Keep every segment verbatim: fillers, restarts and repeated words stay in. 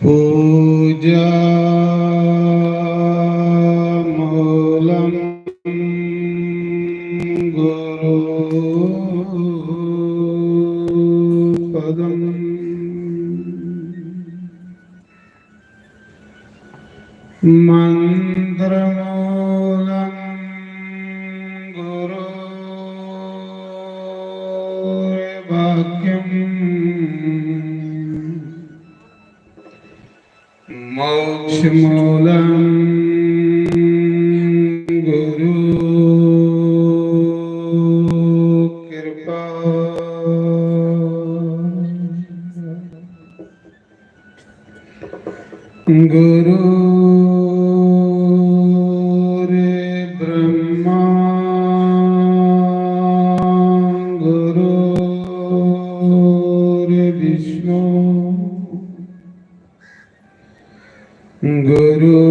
पूजा मूलं गुरु पदम। मन्त्रमूलं गुरोर्वाक्यम्। मोक्षमूलं गुरु कृपा। गुरुर्ब्रह्मा गुरुर्विष्णु गुरुर्देवो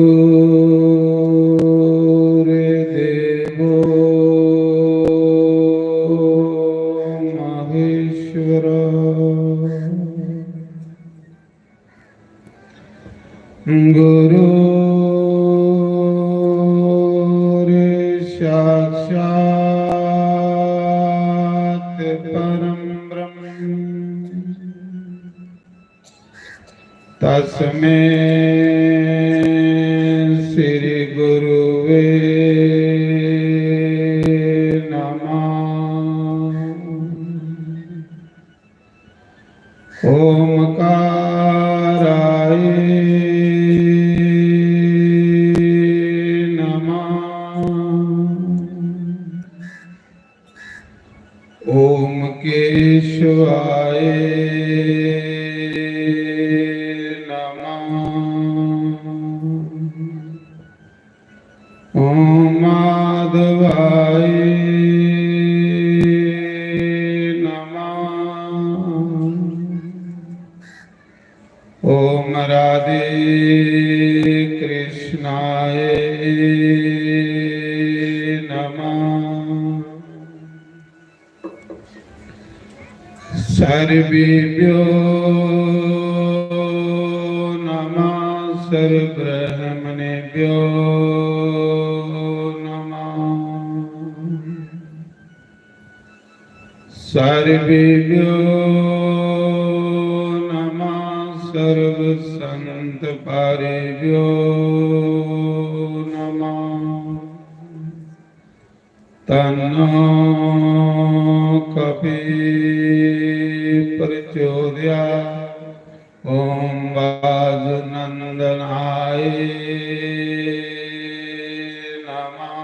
महेश्वर। गुरुर्साक्षात् परं ब्रह्म। तस्मै श्री गुरुवे नमः। ओमकाराय नमः। ओम केशवाय नमः। ओम माधवाय नमः। ओम राधे कृष्णाय नमः। सर्वेभ्यो नमः, सर्वब्रह्मणेभ्यो नमः। सर्वेभ्यो नमः, सर्वसंतपारेभ्यो नमः। तन्नो कपि प्रचोदयात्। ओम वासुनंदनाय नमः।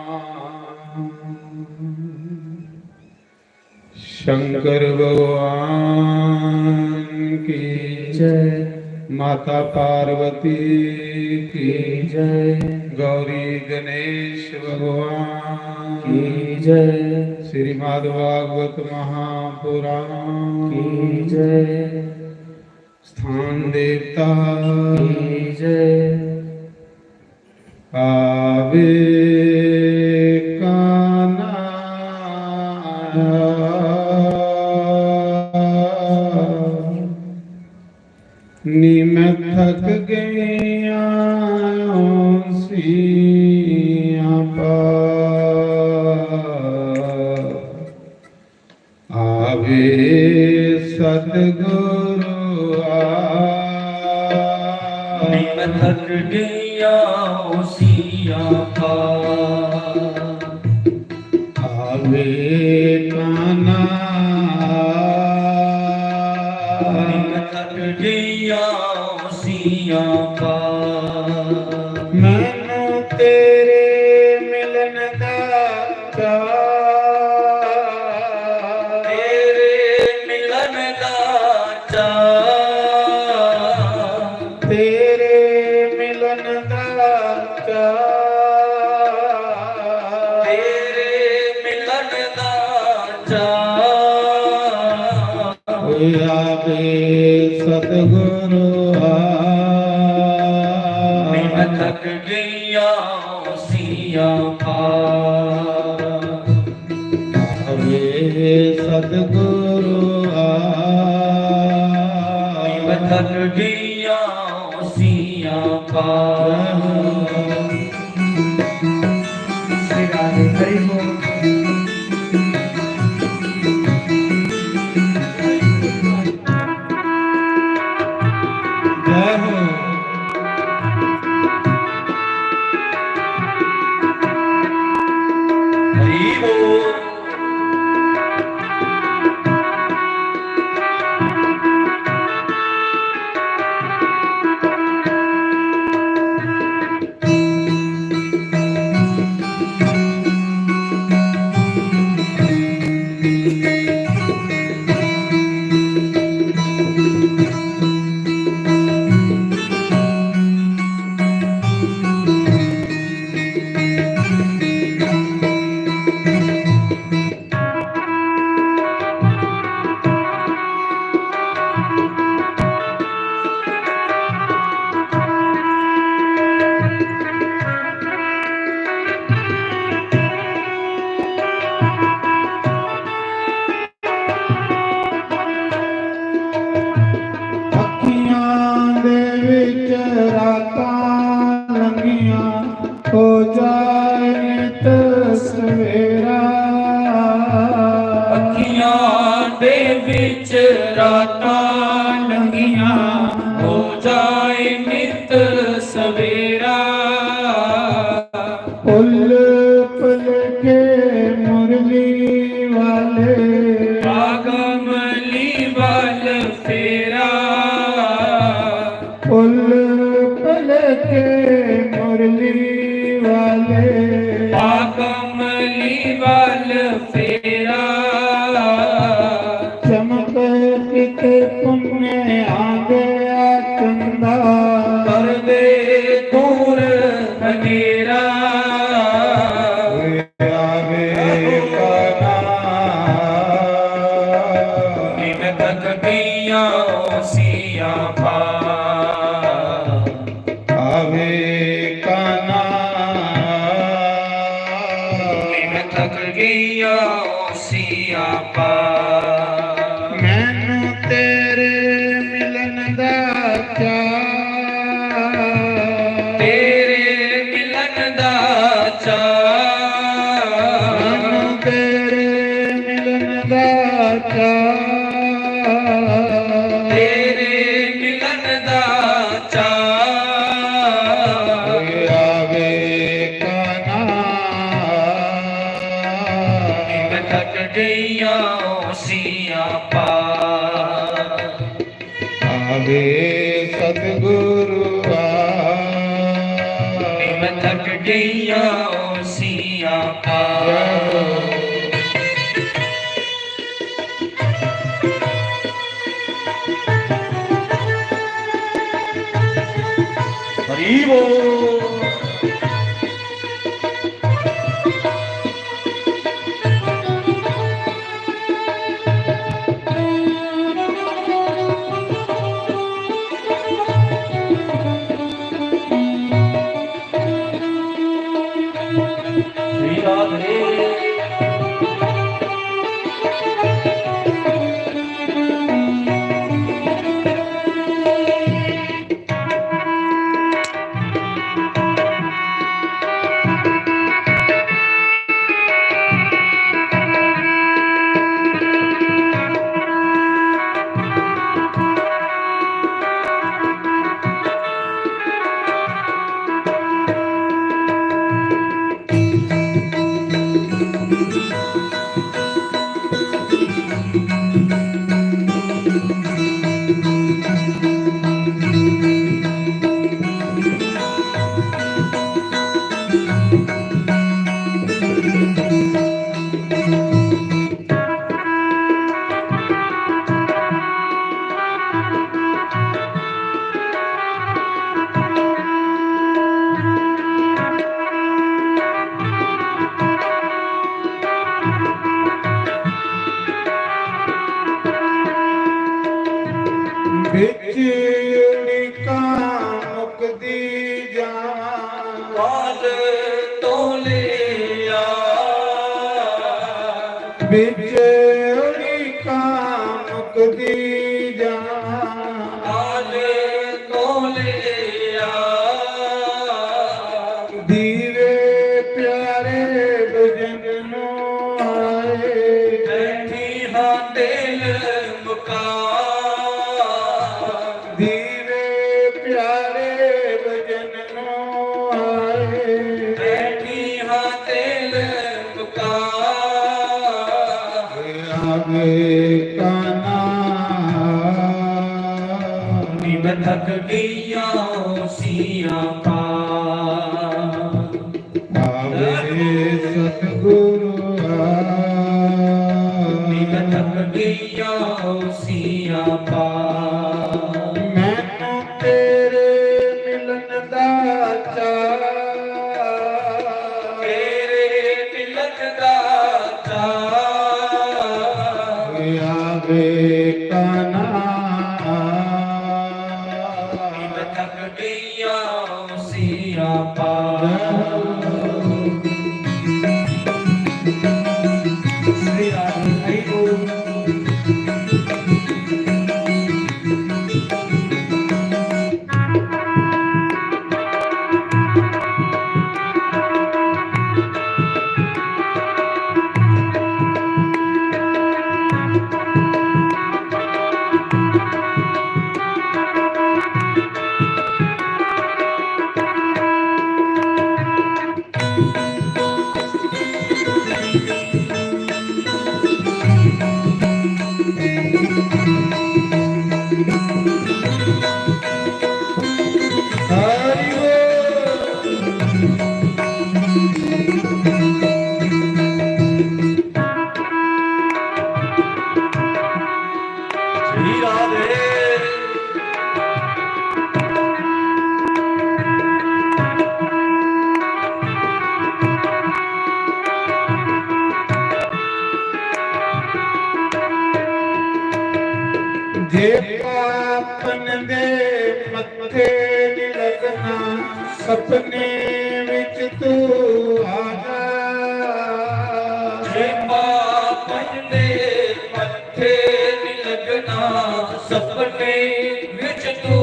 शंकर भगवान की जय। माता पार्वती की जय। गौरी गणेश भगवान की जय। श्रीमद् भागवत महापुराण की जय। स्थान देवता की जय। आवे कान्हा नी मैं थक गईयां ओसियां पार। आवे सतगुरु आ। निम थक गया ओसियां पार। आवे कान्हा। निम थक गया ओसियां पार। मैनू तेरे मिलन दा चाऽ। तेरे मिलन दा चाऽ। तेरे मिलन दा चाऽ। तेरे मिलन दा चाऽ। आवे सतगुरु आ। निम थक गईयां ओसियां पार। आवे सतगुरु आ। निम थक गईयां श्री राधे हरि बोल। जय हो। हरि बोल। अक्खियां दे विच रातां लंघियां, हो जाए नित सवेरा। अखियां दे विच रातां लंघियां, हो जाए नित सवेरा। पुल पुल के मुरली वाले, आ कमली वाल फेरा। पुल पुल के मुरली वाले, आ कमली वाल फेरा। चमक किते पुन्ने आंदे आ चंदा, कर दे दूर हनेरा। आवे काना। दिन थक गईयां ओ सियापा। आवे काना। दिन थक गईयां ओ सियापा। मैनू तेरे मिलन दा चाऽ। तेरे मिलन दा चाऽ। मैनू तेरे मिलन दा चाऽ। तेरे मिलन दा चाऽ। आवे काना। दिन थक गईयां ओ सियापा। आवे सतगुरु आ। दिन थक गईयां ओ सियापा। हरि बोल। श्री राधे। बिच उड़िकां मुकदी जां। काल तोले आ। बिच उड़िकां मुकदी जां। काल तोले आ। काना। नी मैं थक गईयां सियापा। आवे सतगुरु आ। नी मैं थक गईयां सियापा। मैनू तेरे मिलन दा चाऽ। तेरे मिलन दा चाऽ। आवे काना। नी मैं थक गईयां सियापा। श्री राधे हरि बोल। श्री राधे। जे पापन दे मत्थे नी लगना, सपने विच तू आ जा। जे पापन दे मत्थे नी लगना, सपने विच तू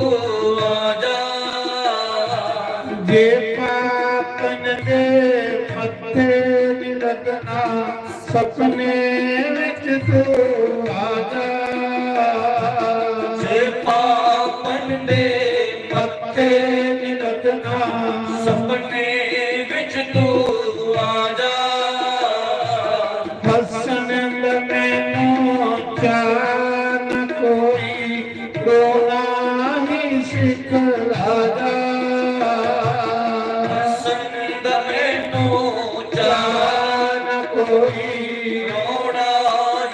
आ जा। जे पापन दे मत्थे नी लगना, सपने विच तू आ जा। जे पापन दे मत्थे नी लगना, सपने विच तू आ जा। हसन दा मैनू चाह न कोई, रोना ही सिखला जा। हसन दा मैनू चाह न कोई, रोना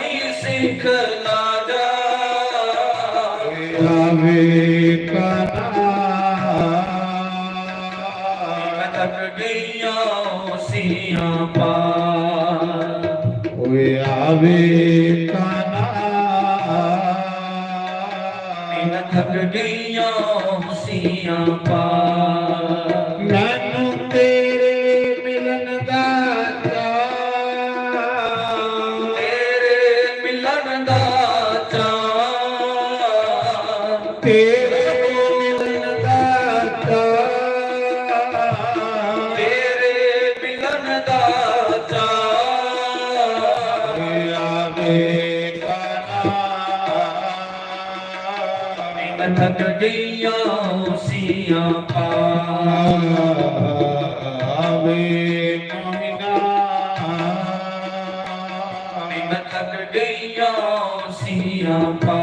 ही सिखला जा। आवे काना। मैं थक गईयां सियापा। ओए आवे काना। मैं थक गईयां सियापा। मैनू तेरे मिलन दा चाऽ। तेरे मिलन दा चाऽ। तेरे मिलन दा चाऽ। तेरे मिलन दा चाऽ। आवे काना। मैं थक गईयां सियापा। आवे मोहिना। मैं थक गईयां सियापा।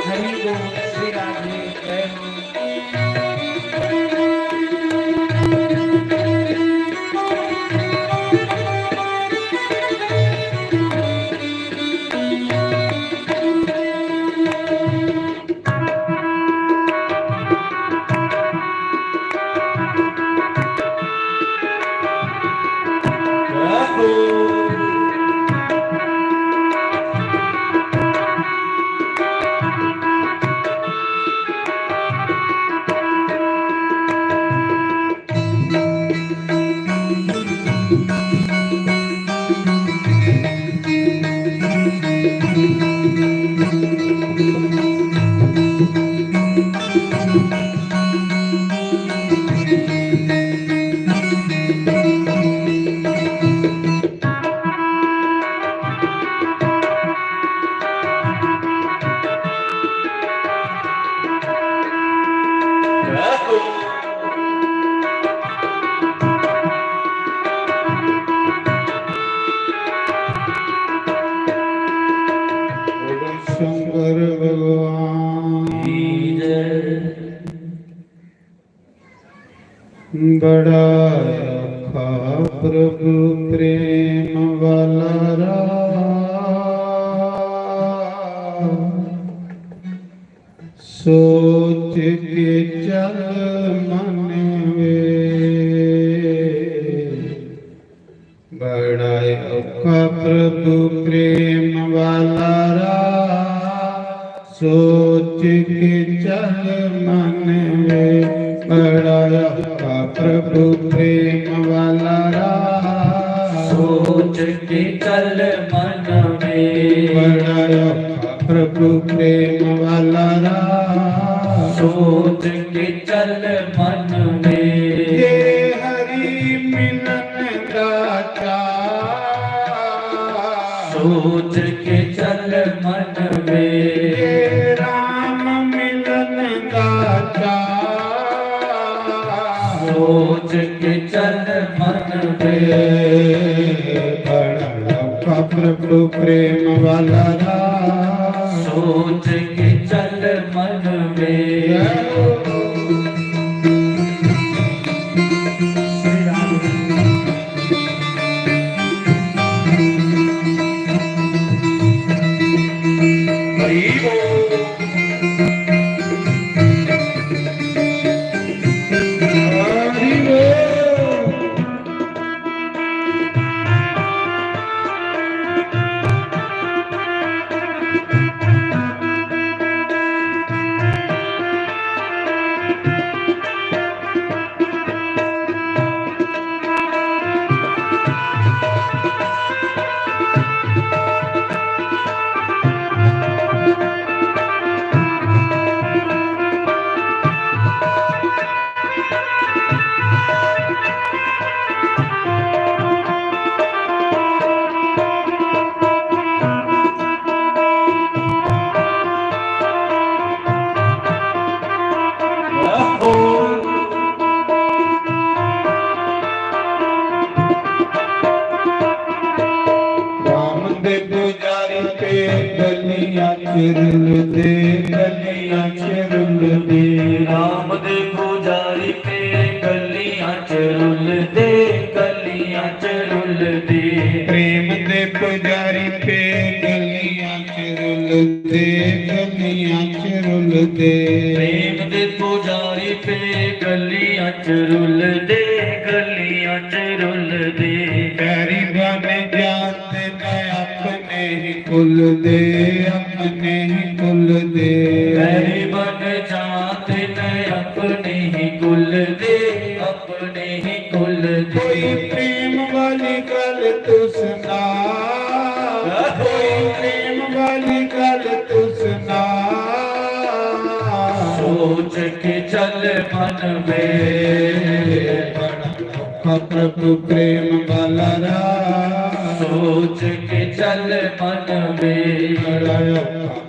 हरि बोल श्री राधे। बड़ा औखा प्रभु प्रेम वाला राह, सोच के चल मन वे। बड़ा औखा प्रभु प्रेम वाला राह, सोच के चल मन वे। बड़ा औखा प्रभु प्रेम वाला राह, सोच के चल मन वे। बड़ा औखा प्रभु प्रेम वाला राह, सोच के चल मन वे। ये हरि मिलन दा चाह, सोच के चल मन वे। ये राम मिलन दा चाह, सोच के चल मन वे। बड़ा औखा प्रभु प्रेम वाला राह, सोच के चल मन वे। हरि बोल। हरि बोल। राम दे पुजारी पे गलियां च रुलदे, गलियां च रुलदे। राम दे पुजारी पे गलियां च रुलदे, गलियां च रुलदे। प्रेम दे पुजारी पे गलियां च रुलदे, गलियां च रुलदे। प्रेम दे पुजारी पे गलियां च रुलदे, गलियां च रुलदे। बैरी बन जाते न अपने ही कुल दे, अपने ही कुल दे। बैरी बन जाते न अपने ही कुल दे, अपने ही कुल दे। कोई प्रेम वाली गल तू सुना, कोई प्रेम वाली गल तू सुना। सोच के चल मन वे। प्रभु प्रेम वाला राह। सोच के चल मन वे।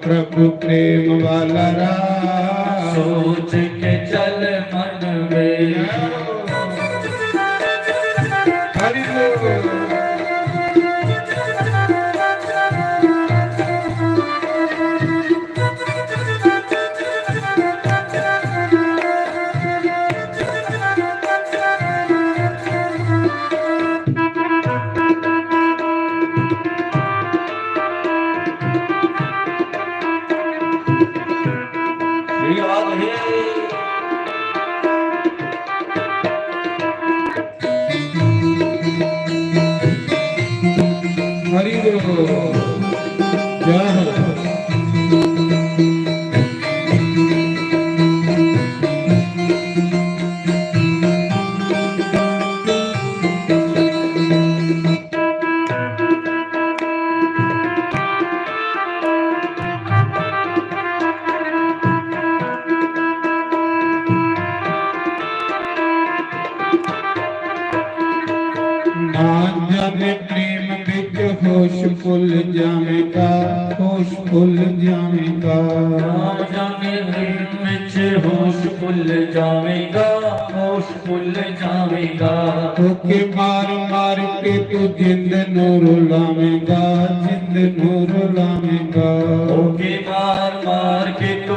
प्रभु प्रेम वाला राह। सोच के चल मन वे। हरि बोल। हरि बोल। जय हो। ना जाने प्रेम विच होश भुल जावेगा, होश भुल जावेगा। ना जाने प्रेम विच होश भुल जावेगा, होश भुल जावेगा। धोखे मार मार के तू जिंद नू रुलावेगा, जिंद नू रुलावेगा। धोखे मार मार के तू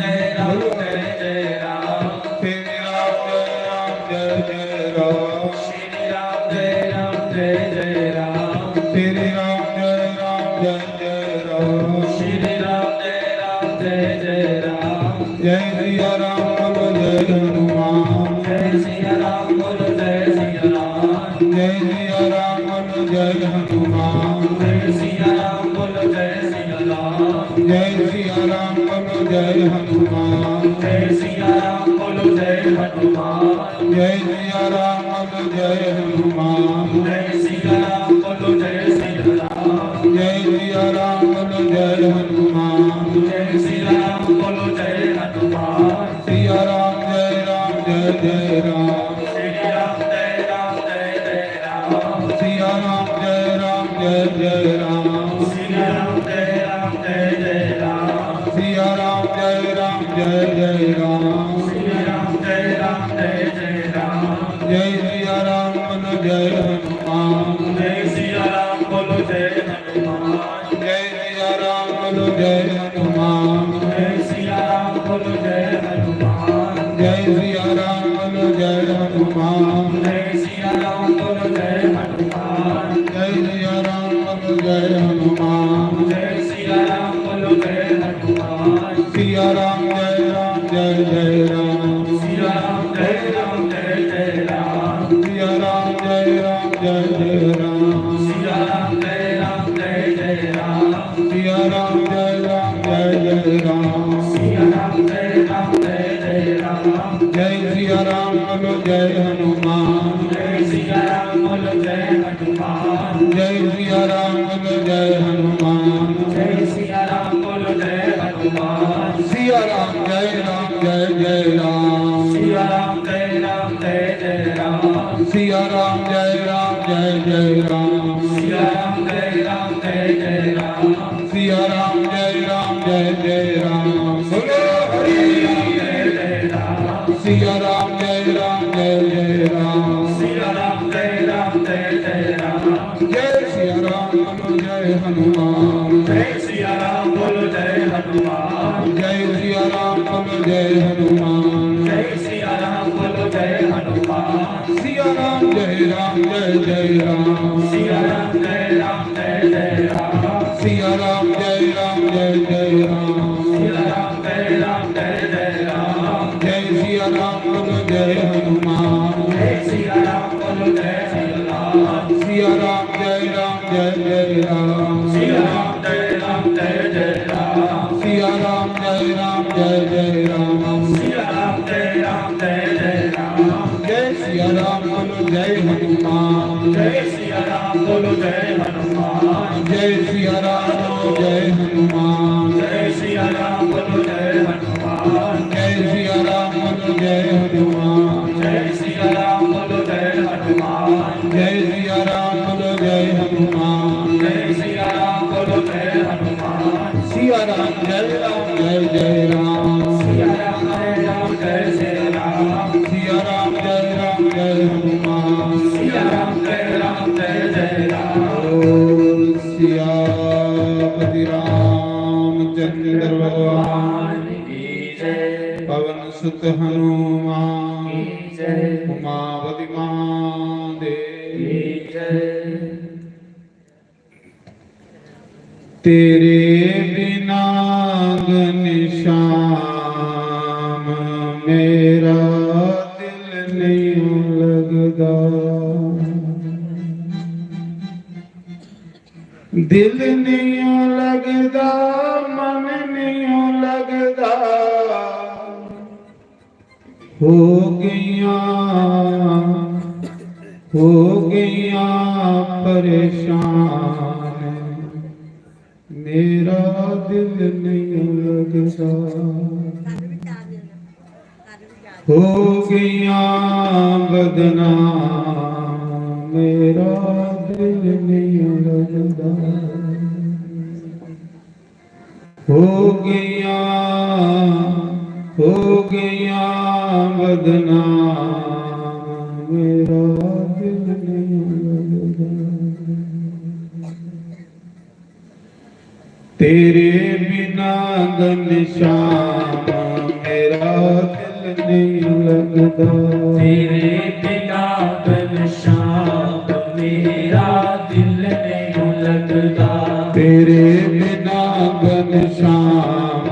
जय राम, जय जय राम। श्री राम, जय राम, जय जय राम। श्री राम, जय राम, जय जय राम। श्री राम, जय राम, जय जय राम। श्री राम, जय राम, जय जय राम। जय सिया राम बोलो, जय हनुमान। जय सिया राम बोलो, जय सिया राम। जय सिया राम बोलो, जय हनुमान। जय सिया राम बोलो, जय सिया राम। जय सिया राम बोलो, जय हनुमान। जय सिया राम बोलो, जय हनुमान। जय सिया राम बोलो, जय हनुमान। जय सिया राम बोलो, जय सिया राम। जय सिया राम बोलो, जय हनुमान। जय सिया राम बोलो, जय हनुमान। सिया राम, जय राम, जय जय राम। श्री राम, जय राम, जय जय राम। सिया राम, जय राम, जय जय राम। श्री राम, जय राम, जय जय राम। सिया राम, जय राम, जय जय राम। श्री राम, जय राम, जय जय राम। जय सिया राम बोलो, जय हनुमान। जय सिया राम बोलो, जय हनुमान। जय सिया राम बोलो, जय हनुमान। जय सिया राम बोलो, जय हनुमान। जय सिया राम बोलो, जय हनुमान। जय सिया राम बोलो, जय हनुमान। जय सिया राम बोलो, जय हनुमान। जय सिया राम बोलो, जय हनुमान। सिया राम, जय राम, जय जय राम। सिया राम, जय राम, जय जय राम। सिया राम, जय राम, जय जय राम। सिया राम, जय राम, जय जय राम। सिया राम, जय राम, जय जय राम। सिया राम, जय राम, जय जय राम। जय सिया राम बोलो, जय हनुमान। जय सिया राम बोलो, जय हनुमान। जय सिया राम बोलो, जय हनुमान। जय सिया राम बोलो, जय हनुमान। सिया राम, जय राम, जय जय राम। सिया राम, जय राम, जय जय राम। सिया राम, जय राम, जय जय राम। सिया राम, जय राम, जय जय राम। सिया राम, जय राम, जय जय राम। बोलो हरि। सिया राम, जय राम, जय जय राम। सिया राम, जय राम, जय जय राम। जय सिया राम बोलो, जय हनुमान। जय सिया राम बोलो, जय हनुमान। जय सिया राम बोलो, जय हनुमान। जय सिया राम बोलो, जय हनुमान। सिया राम, जय राम, जय जय राम। सिया राम, जय राम, जय जय राम। सिया राम, जय राम, जय जय राम। सिया राम, जय राम, जय जय राम। जय सिया राम बोलो, जय हनुमान। जय सिया राम बोलो, जय सिया राम। सिया राम, जय राम, जय जय राम। सिया राम, जय राम, जय जय राम। सिया राम, जय राम, जय जय राम। सिया राम, जय राम, जय जय राम। जय सिया राम बोलो, जय हनुमान। जय सिया राम बोलो, जय हनुमान। जय सिया राम बोलो, जय हनुमान। जय सिया राम बोलो, जय हनुमान। जय सिया राम बोलो, जय हनुमान। जय सिया राम बोलो, जय हनुमान। जय सिया राम बोलो, जय हनुमान। जय सिया राम बोलो, जय हनुमान। सिया राम, जय राम, जय जय राम। सिया राम, जय राम, जय जय राम। सिया राम, जय राम, जय हनुमान। सिया राम, जय राम, जय जय राम। बोल सियापति रामचंद्र भगवान की जय। पवन सुत हनुमान की जय। उमापति महादेव की जय। तेरे बिना घनश्याम मेरा दिल नहीं लगदा। दिल नहीं लगदा, मन नहीं लगदा। हो गईयां, हो गईयां परेशान, मेरा दिल नहीं लगदा। हो गईयां बदनाम, मेरा दिल नहीं लगदा। हो गईयां, हो गईयां बदनाम, मेरा दिल नहीं लगदा। तेरे बिना घनश्याम तेरे बिना घनश्याम मेरा दिल नहीं लगदा। तेरे बिना घनश्याम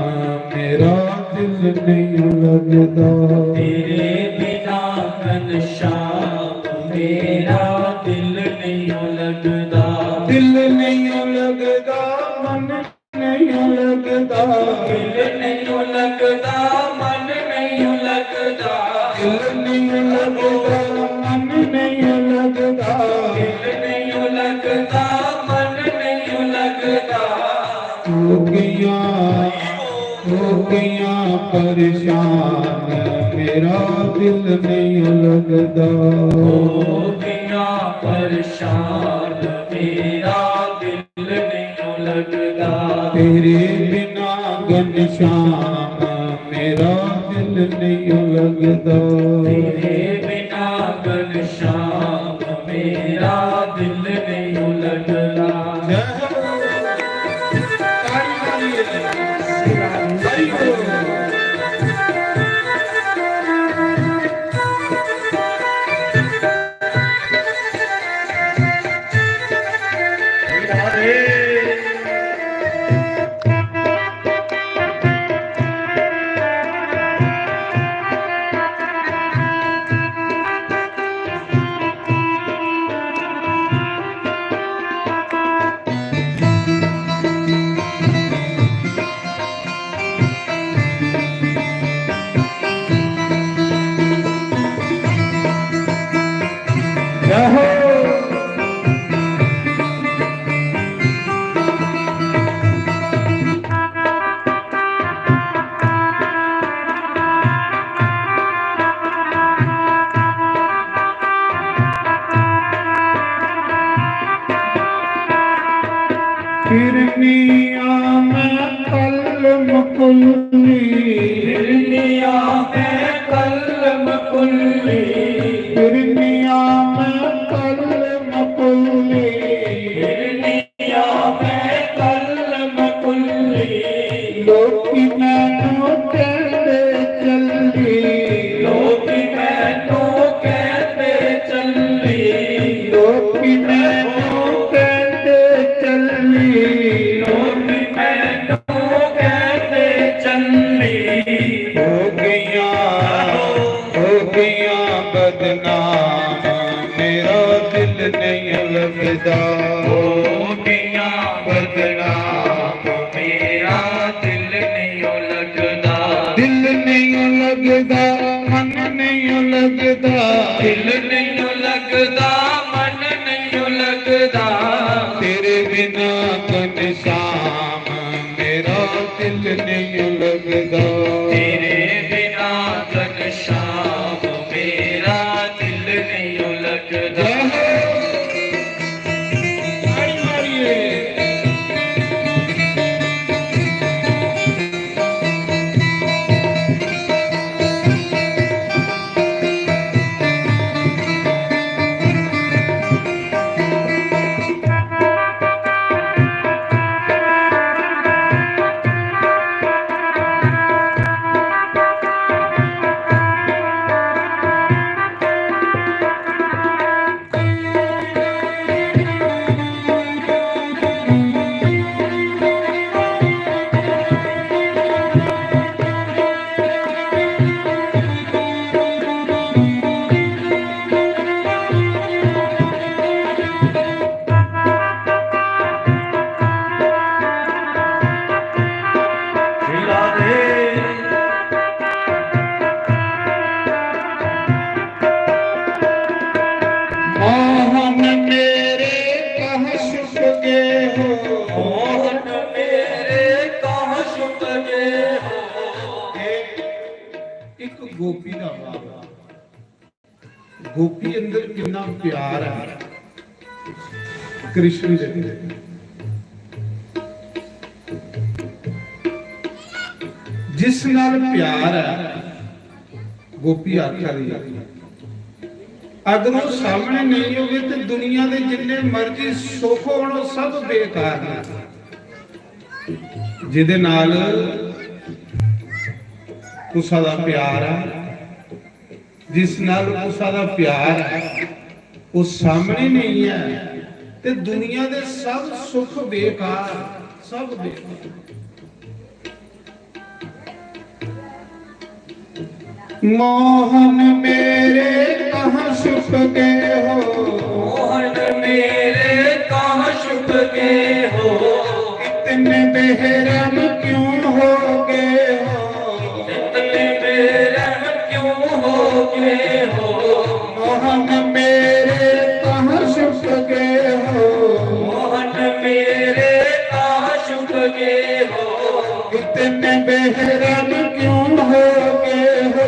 मेरा दिल नहीं लगदा। तेरे बिना घनश्याम मेरा दिल नहीं लगदा। दिल नहीं लगदा, मन नहीं लगदा। दिल नहीं लगदा, मन नहीं लगदा। दिल नहीं लगदा, मन नहीं लगदा। दिल नहीं लगदा, मन नहीं लगदा। हो गया, हो गया परेशान, मेरा दिल नहीं लगदा। हो गया परेशान, मेरा दिल नहीं लगदा। तेरे बिना घनश्याम मेरा दिल नहीं लगदा। तेरे बिना घनश्याम मेरा दिल नहीं लगदा। जय हो। ताली मारिए। हरि बोल। फिरनिया में कलम कुल्ली। फिरनिया में कलम कुल्ली। फिरनिया में कलम कुल्ली। फिरनिया में कलम कुल्ली। लोकी मैनू कहंदे चली। लोकी मैनू कहंदे चली। लोकी मैनू कहंदे चली। लोकी मैनू कहंदे चली। हो गया, हो गया बदनाम, मेरा दिल नहीं लगदा। हो गया बदनाम, मेरा दिल नहीं लगदा। दिल नहीं लगदा, मन नहीं लगदा। दिल नहीं लगदा, मन नहीं लगदा। तेरे बिना घनश्याम मेरा दिल नहीं लगदा। तेरे बिना घनश्याम मेरा दिल नहीं लगदा। जय हो। ताड़ी मारिए। मोहन मेरे कहाँ छुप गए हो? मोहन मेरे कहाँ छुप गए हो? एक गोपी दा भाव। गोपी अंदर कितना प्यार है कृष्ण दे। जिस नाल प्यार है, गोपी आख्या रही है, अगर वो सामने नहीं होवे तो दुनिया दे जिन्ने मर्जी सुख होण, सब बेकार ने। जिदे नाल तुसा दा प्यार है, जिस नाल कुसा दा प्यार ऐ, ओह् सामने नेईं ऐ, ते दुनिया दे सब सुख बेकार, सब बेकार। मोहन मेरे कहाँ छुप गए हो? मोहन मेरे कहाँ छुप गए हो? इतने बेरहम क्यों हो गए हो? इतने बेरहम क्यों हो गए हो? मोहन मेरे कहाँ छुप गए हो? मोहन मेरे कहाँ छुप गए हो? इतने बेरहम क्यों हो गए हो?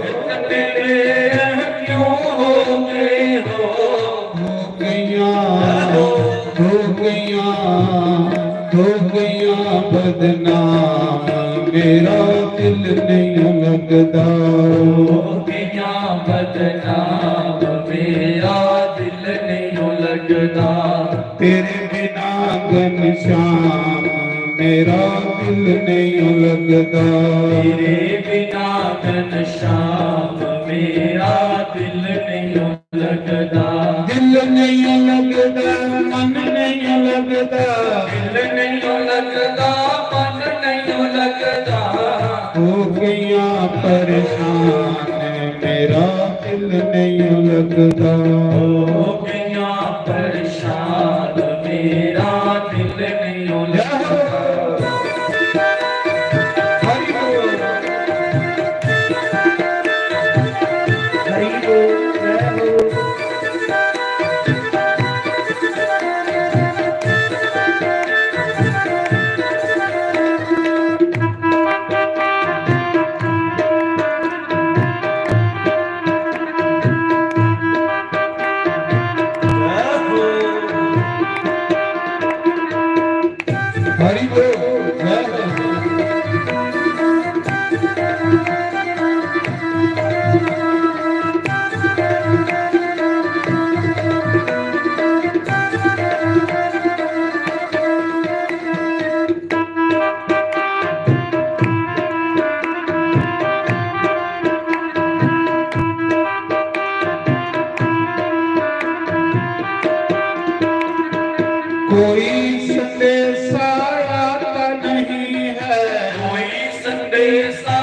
इतने बेरहम क्यों हो गए हो? हो गया, हो गया, हो गया बदनाम, मेरा दिल नहीं लगदा। हो गया बदनाम, मेरा दिल नहीं लगदा। तेरे बिना घनश्याम, मेरा दिल नहीं लगदा। तेरे बिना घनश्याम, मेरा दिल नहीं लगदा। दिल नहीं लगदा, मन नहीं लगदा। दिल नहीं लगदा, मन नहीं लगदा। हो गया परेशान, मेरा दिल नहीं लगदा। हो गया परेशान, मेरा दिल नहीं लगदा। हरि बोल। हरि बोल, जय हो। हरि बोल। कोई संदेशा आता नहीं है। कोई संदेशा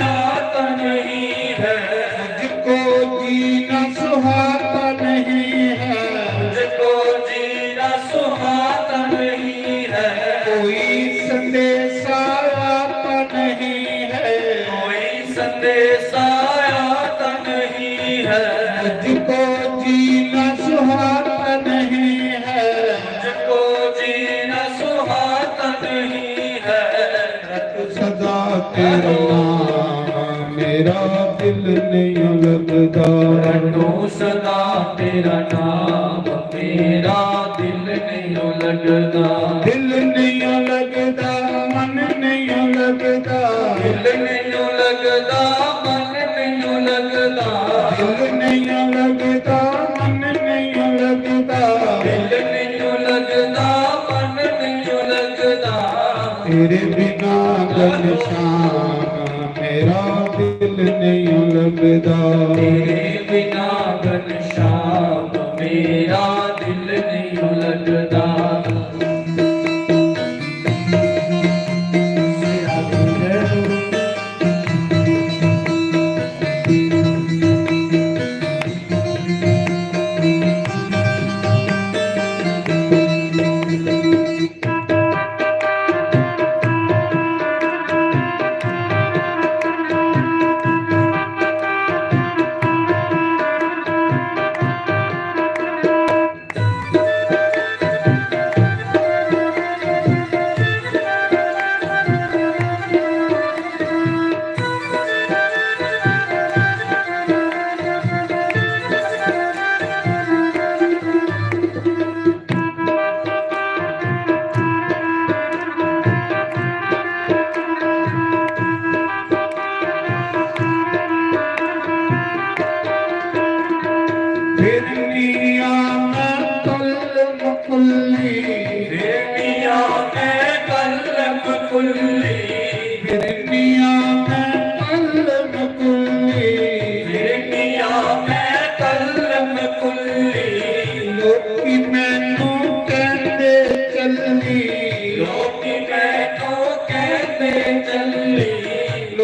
आता नहीं है। मुझको जीना सुहाता नहीं है। मुझको जीना सुहाता नहीं है। कोई संदेशा आता नहीं है। कोई संदेशा आता नहीं है। मुझको जीना सुहाता नहीं है। मुझको जीना सुहाता नहीं है। रटूं सदा तेरा नाम, मेरा दिल नहीं लगदा। रटूं सदा तेरा नाम, मेरा दिल नहीं लगदा। दिल नहीं लगदा, मन नहीं लगदा। दिल नहीं लगदा, मन नहीं लगदा। दिल नहीं लगदा, मन नहीं लगदा। दिल नहीं लगदा, मन नहीं लगदा। तेरे बिना घनश्याम, मेरा दिल नहीं लगदा। तेरे बिना घनश्याम, मेरा दिल नहीं लगदा।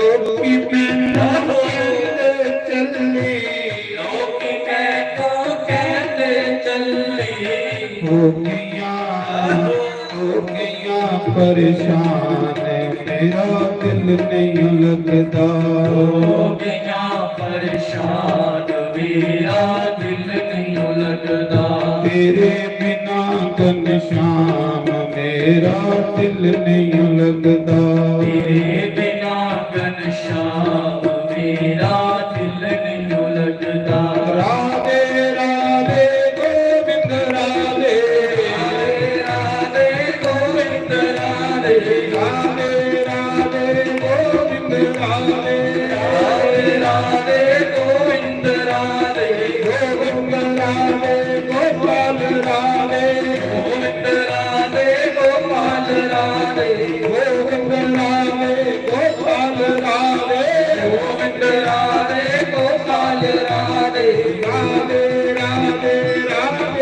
रोकी मैं तो कहते चली, रोकी मैं तो कहते चली। हो गया, हो गया परेशान, मेरा दिल नहीं लगता। हो गया परेशान, मेरा दिल नहीं लगता। तेरे बिना घनश्याम, मेरा दिल नहीं लगता। तेरे बिना घनश्याम, मेरा दिल नहीं लगता। राधे राधे गोविंद राधे। राधे राधे गोविंद राधे। राधे राधे गोविंद राधे। राधे राधे गोविंद राधे। गोविंद राधे गोपाल राधे। गोविंद राधे गोपाल राधे। गोविंद राधे गोपाल राधे। गोविंद राधे गोपाल राधे। राधे राधे राधे राधे।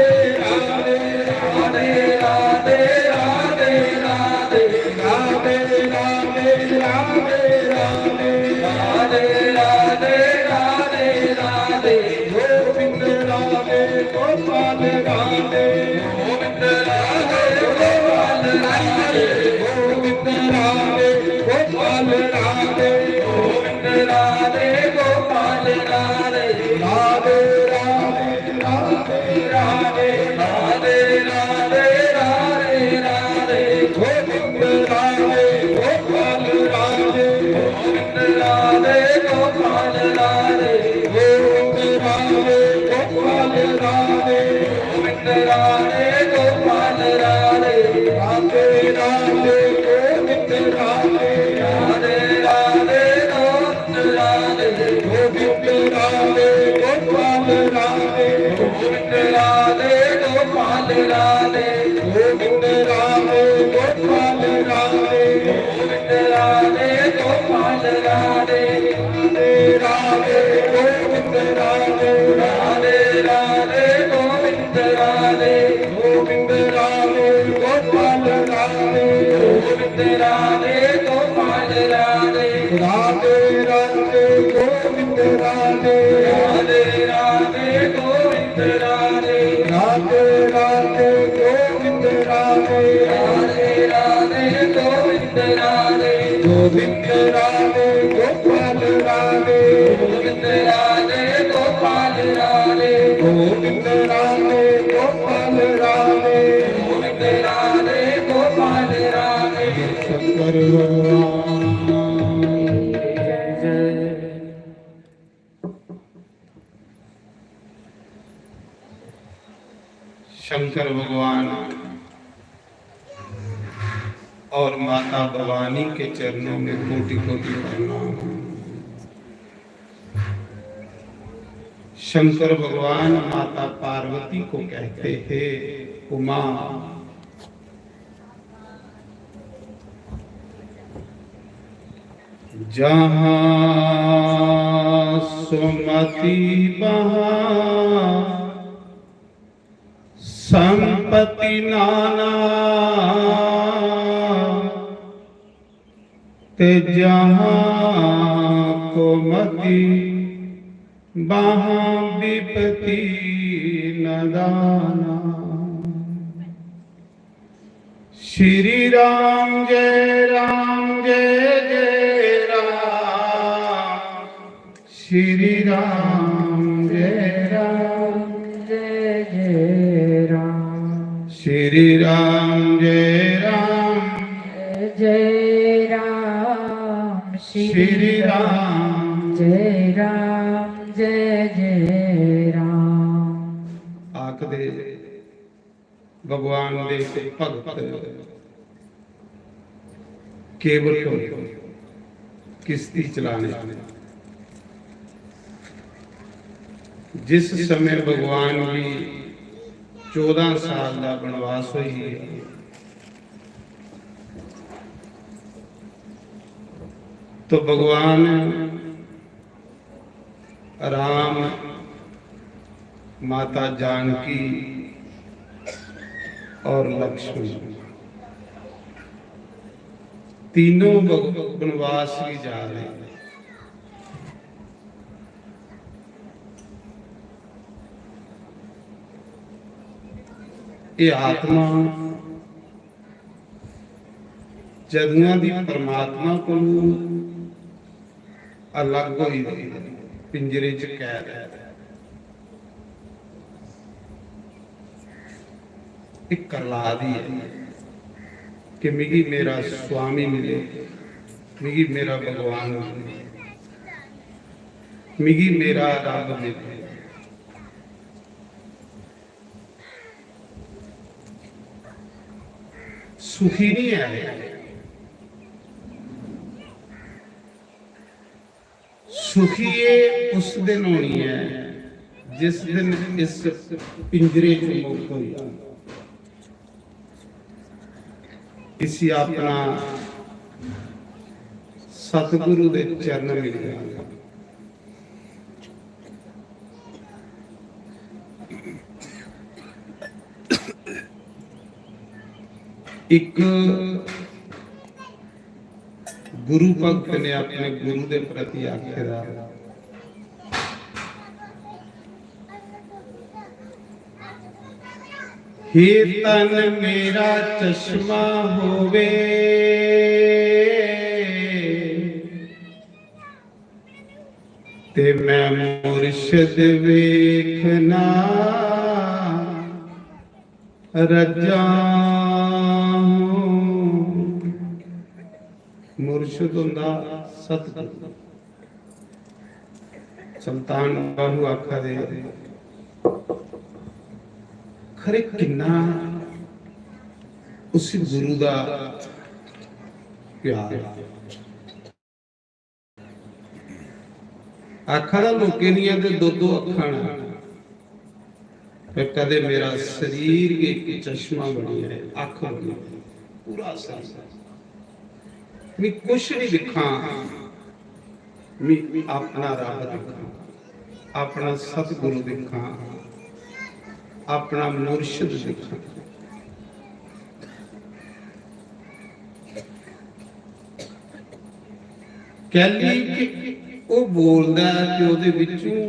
राधे राधे राधे राधे। राधे राधे राधे राधे। राधे राधे राधे राधे। गोविंद राधे गोपाल राधे। गोविंद राधे गोपाल राधे। गोविंद राधे गोपाल राधे। गोविंद राधे गोपाल राधे। राधे राधे राधे राधे। राधे राधे राधे राधे। गोविंद राधे गोपाल राधे। गोविंद राधे गोपाल राधे। गोविंद राधे गोपाल राधे। गोविंद राधे गोपाल राधे। राधे राधे गोविंद राधे। राधे राधे गोविंद राधे। गोविंद राधे गोपाल राधे। गोविंद राधे गोपाल राधे। गोविंद राधे गोपाल राधे। गोविंद राधे गोपाल राधे। राधे राधे गोविंद राधे। राधे राधे गोविंद राधे। गोविंद राधे गोपाल राधे। गोविंद राधे गोपाल राधे। राधे राधे गोविंद राधे। राधे राधे गोविंद राधे। राधे राधे गोविंद राधे। राधे राधे गोविंद राधे। गोविंद राधे गोपाल राधे। गोविंद राधे गोपाल राधे। गोविंद राधे गोपाल राधे। गोविंद राधे गोपाल राधे। शंकर भगवान। शंकर भगवान और माता भवानी के चरणों में कोटि कोटि प्रणाम। शंकर भगवान माता पार्वती को कहते हैं, उमा, जहाँ सुमति वहाँ संपत्ति नाना, ते जहाँ कुमति वहाँ विपति नदाना। श्री राम जय राम जय जय राम। श्री राम जय राम जय जय राम। श्री राम जय राम जय जय राम। श्री राम जय राम जय जय राम। आखदे भगवान दे इक भगत केवट किश्ती चलाने, जिस समय भगवान गी चौदां साल दा वनवास होई गेआ, तो भगवान राम, माता जानकी और लक्ष्मण तीनों भग-, वनवास गी जा रहे हैं। एह् आत्मा जदुआं दी परमात्मा कोलू अलग होई दी, पिंजरे च कैद ऐ। एह् करला दी ऐ कि मिगी मेरा स्वामी मिले, मिगी मेरा भगवान मिले, मिगी मेरा रब मिले। सुखी नहीं है। सुखी एह् उस दिन होनी ऐ जिस दिन इस पिंजरे च मुक्त होई जाना। इसी अपना सतगुरु दे चरण मिल जाना। एक गुरु भक्त ने अपने गुरु दे प्रति आखे दा, "हे तन मेरा चश्मा होवे, ते मैं मुर्शद वेखना रजा हूँ।" मुर्शद हुंदा सतगुरु। सुल्तान बाहू आखा दे, खरे किन्ना उस गुरु दा प्यार। आखा दा लोकें दियां ते दो दो अक्खां न, पर कदे मेरा शरीर गै इक चश्मा बनी जाए, अक्ख बनी जाए, पूरा शरीर। मैं कुछ नहीं दिखा, मैं अपना रब दिखा, अपना सतगुरु दिखा, अपना मुर्शद दिखा। कैली कि ओह् बोलदा ऐ ते ओह्दे बिच्चों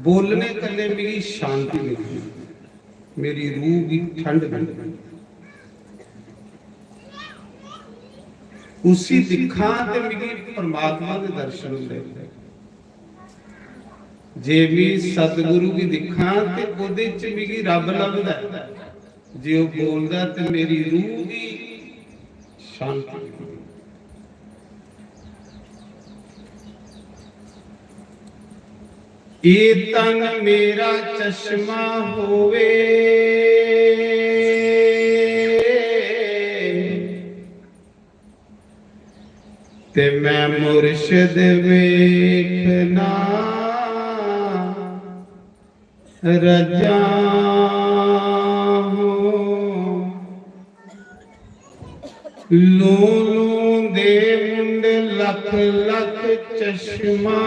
बोलने कन्नै मिगी शांति मिलदी, मेरी रूह गी ठंड मिलदी। उसी दिक्खां ते मिगी परमात्मा दे दर्शन होंदे। जे मी सतगुरु गी दिक्खां ते ओह्दे च मिगी रब लभदा ऐ। जे ओह् बोलदा ते मेरी रूह गी शांति मिलदी। "ए तन मेरा चश्मा होवे, ते मैं मुर्शद वेखना रजा हूँ।" लूं लूं दे मुंड लख लख चश्मा,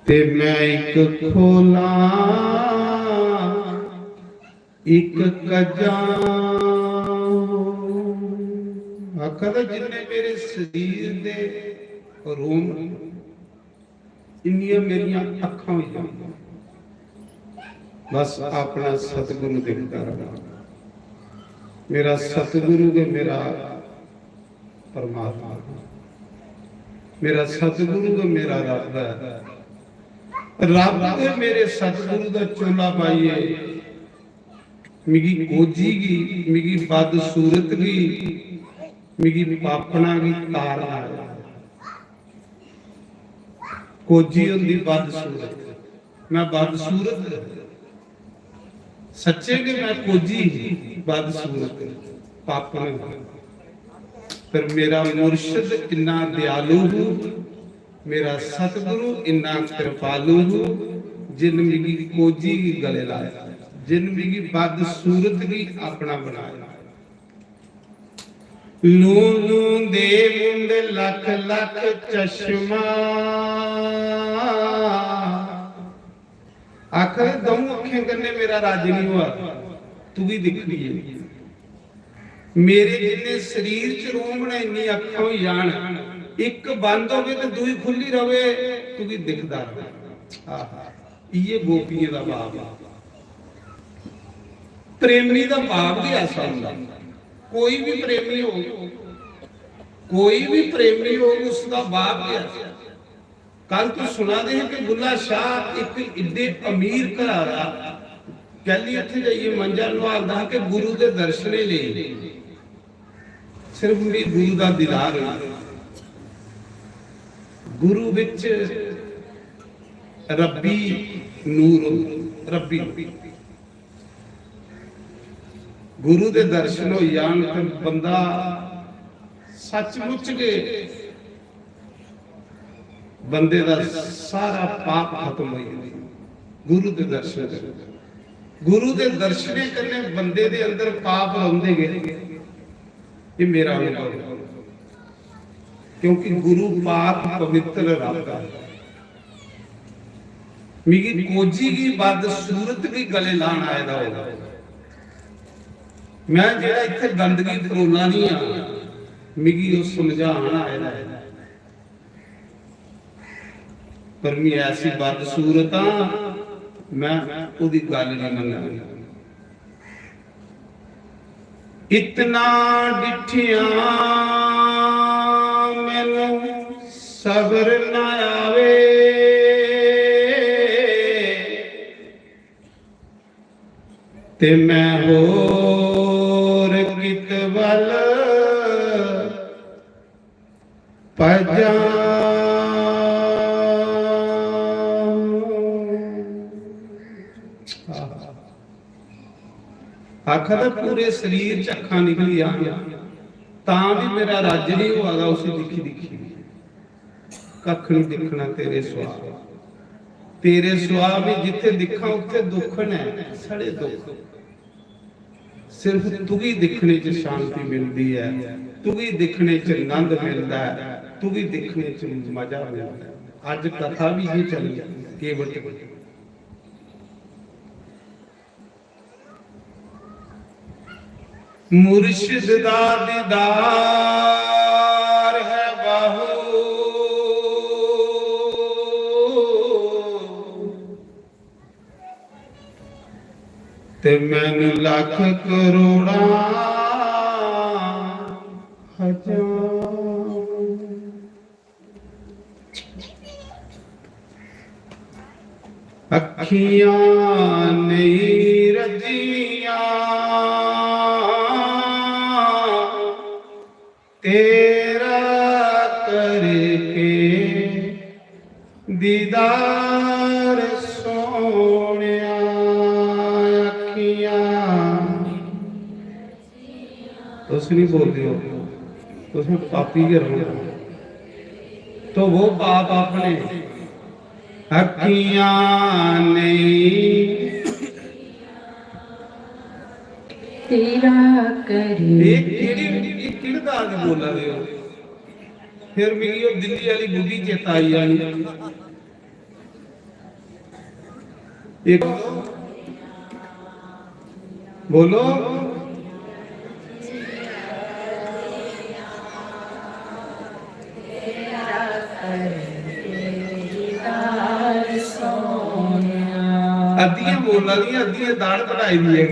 ते मैं इक खोला इक कजा। आखा दा, जिन्ने मेरे शरीर दे रोम, इन्नियां मेरियां अक्खां होई जान, बस अपना सतगुरु दिखदा रहां। मेरा सतगुरु गै मेरा परमात्मा, मेरा सतगुरु गै मेरा रब ऐ। रब गै मेरे सतगुरु दा चोला पाइयै मिगी कोजी गी, मिगी बदसूरत गी, मिगी पापना गी तारना ऐ। कोजी होंदी बदसूरत, मैं बदसूरत, सच्चे गै मैं कोजी ही, बदसूरत, पापना। पर मेरा मुर्शद इन्ना दयालु हूँ, मेरा सतगुरु इन्ना कृपालु हूँ, जिन मिगी कोजी गी गले लाया, जिन मिगी बदसूरत गी अपना बनाया। लूं लूं दे मुंड लख लख चश्मा। आखर दऊं अक्खें कन्नै मेरा राज नहीं हुआ, तुगी दिखदी ऐ। मेरे जिन्ने शरीर च रोम न, इन्नी अक्खां होई जान, इक बंद होवे ते दूई खु'ल्ली रवे, तुगी दिखदा रवे। आहा, इ'यै गोपियें दा भाव। प्रेमी दा भाव गै ऐसा होंदा। कोई बी प्रेमी होग, कोई बी प्रेमी होग, उसदा भाव गै ऐसा। कल तुस सुना दे हे कि बुल्ला शाह इक इड्डे अमीर घरा दा, कैली उत्थे जाइयै मंजा नुहालदा हा कि गुरु दे दर्शने लेई सिर्फ मेरी गुरु दा दीदार होई। गुरु विच रब्बी नूर, रब्बी नूर। गुरु दे दर्शन होई जान ते बंदा सचमुच गै, बंदे दा सारा पाप खत्म होई जंदा। गुरु दे दर्शन कन्नै, गुरु दे दर्शनें कन्नै बंदे दे अंदर पाप रौंदे गै। ये मेरा अनुभव है, क्योंकि गुरु पाक पवित्र रब है। मिगी कोजी गी बद सूरत गी गले लान आए दा होग, मैं जेह्ड़ा इत्थे गंदगी फरोला दी आं, मिगी ओह् समझान आए दा ऐ। पर मैं ऐसी बदसूरत आं, मैं ओह्दी गल्ल नहीं मन्ननी। इतना डिठिया मैनू सबर ना आवे, ते मैं होर कित बल भजां। आखा दा पूरे शरीर च अक्खां निकली जान, तां भी मेरा रज्ज नहीं होआ दा उसी दिक्खी दिक्खी। कक्ख नहीं दिक्खना तेरे सुआ, तेरे सुआ भी जिथे दिक्खा उथे दुख ने, सड़े दुख। सिर्फ तुगी दिक्खने च शांति मिलदी ऐ, तुगी दिक्खने च आनंद मिलदा ऐ, तुगी दिक्खने च मजा मिलदा ऐ। अज्ज कथा भी ये चली, केवट। मुर्शिद दा दीदार है बाहू, ते मैनू लख करोड़ां हजां। अखियां नहीं रजियां तेरा करके दीदार सोहणिया। अखियां, तुस नहीं बोलदे हो, तुसें पापी गै रौहना। तो वो पाप अपने अखियां नहीं। तेरा करे। ये केड़ी, ये केड़ी दाल दी बोला दे हो? फिर मिगी ओह् दिल्ली आह्ली बुड्ढी चेता आई जानी। एक बोलो। अद्धियां बोला दियां, अद्धियां दाढ़ कटाई दी है।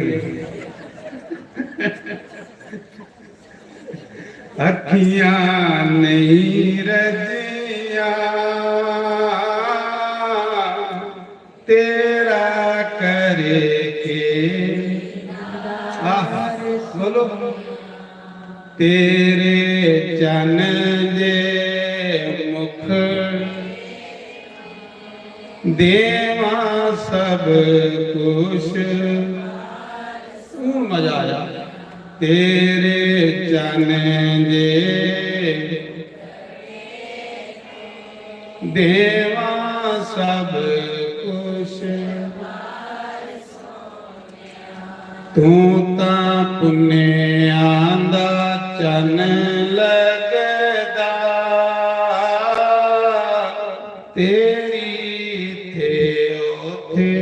अखियां नहीं रजियां तेरा करके। आह, बोलो। तेरे चन जे मुख देवा सब कुछ। हूँ मजा आया। तेरे चन जे देवा सब कुछ। तू तां पुन्नेआं दा चन लगदा, तेरी इत्थे ओथे।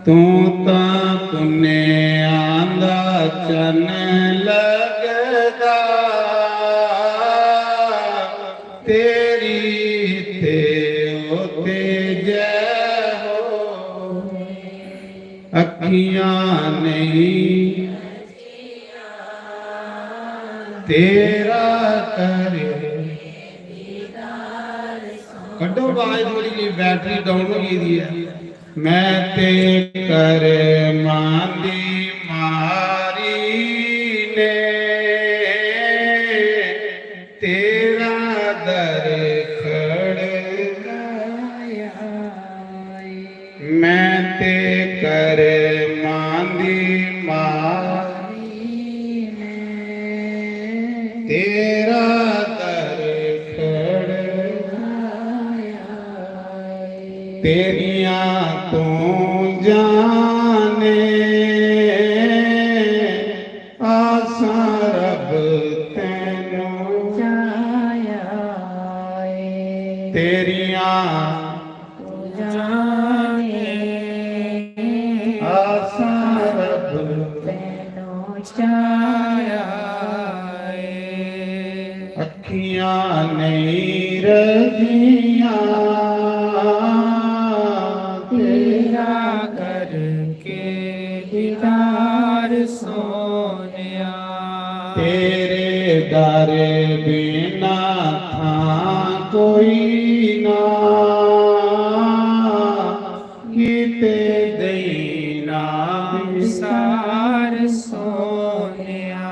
तू तां पुन्नेआं दा चन लगदा, तेरी रजियां नहीं, तेरा कर। कड्ढो आवाज थोड़ी जी, बैटरी डाउन हो गेदी ऐ। मैं ते कर्मां दी मारी ने तेरा दर खड़काया। मैं ते कर्मां दी मारी ने तेरा दर खड़काया। तेरियां तूं जाने आसां रब तैनू चाया ए। तेरियां तू जाने आसां रब तैनू चाया ए। अखियां नहीं रजियां तेरा करके दीदार सोनिया। तेरे दर बिना थां कोई ना, किते देना विसार सोनिया।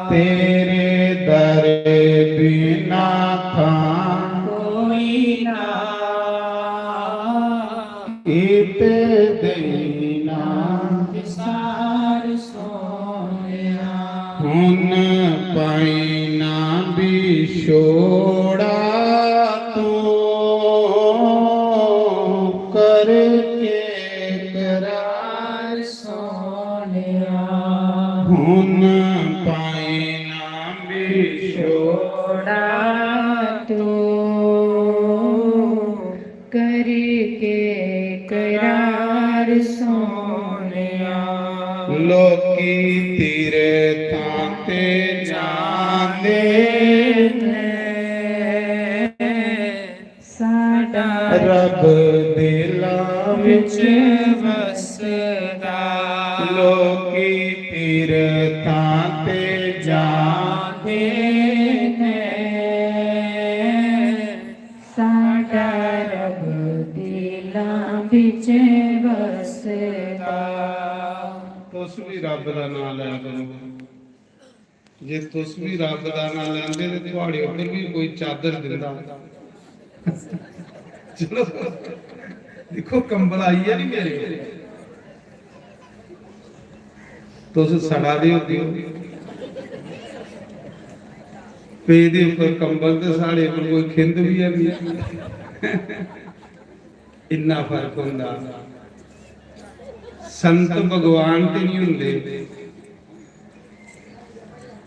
तेरे दर बिना थां कोई ना, किते देना विसार सोनिया। हुन पाई ना बिछोड़ा तू करके करार सोनिया। हुन पाई ना बिछोड़ा तू करके करार सोनिया। लोकी तीरथां ते जांदे ने, साडा रब दिलां विच वसदा। लोकी तीरथां ते जांदे ने, साडा रब दिलां विच वसदा। तुस भी रब दा नां लै करो। जे तुस भी रब दा नां लैंदे ते थुआड़े उप्पर भी कोई चादर दिंदा। चलो, दिक्खो, कंबल आई गेआ नी मेरे। तुस सड़ा दे होंदे हो, पेदे उप्पर कंबल ते साढ़े उप्पर कोई खिंद बी है नहीं। इन्ना फर्क होंदा। संत भगवान ते नहीं होंदे,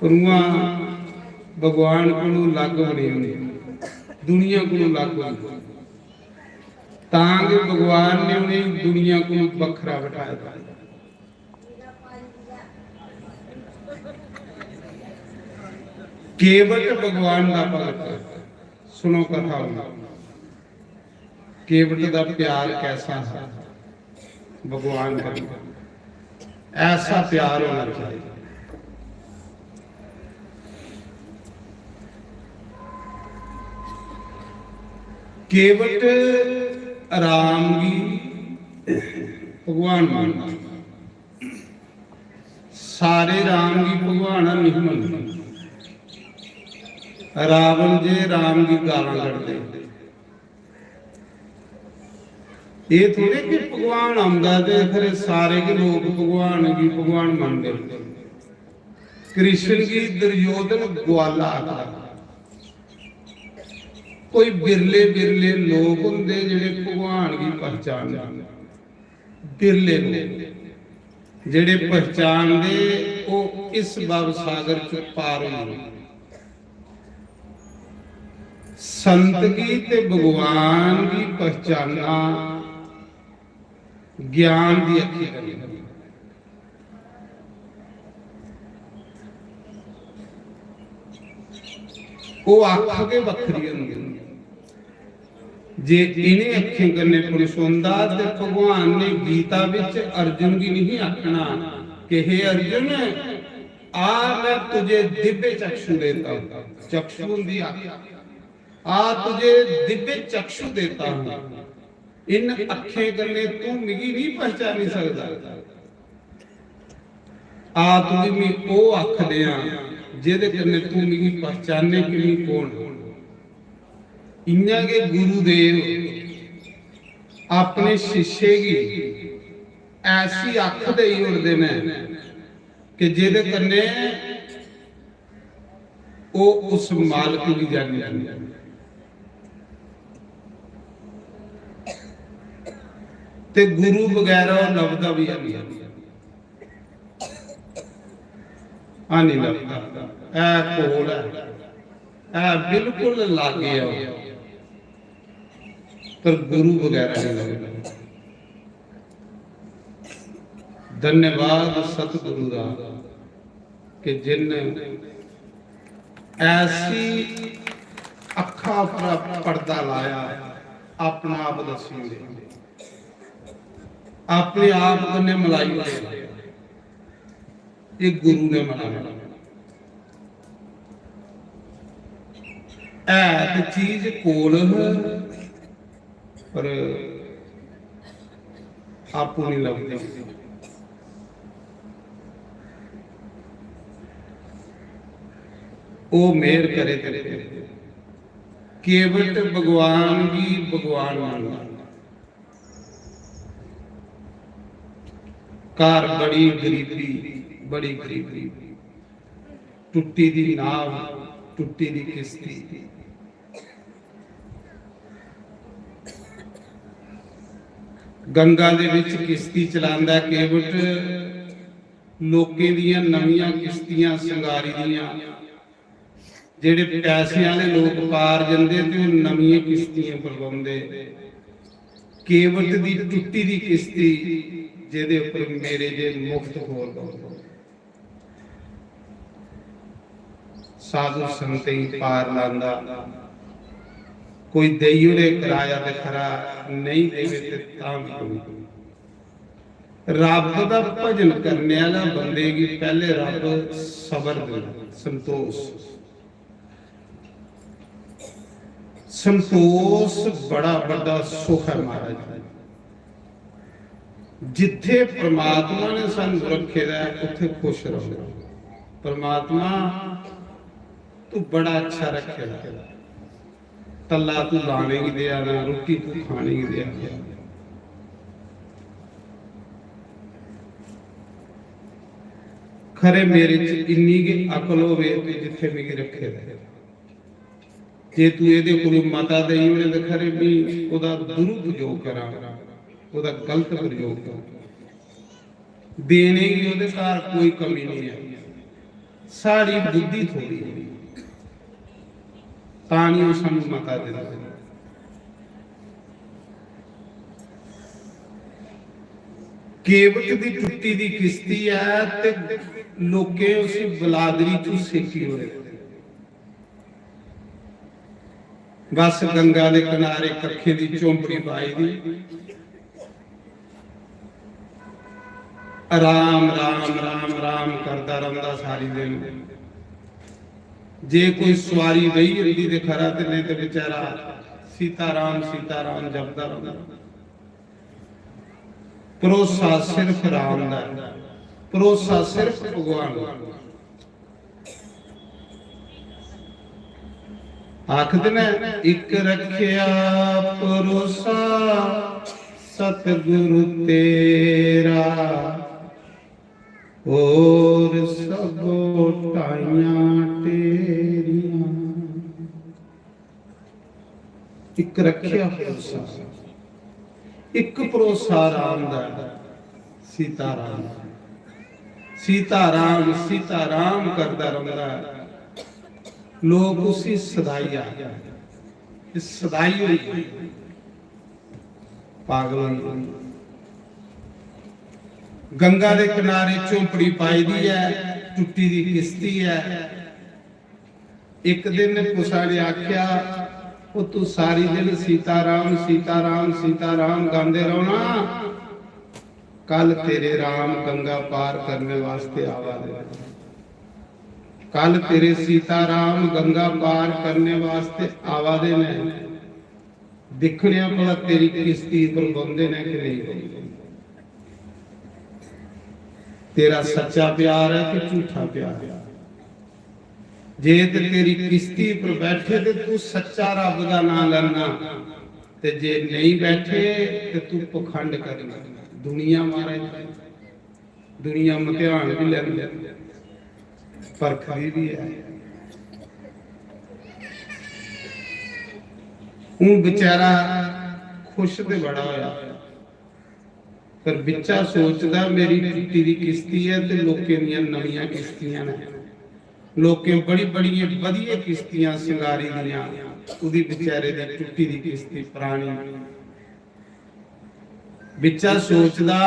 पर उ'आं भगवान कोलू अलग बने होंदे, दुनिया कोलू अलग होंदे। तां गै भगवान ने उ'नें दुनिया कोलू बक्खरा बठाए दा। केवट भगवान दा भगत। सुनो कथा हुन। केवट दा प्यार कैसा हा भगवान कन्नै, ऐसा प्यार होना चाहिए। केवट राम गी भगवान मानदा, सारे राम गी भगवान नहीं मनदे। रावण जे राम गी गालां कढदे। एह् थोड़े कि भगवान आंदा ते फिर सारे गै लोक भगवान गी भगवान मनदे। कृष्ण गी दुर्योधन ग्वाला आखदा। कोई बिरले बिरले लोक होंदे जेह्ड़े भगवान गी पहचानदे। बिरले लोक जेह्ड़े पहचानदे, ओह् इस भव सागर च पार होई जंदे। संत गी ते भगवान गी पहचानना ज्ञान दी अक्खी कन्नै। ओह् अक्ख गै बक्खरी होंदी। जे इ'नें अक्खें कन्नै परसोंदा ते भगवान ने गीता बिच अर्जुन गी नहीं आखना कि हे अर्जुन, आ मैं तुझे दिव्य चक्षु देता हूं। चक्षु होंदी अक्ख। आ तुझे दिव्य चक्षु देता हूं। इन अक्खें कन्नै तू मिगी नहीं पहचानी सकदा। आ तुगी मैं ओह अक्ख देआं जेदे कन्नै तू मिगी पहचाने कि मैं कौन आं। इयां गै गुरुदेव अपने शिष्य गी ऐसी अक्ख देई ओड़दे न कि जेदे कन्नै ओह उस मालक गी जानी लैंदा ऐ। ते गुरु बगैरा ओह लभदा बी है नहीं, है नहीं लभदा। ऐ कोल ऐ, ऐ बिल्कुल लागे ऐ ओह, पर गुरु बगैरा नहीं लभदा। धन्यवाद सतगुरु दा कि जिन ऐसी अक्खा पर पर्दा लाया, अपना आप दस्सी ओड़े, अपने आप कन्नै मलाई ओड़े। ये गुरु ने मनाना है। ते चीज कोल है, पर आपूं नहीं लभदी। ओह मेहर करे तेरे ते। केवट भगवान गी भगवान मानना। घर बड़ी गरीबी, बड़ी गरीबी, टुट्टी दी नाव, टुट्टी दी किश्ती। गंगा दे विच किश्ती चलांदा केवट, लोकें दियां नवियां किश्तियां संगारी दियां। जेड़े पैसे आह्ले लोक पार जंदे ते ओह् नमियें किश्तियें पर बौंह्दे। केवट दी टुट्टी दी किश्ती, जेह्दे उप्पर मेरे जे मुफ्त खोर बौंह्दे। साधु संतें गी पार लांदा, कोई देई ओड़े कराया ते खरा, नेईं देवे ते तां बी कोई। रब दा भजन करने आह्ला बंदे गी पैह्ले रब सबर दिंदा, संतोष। संतोष बड़ा बड्डा सुख ऐ महाराज। जित्थे परमात्मा ने सानू रखे दा ऐ, उत्थे खुश रहो। परमात्मा, तू बड़ा अच्छा रखे दा ऐ। तल्ला तू लाने गी देआ ना, रुट्टी तू खाने गी देआ ना। खरे मेरे च इन्नी गै अकल होवे ते जित्थे मिगी रखे दा ऐ। जे तू एह्दे कोल मता देई ओड़े ते खरे, मी ओह्दा दुरुपयोग करां, ओह्दा गलत प्रयोग करां। देने गी ओह्दे घर कोई कमी नहीं ऐ, साढ़ी बुद्धि थोड़ी ऐ, तां निं ओह् सानूं मता दिंदा। केवट दी टुट्टी दी किश्ती ऐ ते लोकें उसी बलादरी चों सेकी ओड़े। बस गंगा दे किनारे कक्खें दी झोंपड़ी पाई दी। राम, राम, राम, राम करदा रौंह्दा सारी दिन। जे कोई सुआरी बेही जंदी ते खरा, ते नेईं ते बेचारा सीताराम, सीताराम जपदा रौंह्दा। भरोसा सिर्फ राम दा ऐ, भरोसा सिर्फ भगवान दा। आखदे ने, "इक रखेआ भरोसा सतगुरु तेरा, होर सब टाइयां टेरियां।" इक रखेआ भरोसा, इक भरोसा राम दा, सीता राम। सीता राम, सीता राम करदा रौंह्दा। लोक उसी सदाई आखदे, एह् सदाई होई गे, पागल होई गे। गंगा दे किनारे झोंपड़ी पाई दी ऐ, टुट्टी दी किश्ती ऐ। इक दिन कुसै ने आखेआ, ਉਹ ਤੂੰ ਸਾਰੀ ਦਿਨ सीता राम सीता राम सीता राम गांदे रौहना। कल तेरे राम गंगा पार करने वास्ते आवा दे। कल तेरे सीता राम गंगा पार करने वास्ते आवा दे ने। दिक्खने भला तेरी किश्ती पर बौंदे ने कि नहीं बौंदे। तेरा सच्चा प्यार है कि झूठा प्यार है। जे ते तेरी किश्ती पर बैठे ते तू सच्चा रब दा नाम लैना, ते जे नहीं बैठे ते तू पखंड करना। दुनिया महाराज, दुनिया इम्तिहान भी लैंदी, परखदी भी है। हूँ बेचारा खुश ते बड़ा होया, पर बिच्चा सोचदा, मेरी टुट्टी दी किश्ती ऐ ते लोकें दियां नमियां किश्तियां न। लोकें बड़ी बड़ियां बधिया किश्तियां संगारी दियां, उदी बेचारे दी टुट्टी दी किश्ती परानी। बिच्चा सोचदा,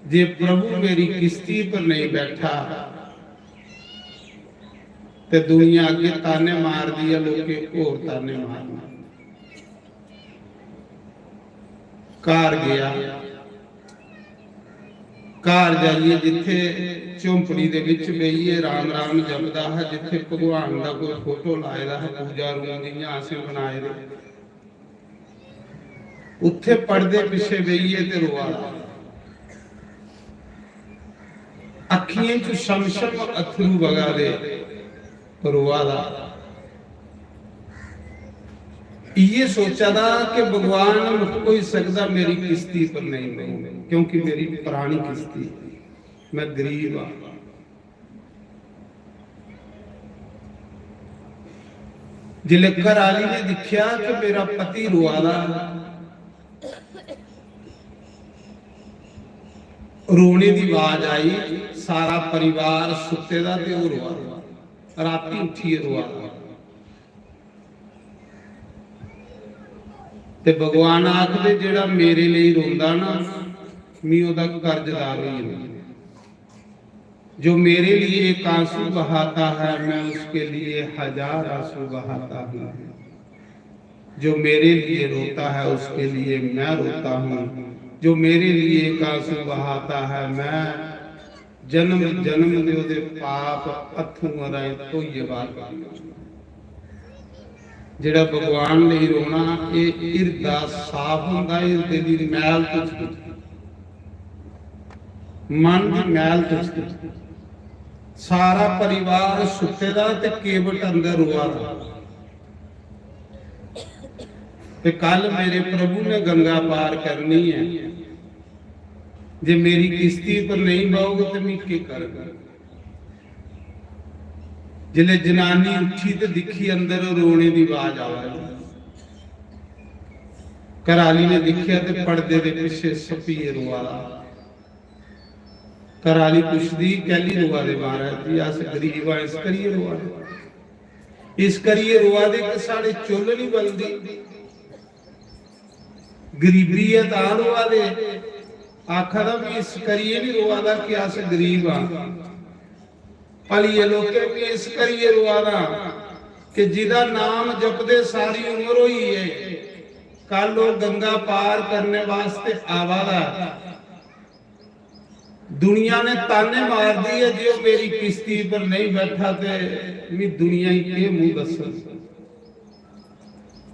जे प्रभु मेरी किश्ती पर नहीं बैठा ते दुनिया अगे ताने मारदी ऐ, लोकें होर ताने मारना। घर गया, घर जाइयै जित्थे झोंपड़ी दे विच बेहियै राम राम जपदा हा, जित्थे भगवान दा कोई फोटो लाए दा हा, पूजा रूम जियां असें बनाए दे, उत्थे पड़दे पिछे बेहियै ते रोआ दा। अखियें च शमशम अथरू बगा दे, रोआ दा। इये सोचा दा कि भगवान, होई सकदा मेरी किश्ती पर नहीं बहूं, क्योंकि मेरी पुरानी किश्ती, मैं गरीब हां। जिसले घर आली ने दिखया कि मेरा पति रोआ दा, रोने दी आवाज आई, सारा परिवार सुत्ते दा ते ओह रोआ दा, राती उठियै रोआ दा। ते भगवान आखदे, जेड़ा मेरे लेई रोंदा ना, मी ओहदा कर्जदार होई जन्ना। जो मेरे लिए एक आंसू बहाता है, मैं उसके लिए हजार आंसू बहाता हूँ। जो मेरे लिए रोता है, उसके लिए मैं रोता हूँ। जो मेरे लिए एक आंसू बहाता है, मैं जन्म जन्म दे ओहदे पाप अथरूआं राहें धोइयै बाहर कड्ढी। जेड़ा भगवान लेई रोना, एह हिरदा साफ हुंदा, हिरदे दी मैल तुचदी, मन दी मैल तुचदी। सारा परिवार सुत्ते दा ते केवट अंदर रोआ दा। ते कल मेरे प्रभु ने गंगा पार करनी है, जे मेरी किश्ती पर नहीं बहोग ते मैं के करगा? जिसले जनानी उठी ते दिखी अंदर रोने दी आवाज आवा दी। घराली ने दिखया ते पर्दे दे पिछे सप्पीए रोआ दा। घराली पुछदी, "कैली रोआ दे महाराज जी?" "अस गरीब आं, इस करियै रोआ दे।" "इस करियै रोआ दे कि साढ़े चुल्ल नहीं बलदी, गरीबी ऐ तां रोआ दे।" आखा दा, "मैं इस करियै नहीं रोआ दा कि अस गरीब आं।" भलिये लोकें, मैं इस करियै रोआ दा कि जिदा नाम जपदे सारी उम्र होई है, कल ओह गंगा पार करने वास्ते आवा दा। दुनिया ने ताने मारदी है जे ओह मेरी किश्ती पर नहीं बैठा, ते मैं दुनिया ही के मुंह दस्सां?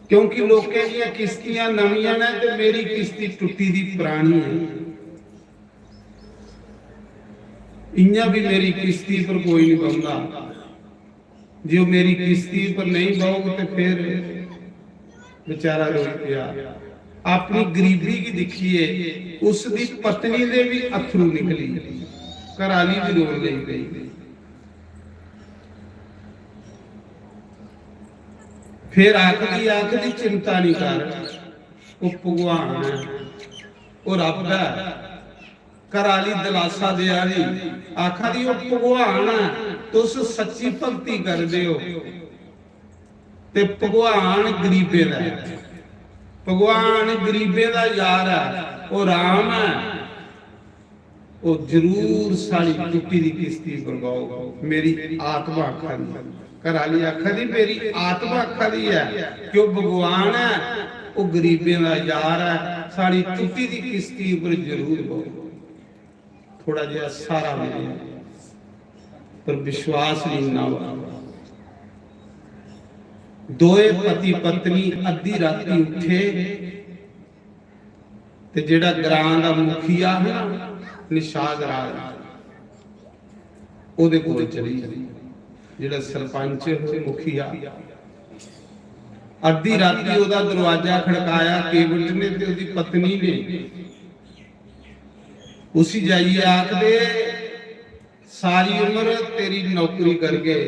क्योंकि लोकें दियां किश्तियां नवियां ने ते मेरी किश्ती टुट्टी दी पुरानी है। इयां भी मेरी किश्ती पर कोई नहीं बहंदा। जे ओह मेरी किश्ती पर नहीं बहग ते फिर बेचारा रोई पिया। अपनी गरीबी की दिखिए उसकी पत्नी दे भी अथरू निकली, घराली भी रोन लगी पई। फिर आखदी, आखदी, "चिंता नहीं कर, ओह भगवान है, ओह रब है।" घराली दलासा देआ दी, आखा दी, "ओह भगवान ऐ, तुस सच्ची भक्ति करदे ओ, ते भगवान गरीबें दा ऐ, भगवान गरीबें दा यार ऐ, ओह राम ऐ, ओह जरूर साढ़ी टुट्टी दी किश्ती पर बहग।" मेरी आत्मा आखा दी। घर आह्ली आखा दी, मेरी आत्मा आखा दी ऐ कि ओह् भगवान ऐ, ओह् गरीबें दा यार ऐ, साढ़ी टुट्टी दी किस्ती उप्पर जरूर बौह्। थोड़ा जेहा स्हारा मिलेआ, पर विश्वास नहीं इन्ना होआ। दोए पति पत्नी अद्धी राती उठे ते जेड़ा ग्रां दा मुखिया है ना, निषाद राज, ओदे कोल चली गई। जेड़ा सरपंच, मुखिया, अद्धी राती ओदा दरवाजा खड़काया केवट ने ते ओदी पत्नी ने। उसी जाइयै आखदे, "सारी उम्र तेरी नौकरी करगे,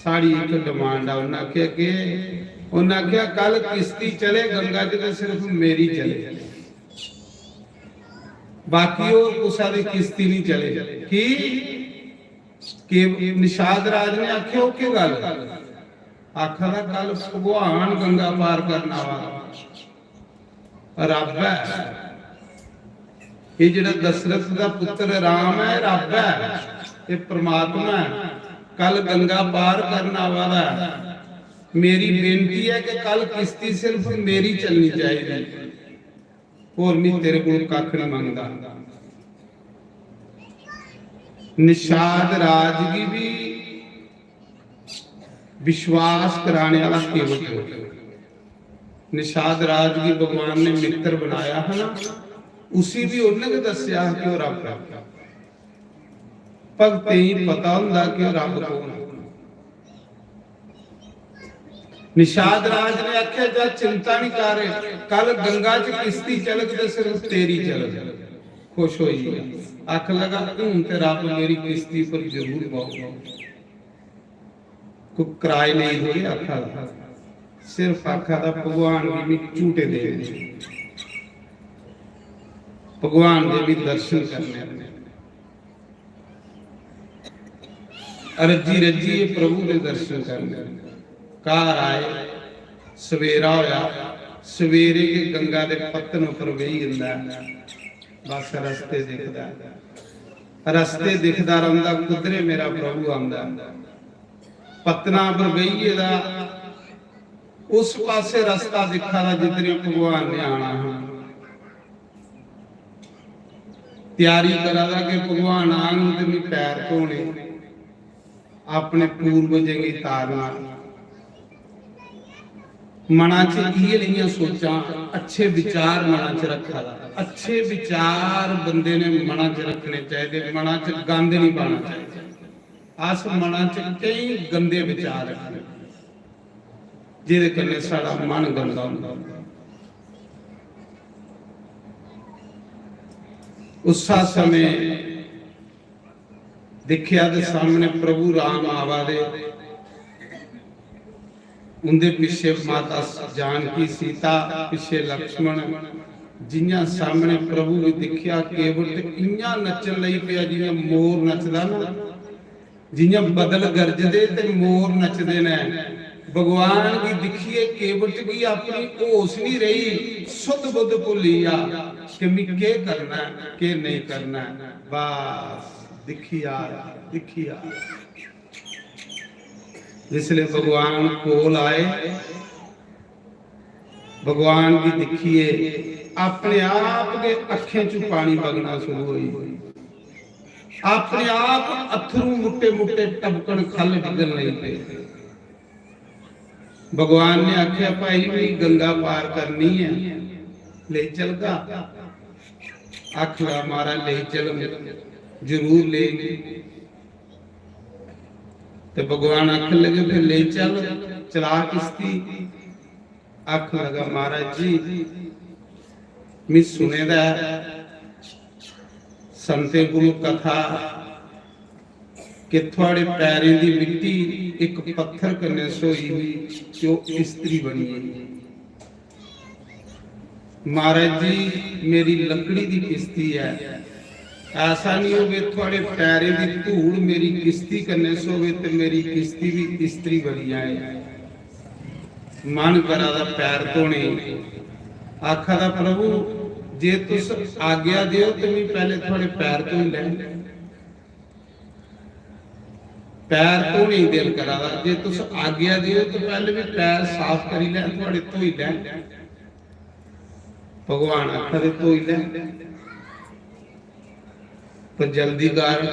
साढ़ी इक डिमांड आ।" उन्नै आखेआ, "केह्?" उन्नै आखेआ, "कल किस्ती चले गंगा च ते सिर्फ मेरी चले, बाकी होर कुसै दी किस्ती नहीं चले।" की? कि निषाद राज ने आखेआ, "ओह् केह् गल्ल?" आखा दा, "कल भगवान गंगा पार करना आवा दा।" रब ऐ। एह् जेह्ड़ा दशरथ दा पुत्र राम ऐ, एह् रब ऐ, एह् परमात्मा ऐ। कल गंगा पार करन आवा दा ऐ। मेरी बेनती ऐ कि कल किस्ती सिर्फ मेरी चलनी चाहिदी, होर मी तेरे कोल कक्ख नहीं मंगदा। निषाद राज गी भी विश्वास कराने वाला केवट है। निषाद राज गी भगवान ने मित्र बनाया है ना, उसी भी उन्हें गै दस्सेआ कि ओह् रब है। भगतें गी पता होंदा कि ओह् रब कौन है। निषाद राज ने आखेआ, "जा चिंता नहीं कर, कल गंगा च किस्ती चलग ते सिर्फ तेरी चलग।" खुश होई गेआ, आखन लगा, "हून ते रब मेरी किस्ती पर जरूर बौह्ग।" कोई कराए लेई थोड़ी आखा दा, सिर्फ आखा दा भगवान गी मी झूटे देने, भगवान दे भी दर्शन करने। रज्जी रज्जियै प्रभु दे दर्शन करने। घर आए, सवेरा होया, सवेरे गै गंगा दे पत्तन उप्पर बेही जंदा ऐ। बस रस्ते दिखदा ऐ, रस्ते दिखदा रौंह्दा, कुद्धरे मेरा प्रभु आंदा ऐ। पत्तना पर बेही गेदा, उस पासे रस्ता दिक्खा दा जिद्धरे भगवान ने आना हा। त्यारी करा दा कि भगवान आन ते मी पैर धोने, अपने पूर्वजें गी तारना। मना च इ'यै नेहियां सोचां, अच्छे विचार मना च रखा दा। अच्छे विचार बंदे ने मना च रखने चाहिदे, मना च गंद नहीं पाना चाहिदा। अस मना च केई गंदे विचार रखने, जेह्दे कन्नै साढ़ा मन गंदा होंदा। उस्सा समें दिक्खेआ ते सामने प्रभु राम आवा दे, उंदे पिच्छे माता जानकी, सीता, पिच्छे लक्ष्मण। जियां सामने प्रभु गी दिक्खेआ, केवट इयां नच्चन लगी पेआ जियां मोर नचदा ना, जियां बदल गरजदे ते मोर नचदे न। भगवान गी दिक्खियै केवट गी अपनी होश नहीं रही, सुध बुध भुल्ली गेआ कि मी केह् करना ऐ, केह् नेईं करना ऐ। बस दिक्खी आ, दिक्खी आ। जिसले भगवान कोल आए, भगवान गी दिक्खियै अपने आप गै अक्खें चों पानी बगना शुरू होई, अपने आप अत्थरू मुट्टे मुट्टे टपकन, खल डिगन लगी पे। भगवान ने आख्या, "भाई, मी गंगा पार करनी है, लेई चलगा?" आखन लगा, "महाराज, लेई चल, जरूर लेई।" ते भगवान आखन लगे, "फिर लेई चल, चला किश्ती।" आखन लगा, "महाराज जी, मी सुने दा ऐ संतें कोलों कथा कि थुआड़े पैरें दी मिट्टी इक पत्थर कन्नै स्होई ही ते ओह् इस्त्री बनी गेई।" महाराज जी, मेरी लकड़ी दी किस्ती ऐ, ऐसा नहीं होवे थुआड़े पैरें दी धूड़ मेरी किस्ती कन्नै सोवे ते मेरी किस्ती भी इस्त्री बनी जाए। मन करा दा पैर धोने, आखा दा, "प्रभु, जे तुस आज्ञा देओ ते मैं पहले थुआड़े पैर धोई लैं।" पैर धोने गी दिल करा दा, जे तुस आज्ञा देओ तो पैह्ले बी पैर साफ करी लैं, थुआढ़े धोई लैं। भगवान आखा दे, "धोई लैं, पर जल्दी कर,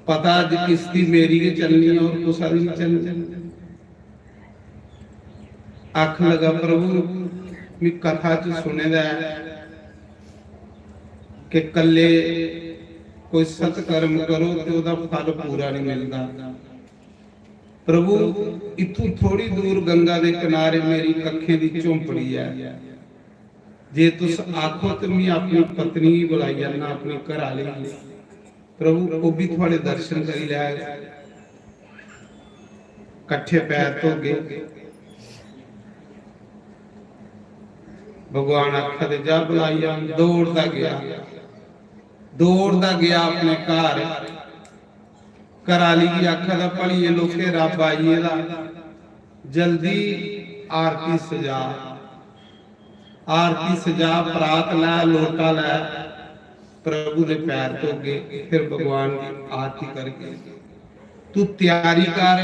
पता अज्ज किस्ती मेरी गै चलनी ऐ और कुसा दी निं चलनी।" आखन लगा, "प्रभु, मैं कथा च सुने दा ऐ कि कल्ले कोई सत्कर्म करो ते ओह्दा फल पूरा नहीं मिलदा। प्रभु, इत्थूं थोड़ी दूर गंगा दे किनारे मेरी कक्खें दी झोंपड़ी ऐ, जे तुस आखो ते मैं अपनी पत्नी गी बुलाई आना, अपनी घर आह्ली गी।" प्रभु ओह् बी थुआढ़े दर्शन करी लैग, कट्ठे पैर धोगे। भगवान आखा दे, "जा बुलाई आन।" दौड़दा गेआ, दौड़दा गेआ अपने घर। घर आह्ली गी आखा दा, "भलिये लोके, रब्ब आई गेदा, जल्दी आरती सजा।" आरती सजा, परात लै, लोटा लै, प्रभु दे पैर धोगे, फिर भगवान दी आरती करगे। तू त्यारी कर,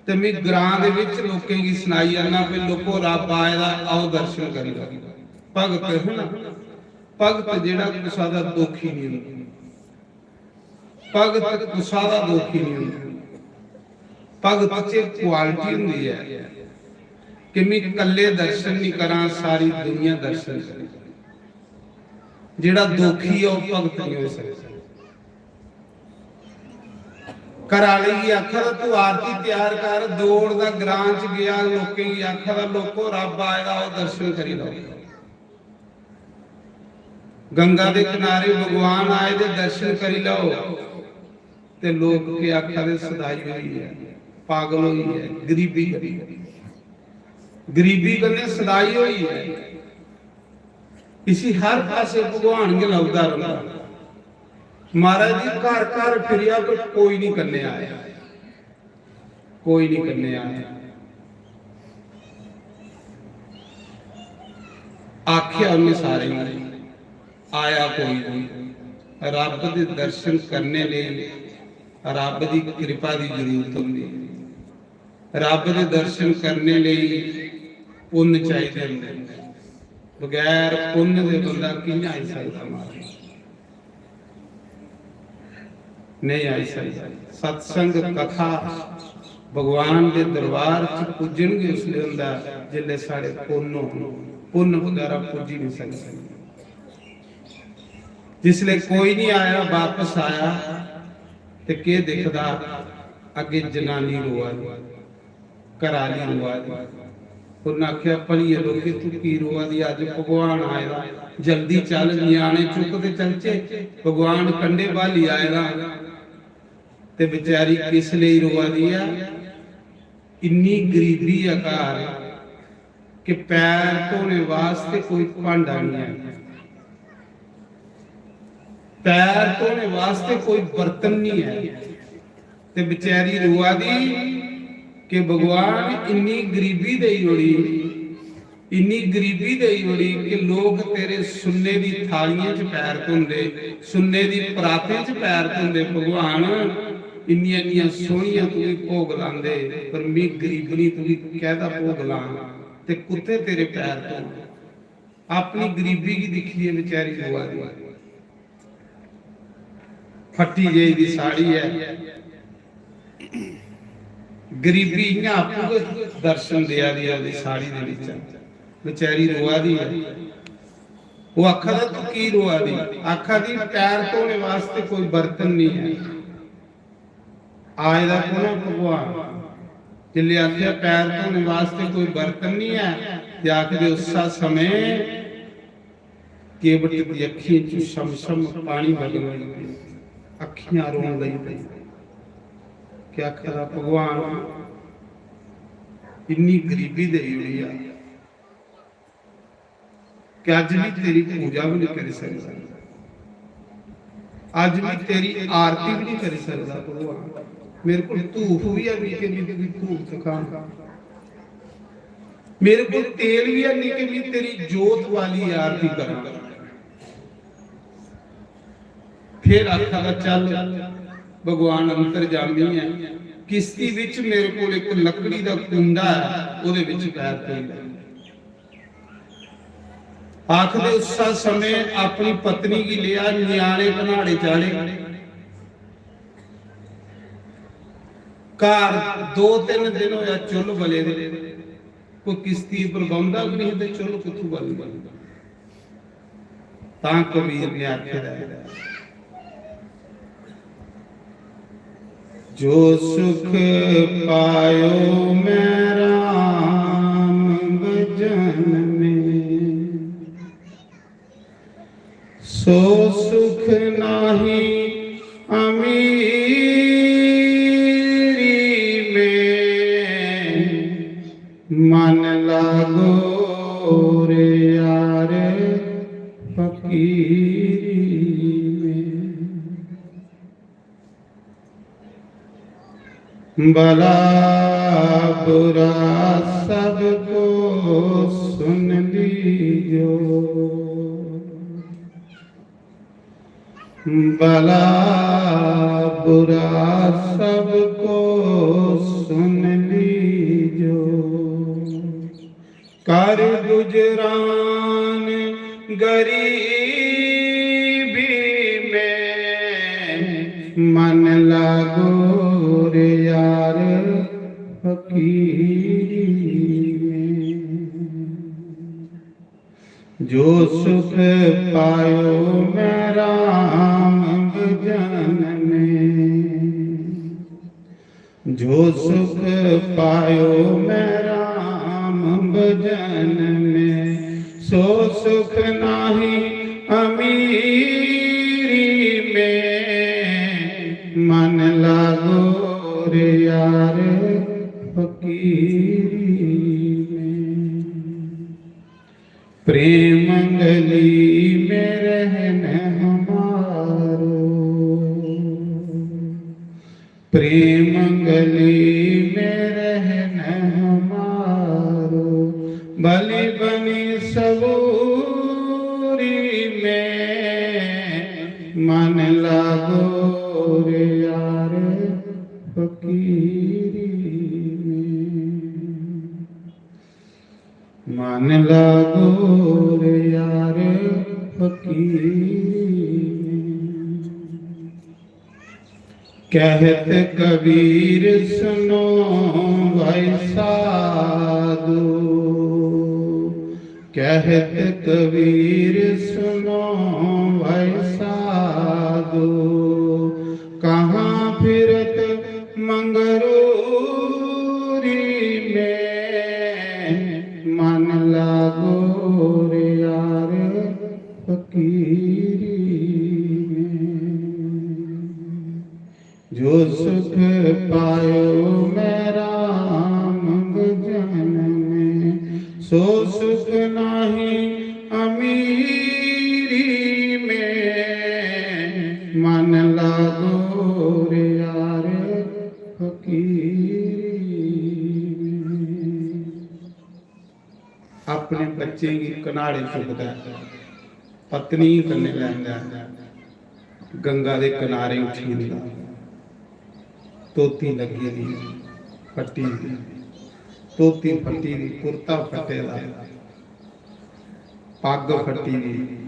ते मैं ग्रां दे विच लोकें गी सनाई आना भी, "लोको, रब्ब आए दा, आओ दर्शन करी लो।" भगत है ना, भगत जेड़ा कुसा दा दुखी नहीं होंदा। भगत कुसा दा दुखी नहीं होंदा। भगत च क्वालिटी होंदी है कि मैं कल्ले दर्शन नहीं करा, सारी दुनिया दर्शन करे। जेड़ा दुखी है, वह भगत नहीं हो सकता। घर आह्ली गी आखा दा, "तू आरती तैयार कर।" दौड़दा ग्रां च गया, लोकें गी आखा दा, "लोको, रब्ब आए दा, आओ दर्शन करी लो।" गंगा दे किनारे भगवान आए दे, दर्शन करी लो। ते लोक केह् आखा दे, "सदाई होई ऐ, पागल होई ऐ, गरीबी करी, गरीबी कन्नै सदाई होई ऐ।" इसी हर पासे भगवान गै लभदा रौंह्दा। महाराज जी, घर घर फिरेआ, पर कोई नहीं कन्नै आया। कोई नहीं कन्नै आया। आखेआ उन्हें सारें गी, आया कोई नहीं। रब दे दर्शन करने लेई रब दी कृपा दी जरूरत होंदी है। रब दे दर्शन करने लेई पुन्न चाहिदे होंदे। बगैर पुन्न दे बंदा कि'यां आई सकदा महाराज? नहीं आई सकदा। सत्संग कथा भगवान दे दरबार च पुज्जन गै उसले होंदा जिसले साढ़े पुन्न होन। पुन्न बगैरा पुज्जी नहीं सकदे। जिसले कोई नहीं आया, वापस आया ते केह् दिखदा? अग्गे जनानी रोआ दी, घरा आह्ली रोआ दी। उन्नै आखेआ, "भलिये लोके, तू की रोआ दी? अज्ज भगवान आए दा, जल्दी चल, ञ्याणे चुक्क ते चलचे, भगवान कंढे ब्हाली आए दा।" ते बेचारी किस लेई रोआ दी ऐ? इन्नी गरीबी ऐ घर कि पैर धोने वास्ते कोई भांडा नहीं है, पैर धोने वास्ते कोई बर्तन नहीं है। ते बेचारी रोआ दी कि भगवान, इन्नी गरीबी देई ओड़ी, इन्नी गरीबी देई ओड़ी कि लोक तेरे सुन्ने दी थालियें च पैर धोंदे, सुन्ने दी परातें च पैर धोंदे। भगवान, इन्नियां इन्नियां सोहनियां तुगी भोग लांदे, पर मी गरीबनी तुगी कैह्दा भोग लां ते कुत्थै तेरे पैर धों? अपनी गरीबी गी दिक्खियै बेचारी रोआ दी। फट्टी जेही दी साड़ी ऐ, गरीबी इ'यां आपूं गै दर्शन देआ दी ऐ ओह्दी साड़ी दे बिच। बेचारी रोआ दी ऐ। ओह् आखा दा, "तू की रोआ दी?" आखा दी, "पैर धोने वास्ते कोई बर्तन नहीं है।" आए दा कु'न ऐ? भगवान। जिसलै आखेआ पैर धोने वास्ते कोई बर्तन नहीं है, ते आखदे उस्सै समें केवट दी अक्खियें च छम छम पानी बगन लगी पेआ, अक्खियां रोन लगी पेई। क्या आखा दा भगवान, इन्नी गरीबी देई ओड़ी आ कि अज्ज भी तेरी पूजा भी नहीं करी सकदा, अज्ज भी तेरी आरती भी नहीं करी सकदा भगवान। मेरे को धूफ भी है, मिगी भी धूफ दिखाना। मेरे को तेल भी है नहीं कि मैं तेरी जोत वाली आरती करा। फिर आखा दा, "चल, भगवान अंतर्जामी ऐ, किश्ती विच मेरे कोल इक लकड़ी दा कुंडा ऐ, ओह्दे विच पैर पेई लै।" आखदे उस्सै समें अपनी पत्नी गी लेआ, ञ्याणे घनाड़े चाढ़े। घर दो तिन्न दिन होया चुल्ल बले दे, कोई किश्ती पर बौंह्दा गै निं ते चुल्ल कुत्थूं बलनी? तां कबीर ने आखे दा ऐ, "जो सुख पायो मैं राम भजन में, सो सुख नाही अमीरी में, मन लागो रे यार फकीरी में।" भला बुरा सबको सुन लीजो, भला बुरा सबको सुन लीजो, कर गुजरान गरीबी में, मन लागो रे यार फकीरी में। जो सुख पायो मैं राम भजन में, जो सुख पायो मैं राम भजन में, सो सुख नाही अमीरी में, मन लागो रे यार फकीरी में। प्रेम गली में रहन हमारो, प्रेम गली में रहन हमारो, बलि बनी सबूरी में, मन लागो रे यार फकीरी में। मन लागो रे यार फकीरी में। कहत कबीर सुनो भाई साधु, कहत कबीर सुनो भाई साधु, कहाँ फिरत मंगरूरी में, मन लागो रे यार फकीरी में। जो सुख पायो मैं राम भजन में, सो सुख नाही अमीरी में, मन लागो रे यार फकीरी में। अपने बच्चें गी कनाड़े चुकदा ऐ, पत्नी कन्नै लैंदा ऐ, गंगा दे किनारे उठी जंदा। धोती लग्गी दी, फट्टी दी, धोती फट्टी दी, कुर्ता फट्टे दा, पग्ग फट्टी दी,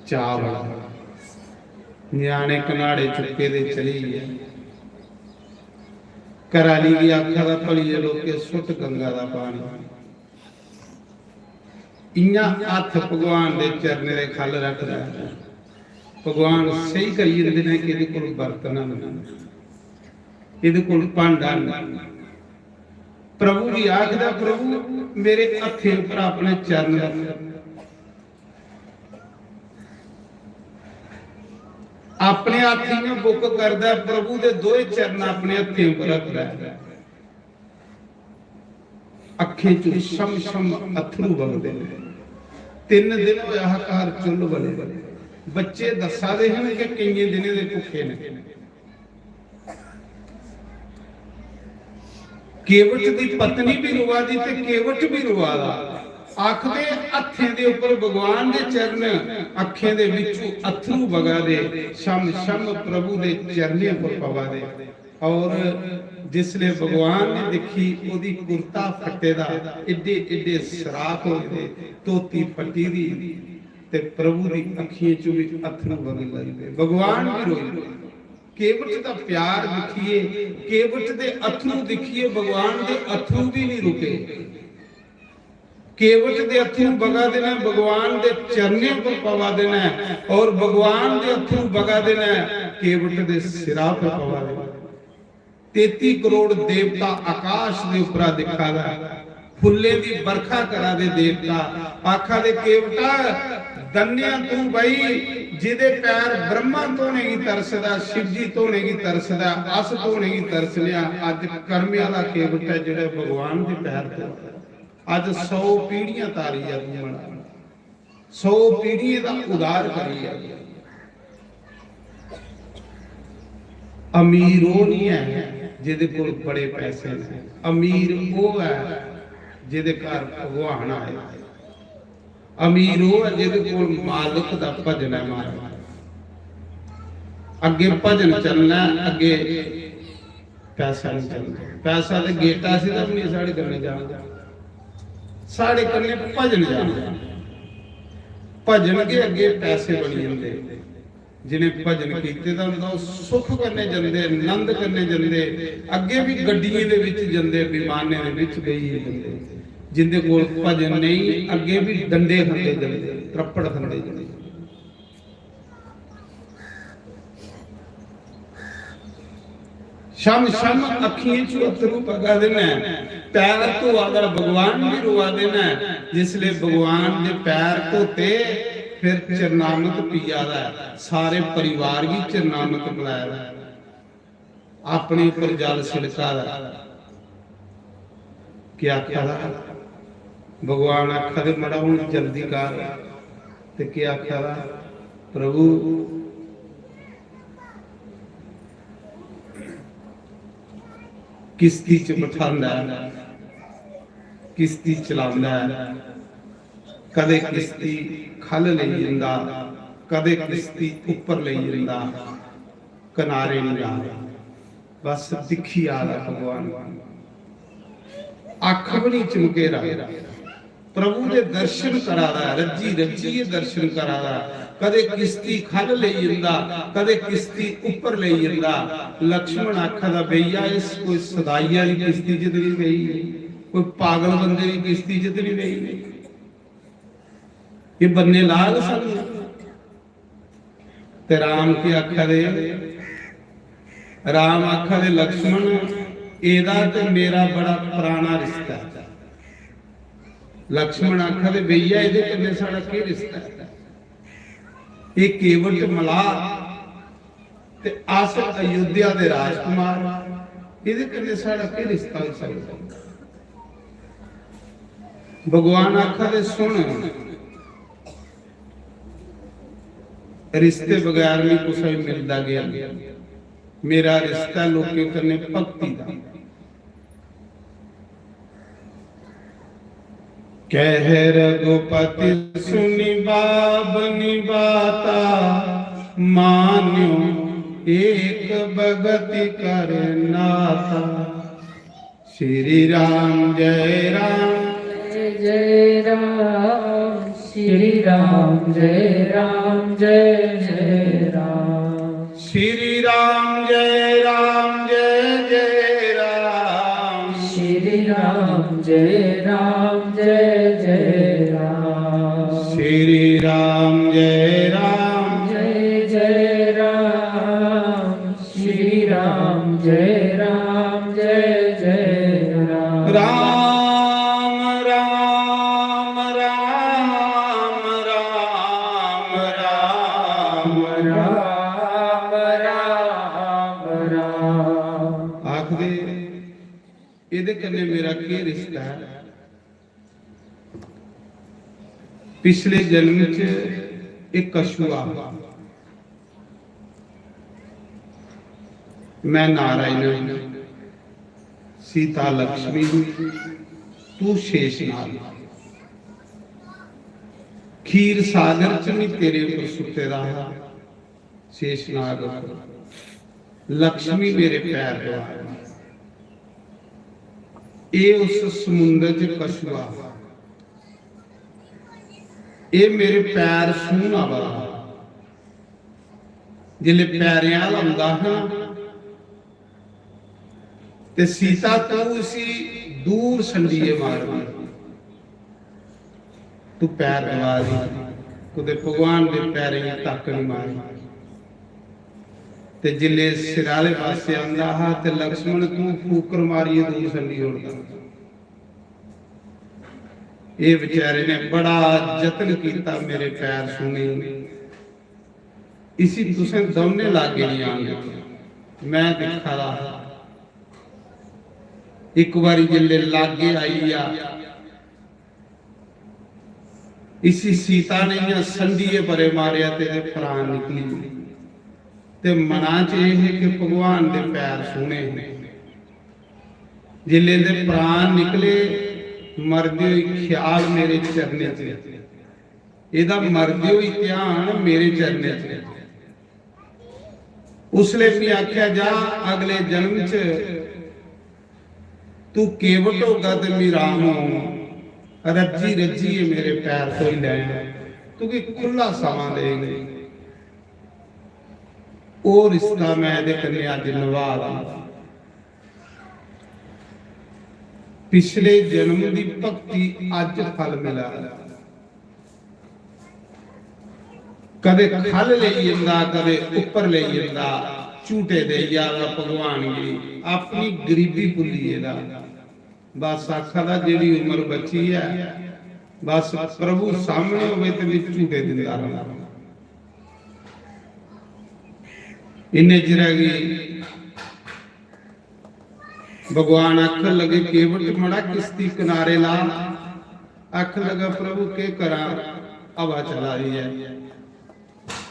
चाऽ बड़ा। ञ्याणे कनाड़े चुक्के दे चली गे। घरै आह्ली गी आखा दा, "भलिये लोके, सुट्ट गंगा दा पानी।" इ'यां हत्थ भगवान दे चरणें दे ख'ल्ल रखदा ऐ। भगवान स्हेई करी दिंदे न कि एह्दे कोल बरतना नेईं, एह्दे कोल भांडा नेईं। प्रभु गी आखदा, "प्रभु, मेरे हत्थें उप्पर अपने चरण रख।" अपने हत्थ इ'यां बुक करदा ऐ, प्रभु दे दोए चरण अपने हत्थें उप्पर रखदा ऐ। अक्खें च छम छम अत्थरू बगदे न। तिन्न दिन होया हा घर चुल्ल बले। बच्चे दस्सा दे हन कि केइयें दिनें दे भुक्खे न। केवट दी पत्नी भी रोआ दी ते केवट भी रोआ दा। आखदे हत्थें दे उप्पर भगवान दे चरण, अक्खें दे विचू अथरू बगा दे, छम छम प्रभु दे चरणें उप्पर पवा दे। और जिसले भगवान ने दिक्खी, ओदी कुर्ता फट्टे दा, एड्डे एड्डे सराख होए दे, धोती फट्टी दी, ते प्रभु दी अक्खियें चों भी अथरू बगन लग पे। भगवान भी रोई पे। केवट दा प्यार दिखिए, केवट दे अथरू दिखिए, भगवान दे अथरू भी नहीं रुके। केवट दे अथरू बगा दे न, भगवान दे चरणें पर पवा दे न, और भगवान दे अथरू बगा दे न, केवट दे सिरा पर पवा दे न। तेती करोड़ देवता आकाश दे उपरा दिखा दा, फुल्लें दी बरखा करा दे देवता। आखा दे, "केवटा, धन्य तू बई, जिदे पैर ब्रह्मा धोने गी तरसदा, शिव जी धोने गी तरसदा, अस धोने गी तरसने आं।" अज कर्मे आह्ला केवट ऐ, जेह्ड़ा भगवान दे पैर धोआ। अज सौ पीढ़ियां तारी ऐ तूं मना, सौ पीढ़ियें दा उद्धार करी ऐ। अमीर ओह् नहीं ऐ जेह्दे कोल बड़े पैसे न, अमीर ओह् ऐ जेह्दे घर भगवान आए। अमीर ओह् ऐ जेह्दे कोल मालक दा भजन ऐ। महाराज, अग्गे भजन चलना ऐ, अग्गे पैसा नहीं चलना। पैसा ते गेटा सी, ते भी नहीं साढ़े कन्नै जाना। साढ़े कन्नै भजन जाना। भजन के अग्गे पैसे बनी जंदे। जिन्हें भजन कीते दा होंदा, ओह् सुख कन्नै जंदे, नंद कन्नै जंदे। अग्गे भी गड्डियें दे विच जंदे, विमानें दे विच बेहियै जंदे। जिंदे कोल भजन नहीं, अग्गे भी डंडे खंदे जंदे, त्रप्पड़ खंदे जंदे। छम छम अखियें चों अत्थरू बगा दे न, पैर धोआ दा भगवान भी रोआ दे न। जिसले भगवान दे पैर धोते, फिर चरणामृत पिया दा ऐ, सारे परिवार गी चरणामृत पिलाया दा ऐ, अपने उप्पर जल छिड़का दा ऐ। केह् आखा दा? भगवान आखा दे, "मड़ा, हून जल्दी कर।" ते केह् आखा दा? "प्रभु, किश्ती च बठांदा ऐ, किश्ती चलांदा ऐ, कदे किश्ती ख'ल्ल लेई जंदा, कदे किश्ती उप्पर लेई जंदा, कनारे निं ला दा।" बस दिक्खी आ दा भगवान, अक्ख बी निं चमके दा। प्रभु दे दर्शन करा दा, रज्जी रज्जियै दर्शन करा दा। कदे किश्ती ख'ल्ल लेई जंदा, कदे किश्ती उप्पर लेई जंदा। लक्ष्मण आखा दा, "भैया, इस कोई सदाइया दी किश्ती च ते निं बेही, कोई पागल बंदे दी किश्ती च ते निं बेही? एह् बन्ने लाग सानूं।" ते राम केह् आखा दे? राम आखा दे, "लक्ष्मण, एह्दा ते मेरा बड़ा पराना रिश्ता ऐ।" लक्ष्मण आखा दे, "भैया, एह्दे कन्नै साढ़ा केह् रिश्ता ऐ? एह् केवट मलाह ते अस अयोध्या दे राजकुमार, एह्दे कन्नै साढ़ा केह् रिश्ता होई सकदा?" भगवान आखा दे, "सुन, रिश्ते बगैर मिगी कुसै गी मिलदा गै नेईं। मेरा रिश्ता लोकें कन्नै भक्ति दा।" कह रघुपति सुनि बाब निबाता, मान्यो एक बगति कर नाता। श्री राम जय राम, जय जय राम, श्री राम जय राम, जय जय राम। श्री राम जय राम, जय जय राम। श्री राम जय राम, जय जय राम। श्री राम जय राम, जय जय राम। श्री राम जय राम, जय जय राम। राम राम राम राम राम राम राम राम राम। आखदे, "एह्दे कन्नै मेरा केह् रिश्ता ऐ? पिछले जन्म च एह् कछुआ हा, मैं नारायण आं, सीता लक्ष्मी ही, तू शेषनाग।" खीर सागर च मी तेरे उप्पर सुत्ते दा हा, शेषनाग उप्पर। लक्ष्मी मेरे पैर दबाऽ दी। एह् उस समुंदर च कछुआ हा। एह् मेरे पैर सूंह्न आवा दा हा। जिसलै पैरें आह्ला औंदा हा ना, ते सीता, तू इसी दूर संडियै मार। तू पैर दबा दी, कुतै भगवान दे पैरें गी तक्क निं मारी। ते जिसलै सिर आह्ले पासै आंदा हा, ते लक्ष्मण तू फूकर मारियै दूर संडी ओड़दा। एह् बेचारे ने बड़ा जतन कीता मेरे पैर सूंह्ने गी। इसी तुसें दौनें लाग्गे निं आन दित्ता। में दिक्खा दा हा। इक बारी जिसलै लाग्गे आई गेआ, इसी सीता ने इ'यां संडियै परे मारेआ ते एह्दे प्राण निकली गे। ते मना च एह् हे कि भगवान दे पैर सूंह्ने हे। जिसलै एह्दे प्राण निकले, मरदे होई ख्याल मेरे चरणें च, एह्दा मरदे होई ध्यान मेरे चरणें च। उसलै भी आखेआ, जा, अगले जन्म च तू केवट होगा ते मी राम होङ। रज्जी रज्जियै मेरे पैर धोई लैङ, तुगी खु'ल्ला समां देङ। ओह् रिश्ता में एह्दे कन्नै अज्ज नभा दा। पिछले जन्म दी भक्ति अज्ज फल मिला दा। कदे ख'ल्ल लेई जंदा, कदे उप्पर लेई जंदा, झूटे देई जा दा भगवान गी, अपनी गरीबी भुल्ली गेदा। बस आखा दा, जेह्ड़ी उम्र बची ऐ, बस प्रभु सामने होवे ते में झूटे दिंदा रहां। इन्ने चिरै गी भगवान आखन लगे, "केवट मड़ा, किश्ती किनारे ला।" आखन लगा, "प्रभु, केह् करां, हवा चला दी ऐ,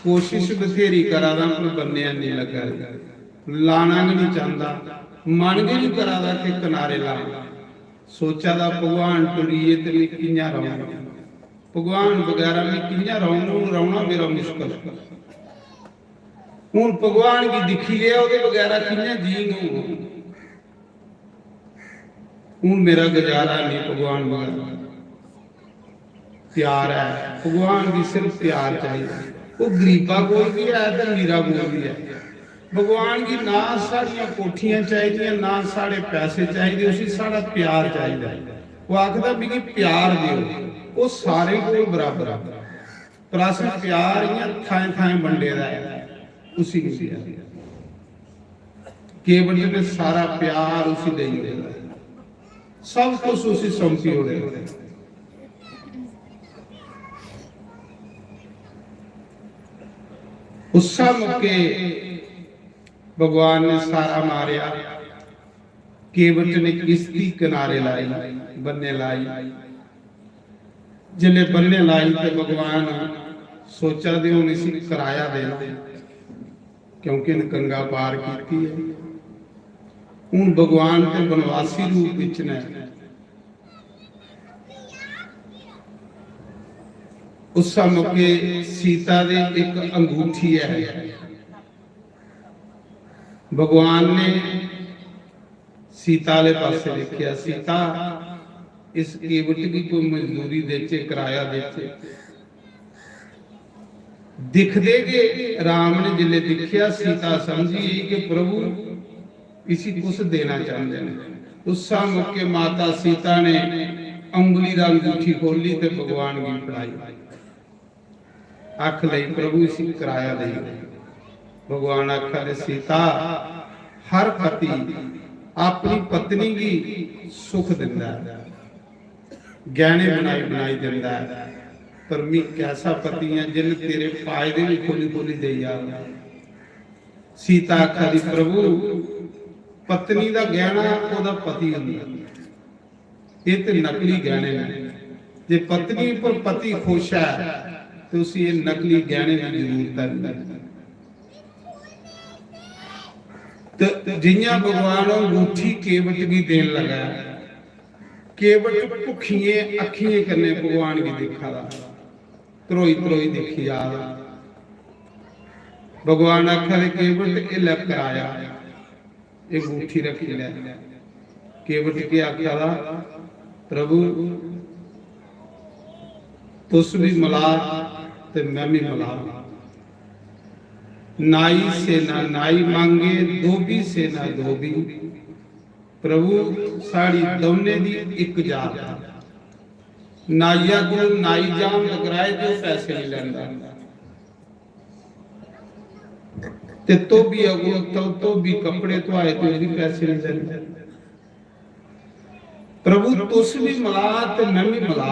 कोशिश बथेरी करा दा, पर बन्ने निं लग्गा दी, लाना गै निं चांह्दा, मन गै निं करा दा कि किनारे लां।" सोचा दा, भगवान टुरी गे ते में कि'यां रवां? भगवान बगैरा में कि'यां रौह्ङ? हून रौह्ना मेरा मुश्कल। हून भगवान गी दिक्खी लेआ, ओह्दे बगैरा कि'यां जीङ हून? हून मेरा गुजारा नेईं भगवान बगैरा। प्यार ऐ, भगवान गी सिर्फ प्यार चाहिदा। ओह् गरीबा कोल बी ऐ ते मीरा कोल बी ऐ। भगवान गी ना साढ़ियां कोठियां चाहिदियां, ना साढ़े पैसे चाहिदे, उसी साढ़ा प्यार चाहिदा। ओह् आखदा, "मिगी प्यार देओ।" ओह् सारें कोल बराबर ऐ। पर असें प्यार इ'यां थाएं-थाएं बंडे दा ऐ, उसी निं देआ। केवट ने सारा प्यार उसी देई ओड़े दा ऐ, सब कुछ उसी सौंपी ओड़े दा ऐ। उस्सै मौके भगवान ने सारा मारेआ। केवट ने किश्ती किनारे लाई, बन्ने लाई। जिसलै बन्ने लाई ते भगवान सोचा दे हून इसी कराया देना, क्योंकि इन्न गंगा पार कीती ऐ। हून भगवान ते बनवासी रूप बिच न। उस मौके सीता दे इक अंगूठी ऐ। भगवान ने सीता आह्ले पासै दिक्खेआ, "सीता, इस केवट गी कोई मजदूरी देचै, कराया देचै।" दिखदे गै राम ने जिसलै दिक्खेआ, सीता समझी गेई कि प्रभु इसी कुछ देना चांह्दे न। उस्सै मौके माता सीता ने उंगली दा अंगूठी खोह्ल्ली ते भगवान गी फड़ाई। अख लेई, "प्रभु, इसी कराया देई।" भगवान आखा दे, "सीता, हर पति अपनी पत्नी गी सुख दिंदा ऐ, गैह्ने बनाई बनाई दिंदा ऐ, पर मी कैसा पति ऐ जिन्न तेरे पाए दे बी खोली खोली देई जाग?" सीता आखा दी, "प्रभु, पत्नी दा गैह्ना ओह्दा पति होंदा, एह् ते नकली गैह्ने न। जे पत्नी पर पति खुश ऐ ते उसी एह् नकली गैह्ने दी जरूरत ऐ नहीं।" ते जि'यां भगवान ओह् अंगूठी केवट गी देन लगा, केवट भुक्खियें अक्खियें कन्नै भगवान गी दिक्खा दा। त्रोई त्रोई दिक्खी जा दा। भगवान आखा दे, "केवट, एह् लै कराया, एह् बूठी रक्खी लै।" केवट केह् आखा दा, "प्रभु, तुस भी मला ते मैं भी मला। नाई सेना नाई मांगे, धोबी सेना धोबी।" प्रभु, साढ़ी दौनें दी इक जात ऐ। नाइया कोल नाई जान टकराए ते ओह् पैसे नहीं लैंदा, ते धोबिया कोल धो-, धोबी कपड़े धोआए ते ओह् भी पैसे नहीं लैंदा। "प्रभु, तुस भी मला ते मैं भी मला।"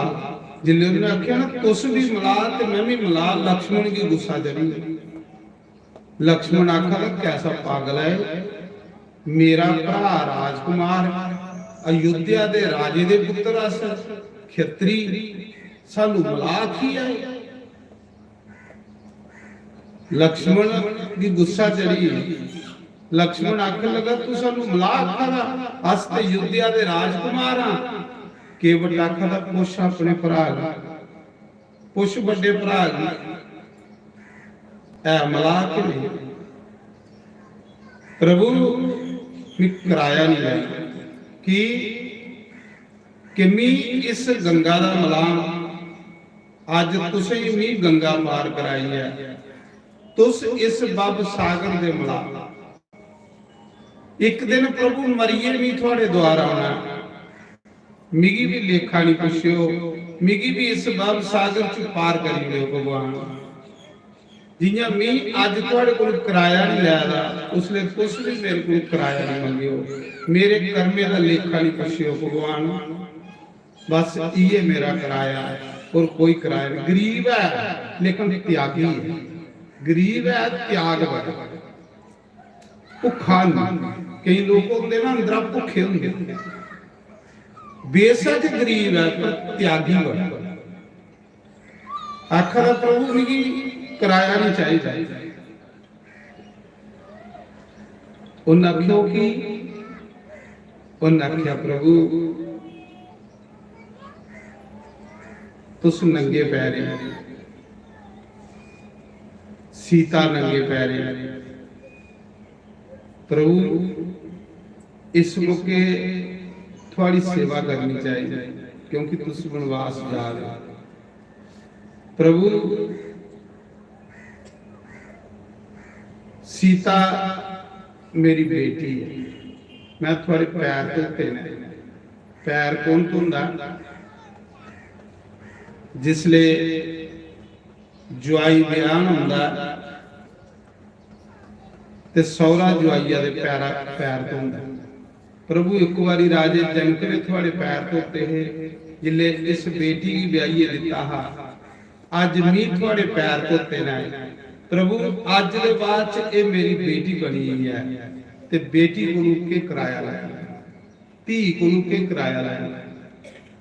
जिसले उन्हें आख्या ना, "तुस भी मला ते मैं भी मला," लक्ष्मण गी गुस्सा चढ़ी। लक्ष्मण आखा दा, "कैसा पागल है, मेरा भ्रा राजकुमार, अयोध्या दे राजे दे पुत्र अस, खेत्री, सानू मला आखी आए।" लक्ष्मण गी गुस्सा चढ़ी। लक्ष्मण आखन लगा, "तू सानू मला आखा दा, अस ते अयोध्या दे राजकुमार हां।" केवट आखा दा, "पुछ अपने भ्रा गी, पुछ बड्डे भ्रा गी, ऐ मला कि नहीं?" "प्रभु, मी कराया नहीं लैना, की कि मी इस गंगा दा मलाम, अज तुसें मी गंगा पार कराई है, तुस इस बब सागर दे मला। इक दिन प्रभु मरियै मी थुआड़े द्वार औना, मिगी भी लेखा नहीं पुच्छेओ, मिगी भी इस बब सागर च पार करी लेओ भगवान। जियां मी अज थुआड़े कोल कराया नहीं लै दा, उसले तुस भी मेरे कोल कराया नहीं मंगेओ, मेरे कर्मे दा लेखा नहीं पुच्छेओ भगवान। बस इये मेरा कराया है, और कोई कराया नहीं।" गरीब है लेकिन त्यागी है, गरीब है, त्याग बड़ा, भुखा नहीं। कई लोग होंदे ना, अंदरा भुखे होंदे, बेशक गरीब है पर त्यागी बड़ा। आखा दा, "प्रभु, मिगी कराया नहीं चाहिए।" उन्हें आखेआ कि, उन्हें आखेआ, "प्रभु, तुस नंगे पैरे, सीता नंगे पैरे, प्रभु, इस मौके थुआड़ी सेवा करनी चाहिए, क्योंकि तुस वनवास जा रहे हो। प्रभु, सीता मेरी बेटी है, मैं थुआड़े पैर धोते ने।" पैर कौन धोंदा? जिसले जुआई ब्याहन होंदा ते सौहरा जुआइया दे पैरा, पैर धोंदा। प्रभु, इक बारी राजे जनक ने थुआड़े पैर धोते हे, जिसले इस बेटी गी ब्याहियै दित्ता हा। अज मी थुआड़े पैर धोते न। प्रभु, अज दे बाद च एह मेरी बेटी बनी गई है, ते बेटी कोलू केह कराया लैना? धी कोलू केह कराया लैना?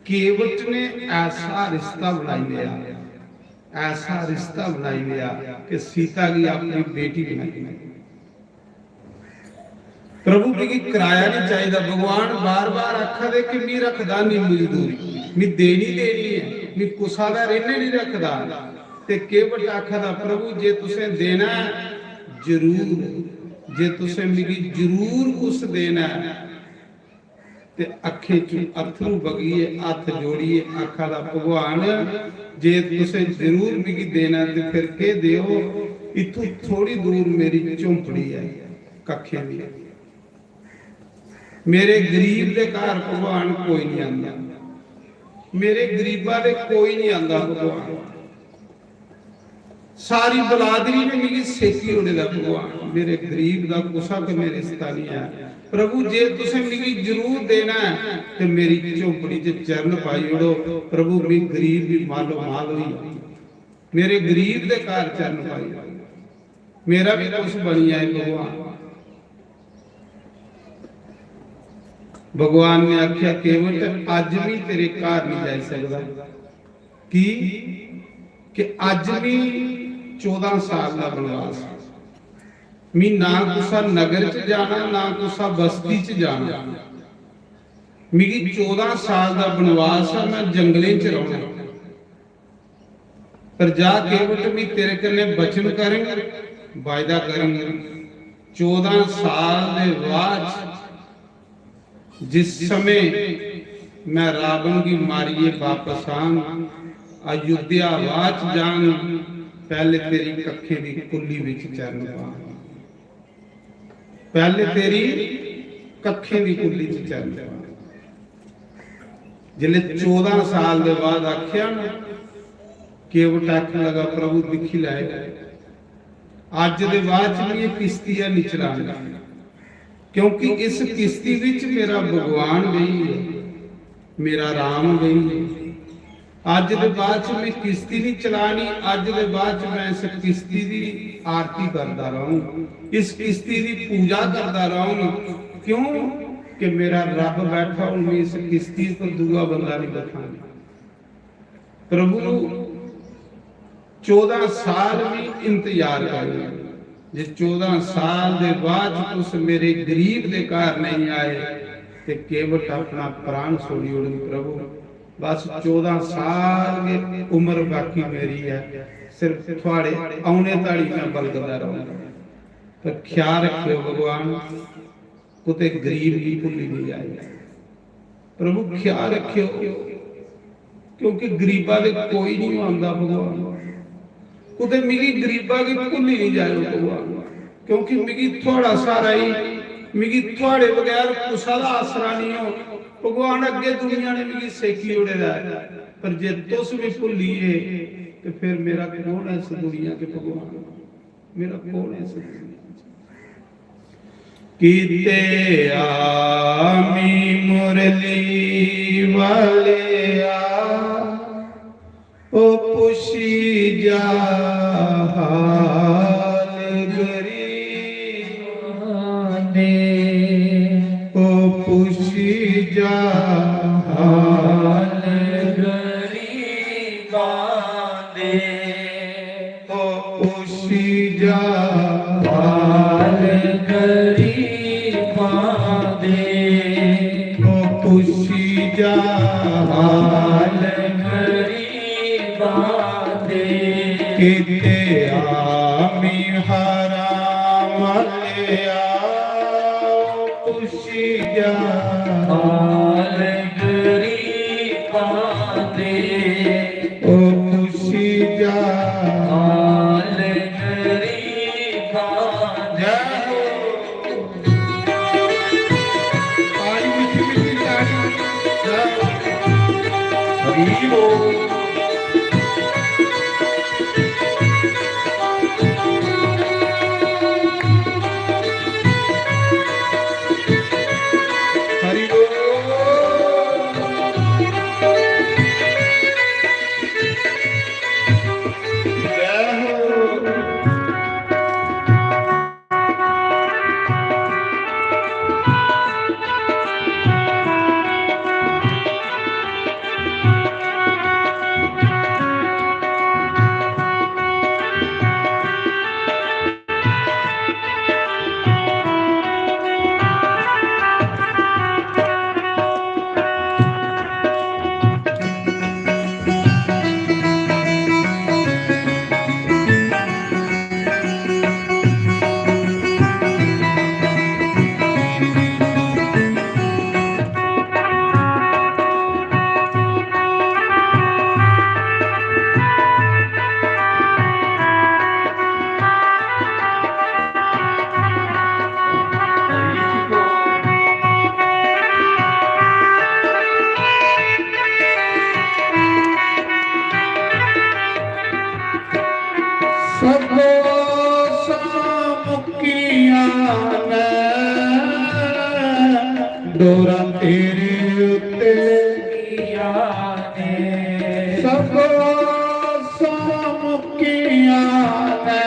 केवट ने ऐसा रिश्ता बनाई लिया, ऐसा रिश्ता बनाई लिया कि सीता गी अपनी बेटी बनाई। प्रभु, मिगी कराया नहीं चाहिए। भगवान बार बार आखा दे कि मी रखदा नहीं मजदूरी, मी देनी देनी है, मी कुसा दा ऋण नहीं रखदा। ते केवट आखा दा, "प्रभु, जे तुसें देना है, जरूर, जे तुसें मिगी जरूर कुछ देना है।" ते अक्खें च अत्थरू बगियै हत्थ जोड़ियै आखा दा, "भगवान, जे तुसें जरूर मिगी देना ते फिर केह् देओ? इत्थूं थोड़ी दूर मेरी झोंपड़ी ऐ, कक्खें दी। मेरे गरीब दे घर भगवान कोई नहीं आंदा, मेरे गरीबा दे कोई नहीं आंदा भगवान। सारी बलादरी ने मिगी सेकी ओड़े दा भगवान, मेरे गरीब दा कुसा कन्नै रिश्ता नहीं है। प्रभु, जे तुसें मिगी जरूर देना है ते मेरी झोंपड़ी च चरण पाई ओड़ो। प्रभु, मी गरीब भी मालो माल होई जाओ, मेरे गरीब दे घर चरण पाई ओड़ो, मेरा भी कुछ बनी जाए भगवान।" भगवान ने आख्या, "केवट, अज भी तेरे घर नहीं जाई सकदा।" की? कि अज मी चौदां साल दा बनवास ऐ। मी ना कुसा नगर च जाना, ना कुसा बस्ती च जाना। मिगी चौदां साल दा बनवास ऐ, मैं जंगलें च रौह्ना। पर जा केवट, मी तेरे कन्नै वचन करङ, वायदा करङ। चौदां साल दे बाद जिस समय मैं रावण गी मारियै वापस आंग, अयोध्या वाच जांग, पहले तेरी कक्खें दी कुल्ली विच चरण पांग। पहले तेरी कक्खें दी कुल्ली च चरण पांग। जिसले चौदां साल दे बाद आख्या ना, केवट आखन लगा, "प्रभु दिक्खी लै, अज्ज दे बाद च भी ये किश्ती है नहीं चलानी, क्योंकि इस किश्ती विच मेरा भगवान भी है, मेरा राम भी है। अज्ज दे बाद च मैं किश्ती नहीं चलानी, अज्ज दे बाद च मैं इस किश्ती दी आरती करदा रहूं, इस किश्ती दी पूजा करदा रहूं, क्यों कि मेरा रब बैठा, हुन मैं इस किश्ती पर दूआ बंदा नहीं बैठाना।" प्रभु चौदां साल भी इंतजार कर, जे चौदां साल दे बाद तुस मेरे गरीब दे घर नहीं आए, ते केवट अपना प्राण छोड़ी ओड़न। प्रभु, बस चौदां साल गै उम्र बाकी मेरी है, सिर्फ थुआड़े औने धोड़ी मैं बलगदा रहूंगा। पर ख्याल रखियो भगवान, कुते गरीब गी भुल्ली नहीं जाए। प्रभु, ख्याल रखियो, क्योंकि गरीबा दे कोई नहीं आंदा भगवान। कुते मिगी गरीबा गी भुल्ली नहीं जाए भगवान, क्योंकि मिगी थुआड़ा सहारा ही, मिगी थुआड़े बगैर कुसा दा आसरा नहीं हो। भगवान, अग्गे दुनिया ने मिगी सेकी ओड़े दा है, पर जे तुस भी भुल्ली गे, ते फिर मेरा कौन है इस दुनिया च भगवान? मेरा कौन है इस दुनिया च? किते आमी मुरली वाले आ, ओ पुछी जा हाल गरीबां दे, ओ पुछी जा हाल गरीबां दे। ओ पुछी जा हाल गरीबां दे, ओ पुछी जा हाल गरीबां दे। किते आमी हराम लिया, ओ पुछी जा हाल गरीबां दे। ओ पुछी जा हाल गरीबां दे। जय हो। ताली, मिठी मिठी ताली। जय हो। हरी बोल। हरि बोल। जय हो। सगो सामुकियां ने डोरा तेरे उत्ते किया ने। सगो सामुकियां ने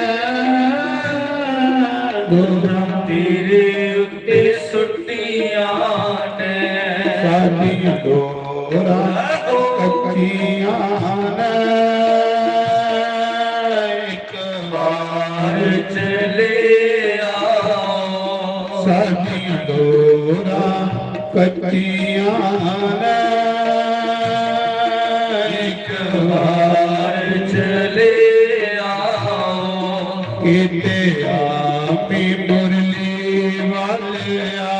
डोरा तेरे उत्ते सुटियां ने। साडियां डोरा कच्चियां ने। बार चले आओ। साडियां डोरा कच्चियां ने। एक बार चले इते आपी मुरली वाले आ,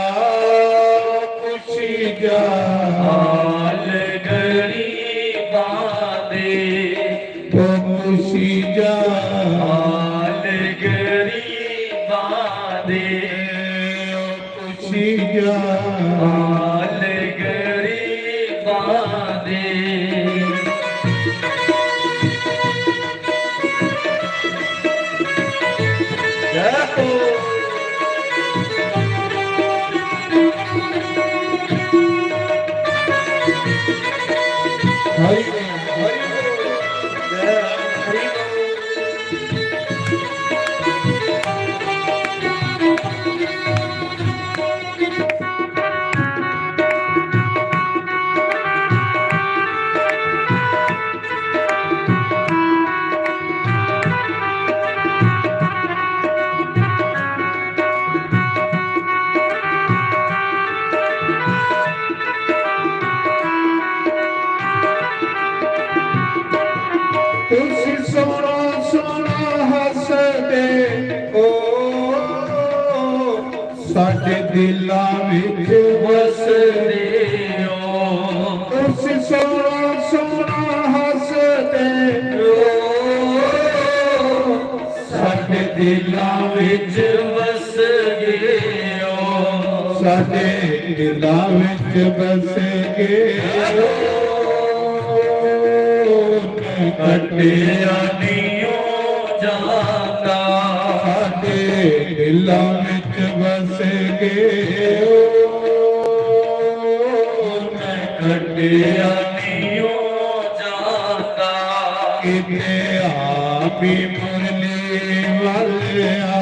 खुशी जा हाल गरीबां दे, ओ खुशी जा हाल गरीबां दे, ओ खुशी जा हाल गरीबां दे। जय हो। हरि बोल, हरि बोल, जय हरि बोल। तुसी सोहना सोहना हसदे ओ, साडे दिलां विच वसदे ओ। तुसी सोहना सोहना हसदे ओ, साडे दिलां विच वस गए ओ। साडे दिलां विच बस गए ओ। कटिया नियो जाता। साडे दिलां विच बस गए ओ। कटिया नियो जाता। किते आपी मुरली वाले आ,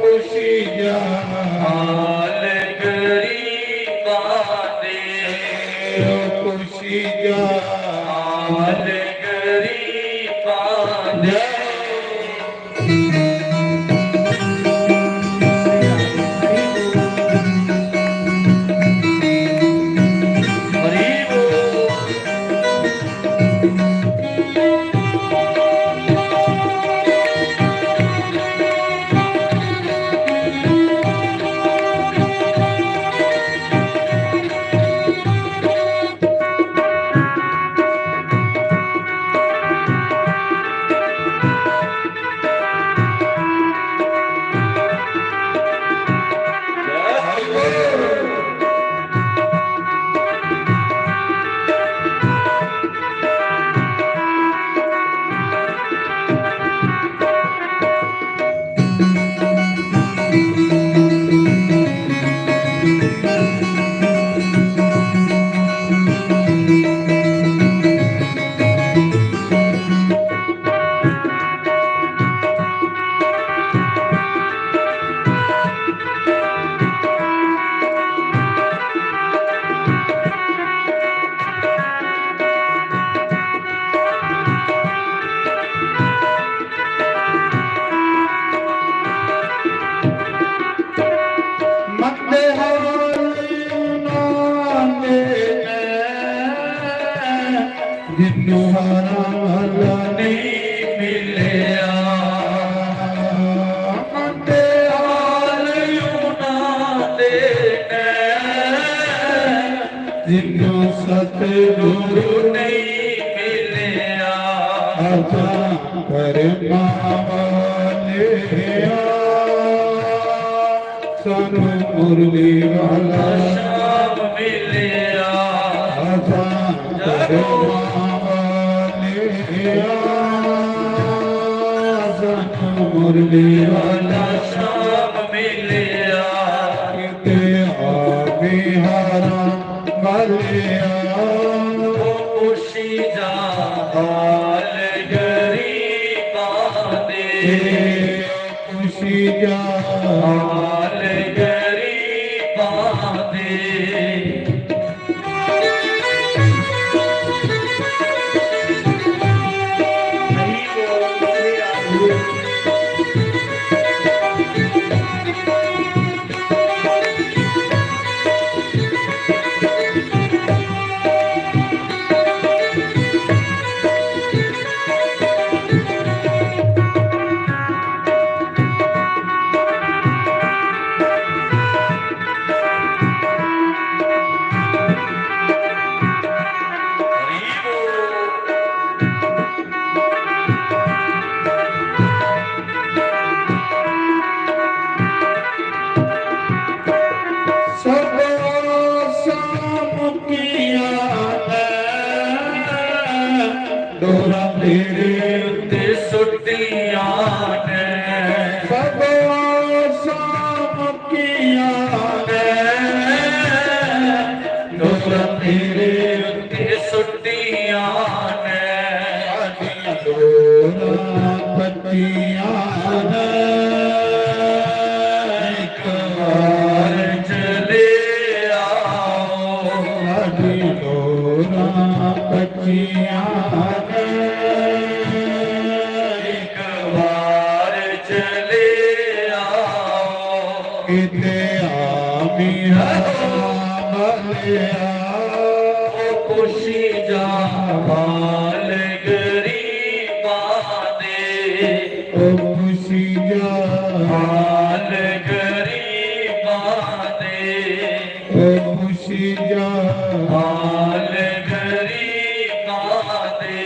खुशी जा हाल गरीबां दे, ओ खुशी जा हाल गरीबां दे। मंदे हाल उन्हां दे ने, जिन्नू हाल नहीं मिलया। मंदे हाल उन्हां दे ने, जिन्नू सतगुरु नहीं मिलया। असां करमां वाले आ, सानू मुरली वाला श्याम मिलया। असां करमां वाले आ, सानू मुरली वाला श्याम मिलया। किते आ बिहारा वाले आ, ओ खुशी जा हाल गरीबां दे। खुशी जा हाल गरीबां दे। सब आशां मुक्कियां ने, नूर तेरे उत्ते सुट्टियां ने। साडियां डोरां पक्कियां ने, इक बार चले आओ। साडियां डोरां पक्कियां ने, इक बार चले आओ। किते आमी बलिया, ओ खुशी जा हाल गरीबां दे। ओ खुशी जा हाल गरीबां दे। ओ खुशी जा हाल गरीबां दे।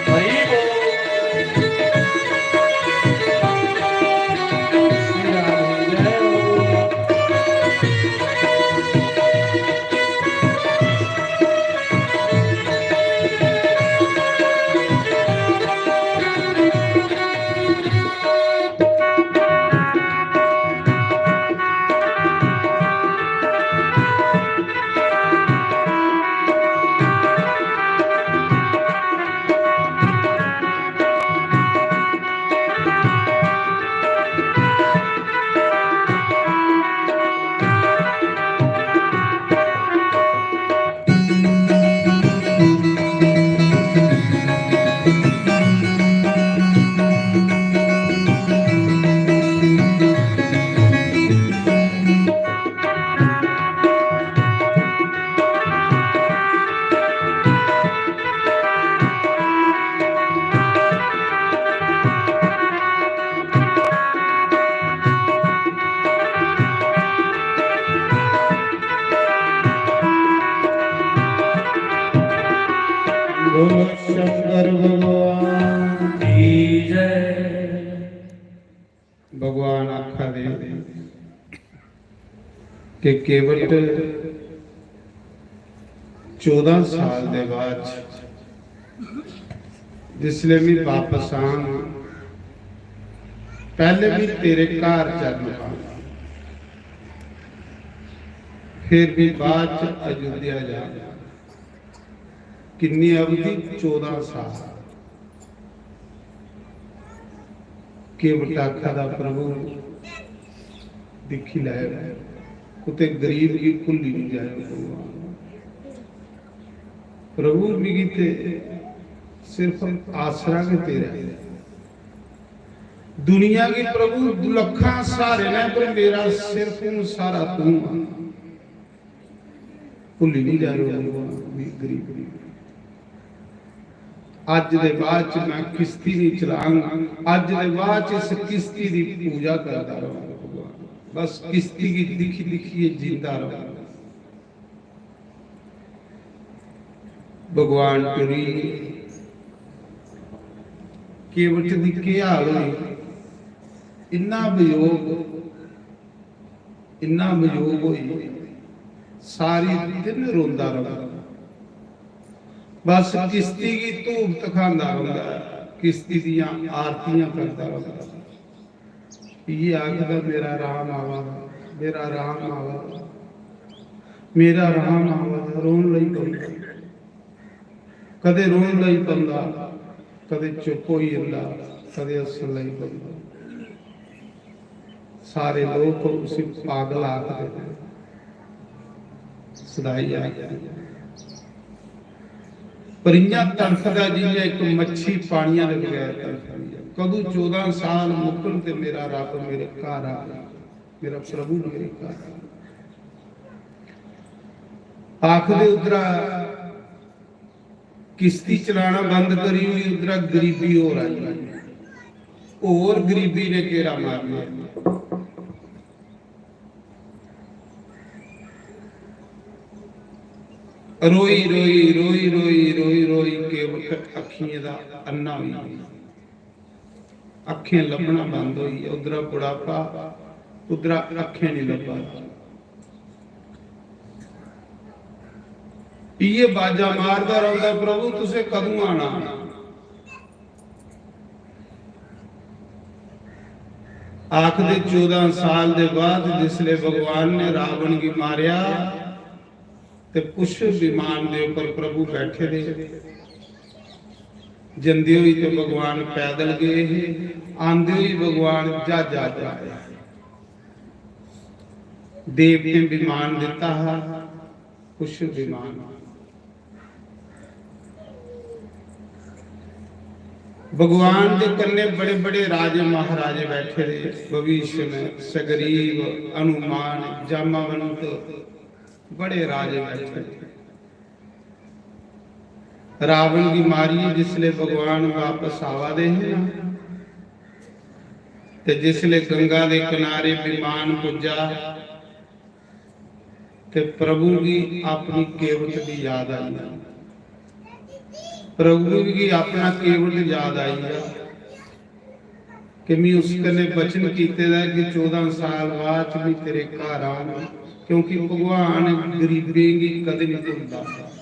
हरि बोल। बोलो शंकर भगवान की जय। भगवान आखा दे कि केवट चौदां साल दे बाद जिसले मैं वापस आंग, पहले भी तेरे घर जन्म पांग, फिर भी बाद च अयोध्या जांग। किन्नी अवधि? चौदां साल। केवट आखा दा, प्रभु, दिक्खी लैओ, कुतै गरीब गी भुल्ली निं जाएओ भगवान। प्रभु, मिगी ते सिर्फ आसरा गै तेरा ऐ। दुनिया गी प्रभु लक्खां स्हारे न, पर मेरा सिर्फ हून स्हारा तूं आ। भुल्ली निं जाएओ भगवान, मी गरीब। अज्ज दे बाद च मैं किश्ती निं चलांग, अज्ज दे बाद च इस किश्ती दी पूजा करदा रहां भगवान। बस किश्ती गी दिक्खी दिक्खियै जींदा रहां। भगवान टुरी गे। केवट दी केह् हाल होई, इन्ना वियोग, इन्ना वियोग होई, सारी दिन रोंदा रौंह्दा। बस किश्ती गी धूप धखांदा रौंह्दा, किश्ती दियां आरतियां करदा रौंह्दा। इ'यै आखदा, "मेरा राम आवा दा, मेरा राम आवा दा, मेरा राम आवा दा।" रोन लगी पौंदा। कदें रोन लगी पौंदा, कदें चुप होई जंदा, कदें हस्सन लगी पौंदा। सारे लोक उसी पागल आखदे न। सदाई आखदे। पर इ'यां तड़फदा जि'यां इक मच्छी पानिया दे बगैर तड़फदी ऐ। कदूं चौदां साल मुक्कन ते मेरा रब मेरे घर आ, मेरा प्रभु मेरे घर आ। आखदे उद्धरा किश्ती चलाना बंद करी ओड़ी, उद्धरा गरीबी होर आई, होर गरीबी ने घेरा मारी लेआ। रोई, रोई, रोई, रोई, रोई, रोई केवट अक्खियें दा अन्ना होई गेआ। अक्खें लब्भना बंद होई गेआ। उद्धरा बुढ़ापा, उद्धरा अक्खें निं लब्भा दी। इ'यै बाजा मारदा रौंह्दा, "प्रभु, तुसें कदूं आना?" आखदे, चौदां साल दे बाद जिसले भगवान ने रावण गी मारेआ, ते कुछ विमान दे उप्पर प्रभु बैठे दे। जंदे होई ते भगवान पैदल गए हे, आंदे होई भगवान ज्हाजा च आए। देवतें विमान दिता हा, कुछ विमान। भगवान दे कन्ने बड़े बड़े राजे महाराजे बैठे दे, विभीषण, सुग्रीव, हनुमान, जामावंत, बड़े राजे बैठे दे। रावण गी मारियै जिसले भगवान वापस आवा दे हे ना, ते जिसले गंगा दे किनारे विमान पुज्जा, ते प्रभु गी अपनी केवट दी याद आई। प्रभु गी अपना केवट याद आई गया कि मैं उस कन्नै वचन कीते दा कि चौदां साल बाद च मैं तेरे घर आऊंगा, क्योंकि भगवान गरीबें गी कदें नहीं भुलदा।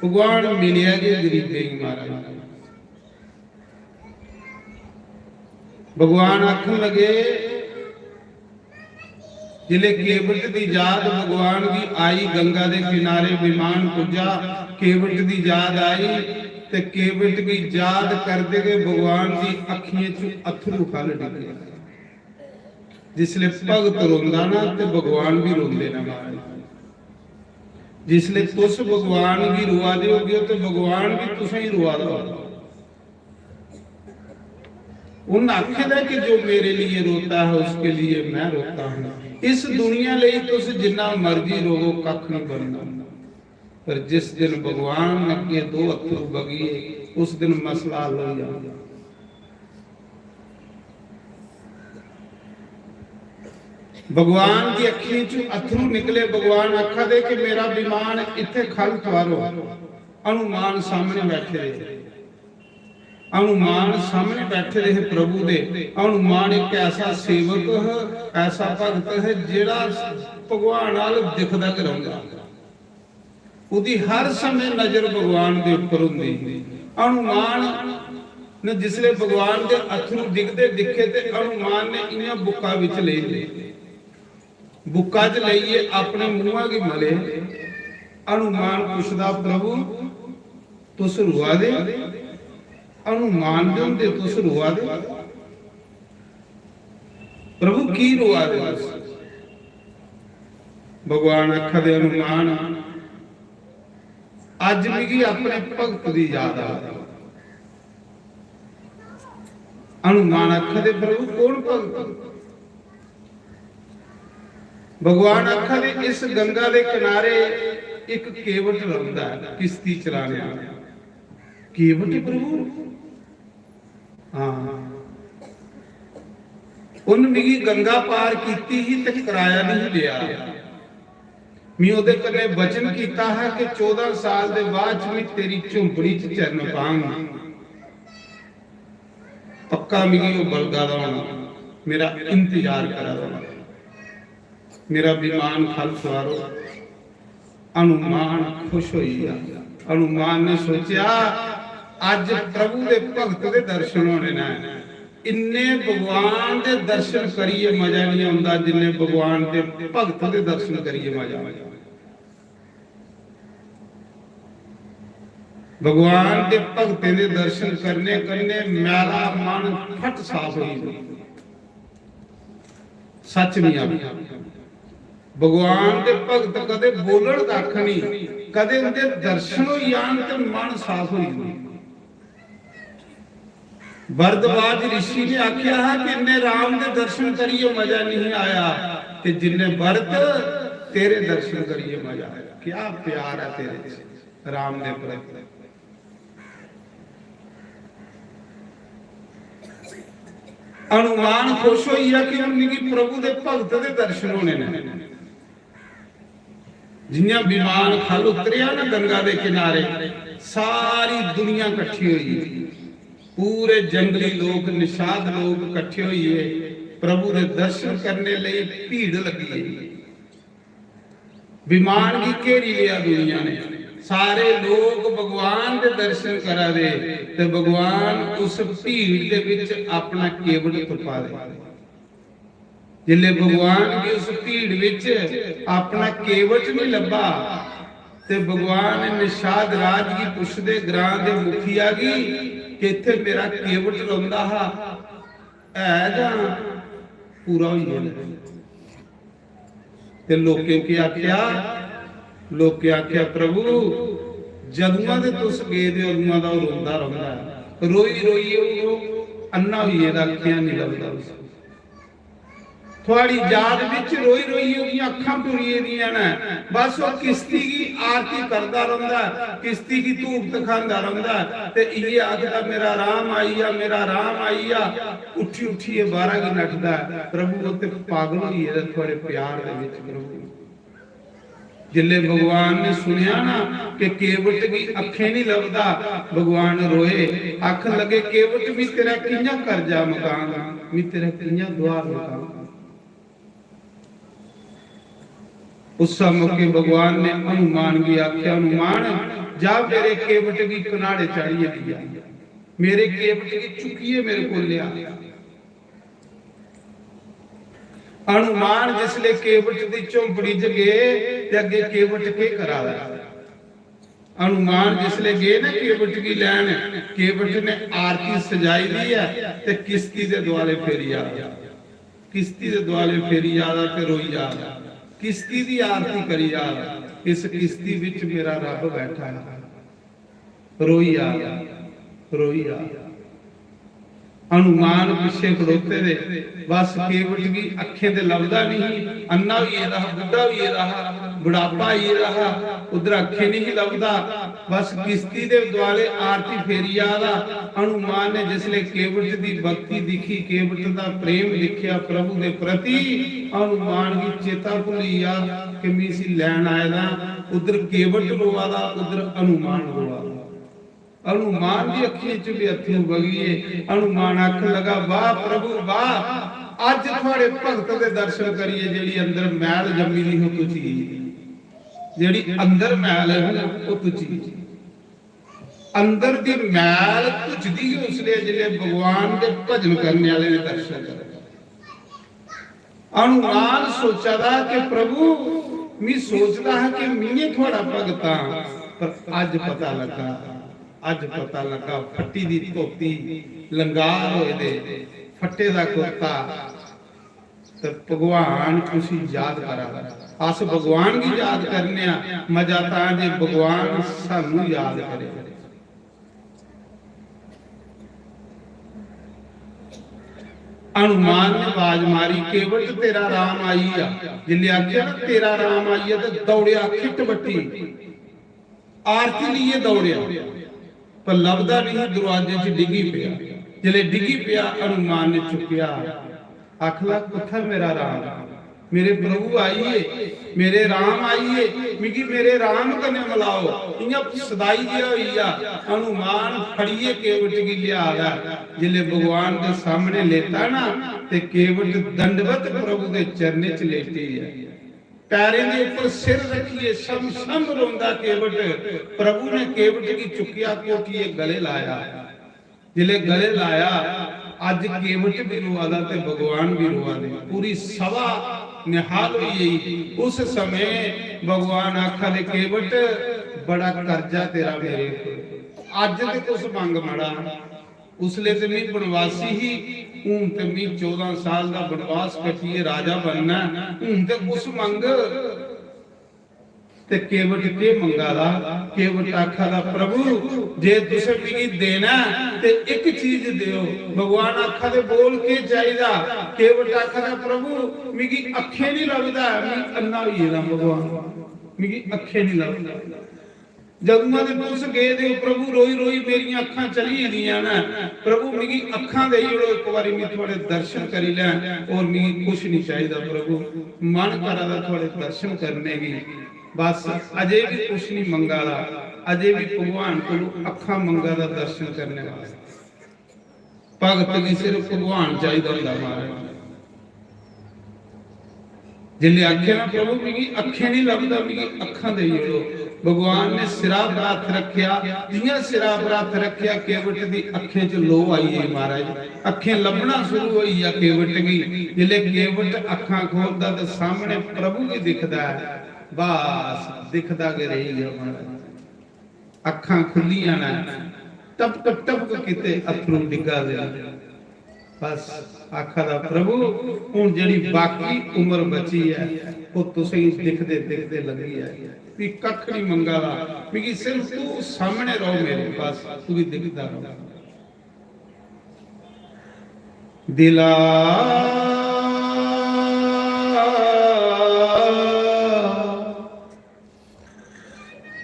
भगवान मिलेआ गै गरीबें गी, महाराज। भगवान आखन लगे, जिसले केवट दी याद भगवान गी आई, गंगा दे किनारे विमान पुज्जा, केवट दी याद आई, ते केवट गी याद करदे गै भगवान दी अखियें च अथरू हल डिगे। जिसले भगत रोंदा ना, ते भगवान भी रोंदे ना, महाराज। जिसले तुस भगवान गी रोआ दे होगे, ते भगवान भी तुसें ही रोआ दा होगा। उन आखे दा कि जो मेरे लिए रोता है, उसके लिए मैं रोता हूं। इस दुनिया लेई तुस जिन्ना मर्जी रोवो, कख नहीं बनना, पर जिस दिन भगवान अगे दो अथरू बगिए, उस दिन मसला हल हो जाना। भगवान दी अखियें च अथरू निकले। भगवान आखा दे कि मेरा विमान इत्थे खल तुआरो। हनुमान सामने बैठे दे। हनुमान सामने बैठे दे हे प्रभु दे। हनुमान एक ऐसा सेवक है, ऐसा भगत है, जेड़ा भगवान आल दिखदा गै रौंहदा। ओदी हर समय नजर भगवान दे उप्पर हुंदी। हनुमान ने जिसले भगवान दे अथरू डिगदे दिखे, ते हनुमान ने इयां बुक्का विच लेई ले। बुक्का च लेइयै अपने मुंहा गी मले। हनुमान पुछदा, "प्रभु, तुस रोआ दे? हनुमान दे होंदे तुस रोआ दे? प्रभु, की रोआ दे तुस?" भगवान आखा दे, "हनुमान, अज मिगी अपने भगत दी याद आ।" हनुमान आखा दे, "प्रभु, कौन भगत?" भगवान आखा दे, "इस गंगा दे किनारे एक केवट रौंहदा है, किश्ती चलाने वाला।" "केवट, प्रभु?" "हां।" "उन मिगी गंगा पार कीती ही ते कराया नहीं लिया। मैं ओदे कन्नै वचन कीता हा कि चौदां साल दे बाद च मैं तेरी झुंपड़ी च चरण पांग। पक्का मिगी ओह बलगा दा होना, मेरा इंतजार करा दा होना। मेरा विमान खल तुआरो।" हनुमान खुश होई गया। हनुमान ने सोचा, "अज प्रभु दे भगत दे दर्शन होने न।" इन्ने भगवान दे दर्शन करियै मजा नहीं आंदा, जिन्ने भगवान दे भगत दे दर्शन करियै मजा आंदा। भगवान दे भगतें दे दर्शन करने कन्नै मैला मन फट साफ होई जंदा। सच नहीं आखदा। भगवान दे भगत कदे बोलन कख नहीं, कदे उंदे दर्शन होई जान ते मन साफ होई जंदा। भरद्वाज ऋषि ने आख्या हा कि इन्ने राम दे दर्शन करिए मजा नहीं आया कि जिन्ने भरत तेरे दर्शन करिए मजा आया। क्या प्यार है तेरे च राम दे प्रति। हनुमान खुश होई गया कि हुन मिगी प्रभु दे भगत दे दर्शन होने ने। जियां विमान खल उतरेआ ना गंगा दे किनारे, सारी दुनिया कट्ठी होई, पूरे जंगली लोक, निषाद लोक कट्ठे होइए प्रभु दे दर्शन करने लेई भीड़ लगी गई। विमान गी घेरी लिया दुनिया ने। सारे लोग भगवान दे दर्शन करा दे ते भगवान उस भीड़ दे विच अपना केवट तुप्पा दे। जिसले भगवान गी उस भीड़ विच अपना केवट नहीं लब्भा ते भगवान निषाद राज गी पुछदे, ग्रां दे मुखिया गी, कि इत्थे मेरा केवट रौंदा हा, है जां पूरा होई गेदा? ते लोकें केह् आखेआ? लोकें आखेआ, "प्रभु, जदुआं दे तुस गेदे, अदुआं दा ओह् रोंदा रौंह्दा ऐ। रोई रोइयै हून ओह् अन्ना होई गेदा, अक्खियां निं लभदा उसी। थुआढ़ी याद बिच रोई रोइयै ओह्दियां अक्खां भुरी गेदियां न। बस ओह् किस्ती गी आरती करदा रौंह्दा ऐ, किस्ती गी धूप धखांदा रौंह्दा ऐ ते इ'यै आखदा, 'मेरा राम आई गेआ, मेरा राम आई गेआ।' उट्ठी उट्ठियै बाह्रा गी नठदा ऐ। प्रभु, ओह् ते पागल होई गेदा थुआढ़े प्यार दे बिच, प्रभु।" जिसले भगवान ने सुनेआ ना कि केवट गी अक्खें नहीं लभदा, भगवान रोए, आखन लगे, "केवट, मी तेरा कि'यां कर्जा मकांग, मी तेरा कि'यां दुआर मकांग?" उस मौके भगवान ने हनुमान गी आख्या, "हनुमान, जा मेरे केवट गी कनाड़े चाढ़ियै लिया, मेरे केवट गी चुक्कियै मेरे को लिया।" हनुमान जिसले केवट दी झोंपड़ी च गे ते अग्गे केवट केह् करा दा? हनुमान जिसले गे ना केवट गी लैन, केवट ने आरती सजाई दी ऐ ते किस्ती दे दुआले फेरी आ दा, किस्ती दे दुआले फेरी आ दा ते रोई आ दा, किस्ती दी आरती करी आ दा। इस किस्ती विच मेरा रब बैठा है। रोई आ, रोई आ। हनुमान पिच्छे खड़ोते दे, बस केवट गी अक्खें ते लभदा नहीं, अन्ना होई गेदा हा, बुड्ढा होई गेदा हा, बुढ़ापा आई गेदा हा, उद्धर अक्खें नहीं लभदा। बस किस्ती दे दुआले आरती फेरी आ दा। हनुमान ने जिसले केवट दी भक्ति दिखी, केवट दा प्रेम दिखिया प्रभु दे प्रति, हनुमान गी चेता भुल्ली गेआ कि मैं इसी लैन आए दा। उद्धर केवट रोआ दा, उद्धर हनुमान रोआ दा। हनुमान दी अक्खियें च भी अत्थरू बगी गे। हनुमान आखन लगा, "वाह प्रभु वाह, अज्ज थुआड़े भगत दे दर्शन करियै जेह्ड़ी अंदर मैल जम्मी दी ही, ओह् तुची गेई। जेह्ड़ी अंदर मैल है, ओह् तुची गेई।" अंदर दी मैल तुचदी गै उसलै, जिसलै भगवान दे भजन करने आह्ले दे दर्शन करदे। हनुमान सोचा दा कि प्रभु, मी सोचदा हा कि मिये थुआड़ा भगत आं, पर अज्ज पता लगा, अज्ज पता लगा, फट्टी दी धोती, लंगार होए दे, फट्टे दा कुर्ता, ते भगवान उसी याद करा दा। अस भगवान गी याद करने आं, मजा तां जे भगवान सानू याद करे। हनुमान ने आवाज मारी, "केवट, तेरा राम आई गया।" जिसले आख्या ना, "तेरा राम आई गया", ते दौड़िया खिट बट्टी, आरती लिए दौड़िया, पर लभदा नहीं, दरवाजे च डिग्गी पिया। जिसले डिग्गी पिया, हनुमान ने चुक्किया, आखला, "कुत्थै मेरा राम? मेरे प्रभु आइए, मेरे राम आइए, मिगी मेरे राम कन्नै मलाओ।" इ'यां सदाई जेहा होई गेआ। हनुमान फड़ियै केवट गी लिआ दा। जिसलै भगवान दे सामने लेता ना, ते केवट दंडवत प्रभु दे चरणें च लेटी ऐ। पैरें दे उप्पर सिर रखियै छम छम रोंदा केवट। प्रभु ने केवट गी चुक्केआ, घोटियै गले लाया। जिसलै गले लाया, अज्ज केवट भी रोआ दा ते भगवान भी रोआ दे। पूरी सभा निहाल होई गई। उस समय भगवान आखा दे, "केवट, बड़ा कर्जा तेरा मेरे उप्पर। अज्ज ते कुछ मंग मड़ा।" उसले ते मैं बनवासी ही, हून ते मैं चौदां साल दा बनवास कट्टियै राजा बनना ऐ, हून ते कुछ मंग। ते केवट केह् मंगा दा? केवट आखा दा, "प्रभु, जे तुसें मिगी देना ऐ ते इक चीज देओ।" भगवान आखा दे, "बोल, केह् चाहिदा?" केवट आखा दा, "प्रभु, मिगी अक्खें नहीं लभदा ऐ, मिगी अन्ना होई गेदा भगवान, मिगी अक्खें नहीं लभदा।" जदुआं दे तुस गेदे ओ प्रभु, रोई रोई मेरियां अक्खां चली गेदियां न। प्रभु, मिगी अक्खां देई ओड़ो, इक बारी मैं थुआड़े दर्शन करी लैं, और मिगी कुछ नहीं चाहिदा प्रभु। मन करा दा थुआड़े दर्शन करने गी, बस अजे भी कुछ नहीं मंगा दा, अजे भी भगवान कोलू अक्खां मंगा दा दर्शन करने वास्ते। भगत गी सिर्फ भगवान चाहिदा होंदा महाराज। जिसलै आखेआ ना, "प्रभु, मिगी अक्खें निं लभदा, मिगी अक्खां देई ओड़ो।" भगवान ने सिरा पर हत्थ रक्खेआ, जि'यां सिरा पर हत्थ रक्खेआ, केवट दी अक्खें च लोऽ आई गेई, महाराज। अक्खें लब्भना शुरू होई गेआ केवट गी। जिसलै केवट अक्खां खोलदा ते सामने प्रभु गी दिखदा ऐ, बस दिखदा गै रेही गेआ, महाराज। अक्खां खु'ल्लियां न, टपक टपक कीते अत्थरू डिग्गा दे न। बस आखा दा, "प्रभु, हून जेह्ड़ी बाकी उम्र बची ऐ, ओह् तुसेंगी दिखदे दिखदे लंघी ऐ। भी कक्ख निं मंगा दा, मिगी सिर्फ तू सामने रहो मेरे, बस तुगी दिखदा रहो।" दिला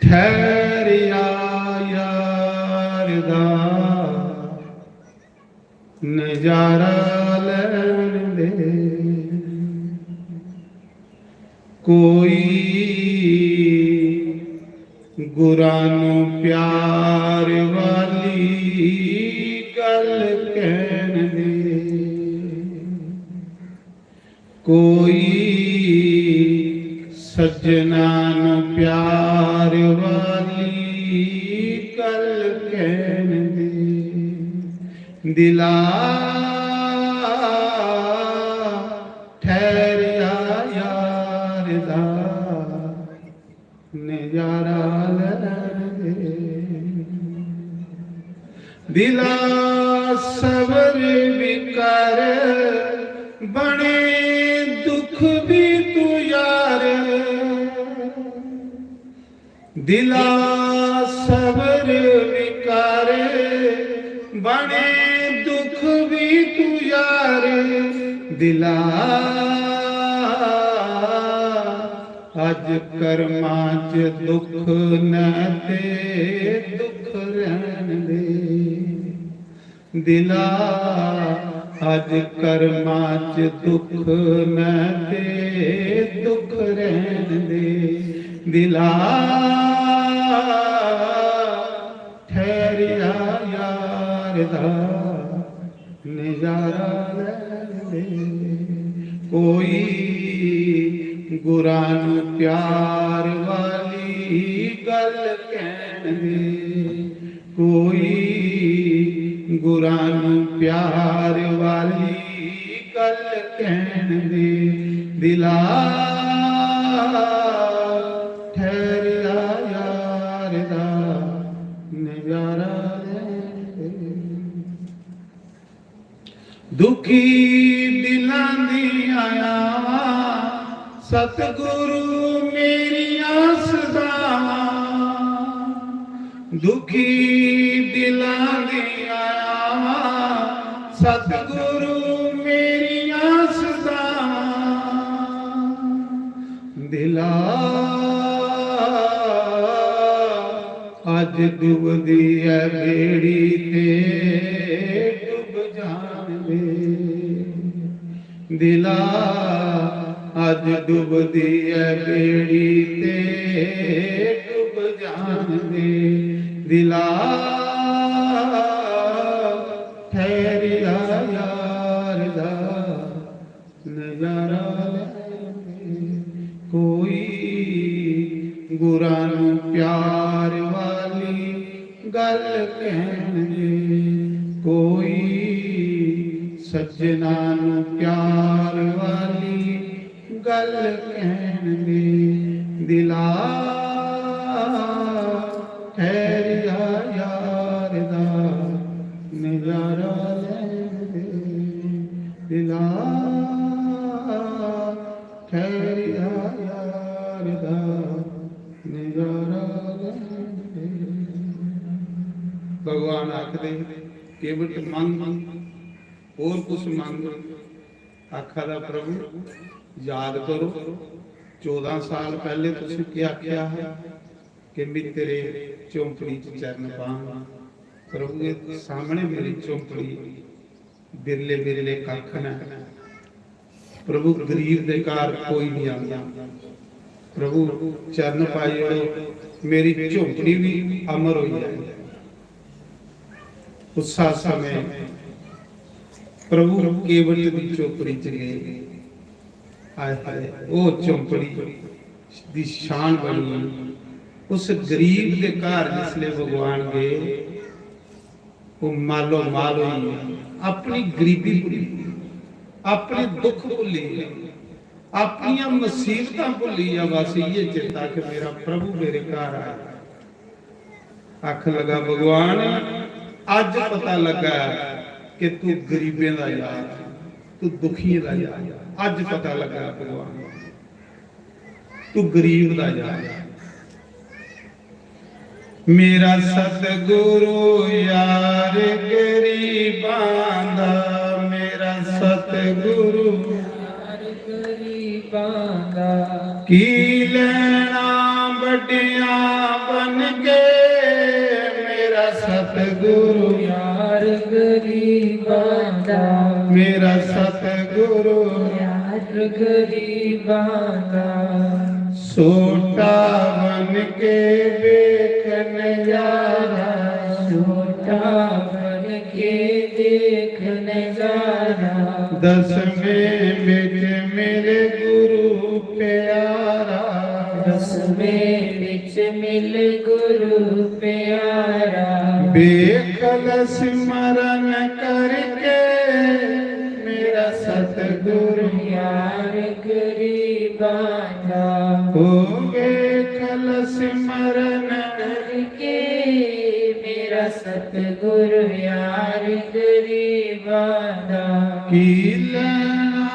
ठहरिया यार दा नजारा लैन दे। कोई गुरानो प्यार वाली गल कहन दे। कोई सज्जना नू प्यार वाली गल कहन दे। दिला ठहरिया यार दा नजारा लैन दे। दिला सबर भी कर, बने दुख भी तू यार। दिला सबर भी कर, बने दुख भी तू यार। दिला अज कर्मां च दुख न ते दुख रहन दे। दिला अज कर्मां च दुख न ते दुख रहन दे। दिला ठहरिया यार दा नजारा लैन दे। कोई गुरां नू प्यार वाली गल कहन दे, कोई गुरां नू प्यार वाली गल कहन दे। दिला ठहरिया यार दा नजारा लैन दे। दुखी दिलां दियां आवां सतगुरु मेरियां सदावां। दुखी दिलां दियां आवां सतगुरु मेरियां सदावां। दिला अज डुबदी ऐ बेड़ी ते डुब जान दे। दिला अज डुबदी ऐ बेड़ी ते डुब जान दे। दिला ठहरिया यार दा नजारा लैन दे। कोई गुरां नू प्यार वाली गल कहन दे, कोई सज्जना नू प्यार वाली गल कहन दे। दिला ठहरिया यार दा नजारा लैन दे। दिला ठहरिया यार दा नजारा लैन दे। भगवान आखदे, "केवट मंग, होर कुछ मंग।" आखा दा, "प्रभु, याद करो, चौदां साल पैह्ले तुसें केह् आखेआ हा कि में तेरे झोंपड़ी च चरण पांग?" प्रभु दे सामने मेरी झोंपड़ी, बिरले बिरले कक्ख न। प्रभु, गरीब दे घर कोई नहीं आंदा। प्रभु, चरण पाई ओड़ो, मेरी झोंपड़ी भी अमर हो जाए। उस समय प्रभु केवट दी झोपड़ी च गए। हाय हाय, ओह् चौंपड़ी दी शान बनी। उस गरीब दे घर जिसले भगवान गए, ओह् मालो माल होई गेआ। अपनी गरीबी भुल्ली, अपने दुख भुल्ली, अपनियां मुसीबतां भुल्ली। बस इ'यै चेता कि मेरा प्रभु मेरे घर आया। आखन लगा, भगवान, अज्ज पता लगा कि तू गरीबें दा यार, तू दुखियें दा यार। अज्ज पता लगा भगवान, तू गरीब दा यार। मेरा सतगुरु यार गरीबां दा, मेरा सतगुरु यार गरीबां दा। की लैना बड्डियां बन के, मेरा सतगुरु यार गरीबां दा। मेरा सतगुरु यार गरीबां दा। छोटा बन के देख नजारा, छोटा बन के देख नजारा। दसवें बिच मिल गुरु प्यारा, दसवें बिच मिल गुरु प्यारा। बेखल स्मरण करके मेरा सतगुरु यार गरीबां दा। हो बेखल स्मरण करके मेरा सतगुरु यार गरीबां दा। की लैना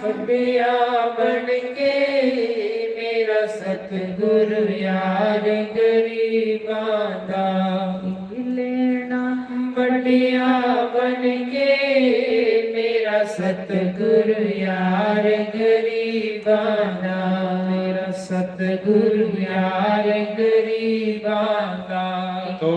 बड्डिया बन के मेरा सतगुरु यार गरीबां दा। की लैना बड्डिया बन के मेरा सतगुरु यार गरीबां दा। मेरा सतगुरु यार गरीबां दा। तो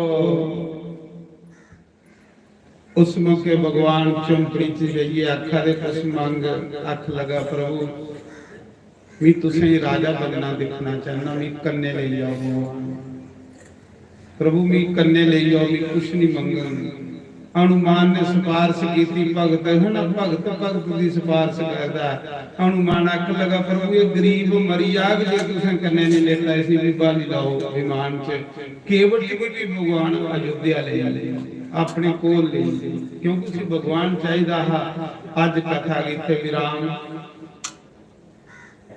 उस मौके भगवान चौंपड़ी च जाइयै आखा दे, कुस मंग? आख लगा, प्रभु, मी तुसें राजा बनना दिक्खना चाहना, मी कन्ने लेई जाओ भगवान। प्रभु, मी कन्ने लेई जाओ, मी कुछ नहीं मंगन। हनुमान ने सिफारिश की, भगत है ना, भगत भगत की सिफारिश करता है। हनुमान आख लगा, प्रभु, ये गरीब मरी जाग जे तुसें कन्ने नहीं लेता, इसी भी बाली लाओ विमान च। केवट गी भी भगवान अयोध्या ले आए, अपने कोल ले आए, क्योंकि उसी भगवान चाहिदा हा। अज कथा गी इत्थे विराम।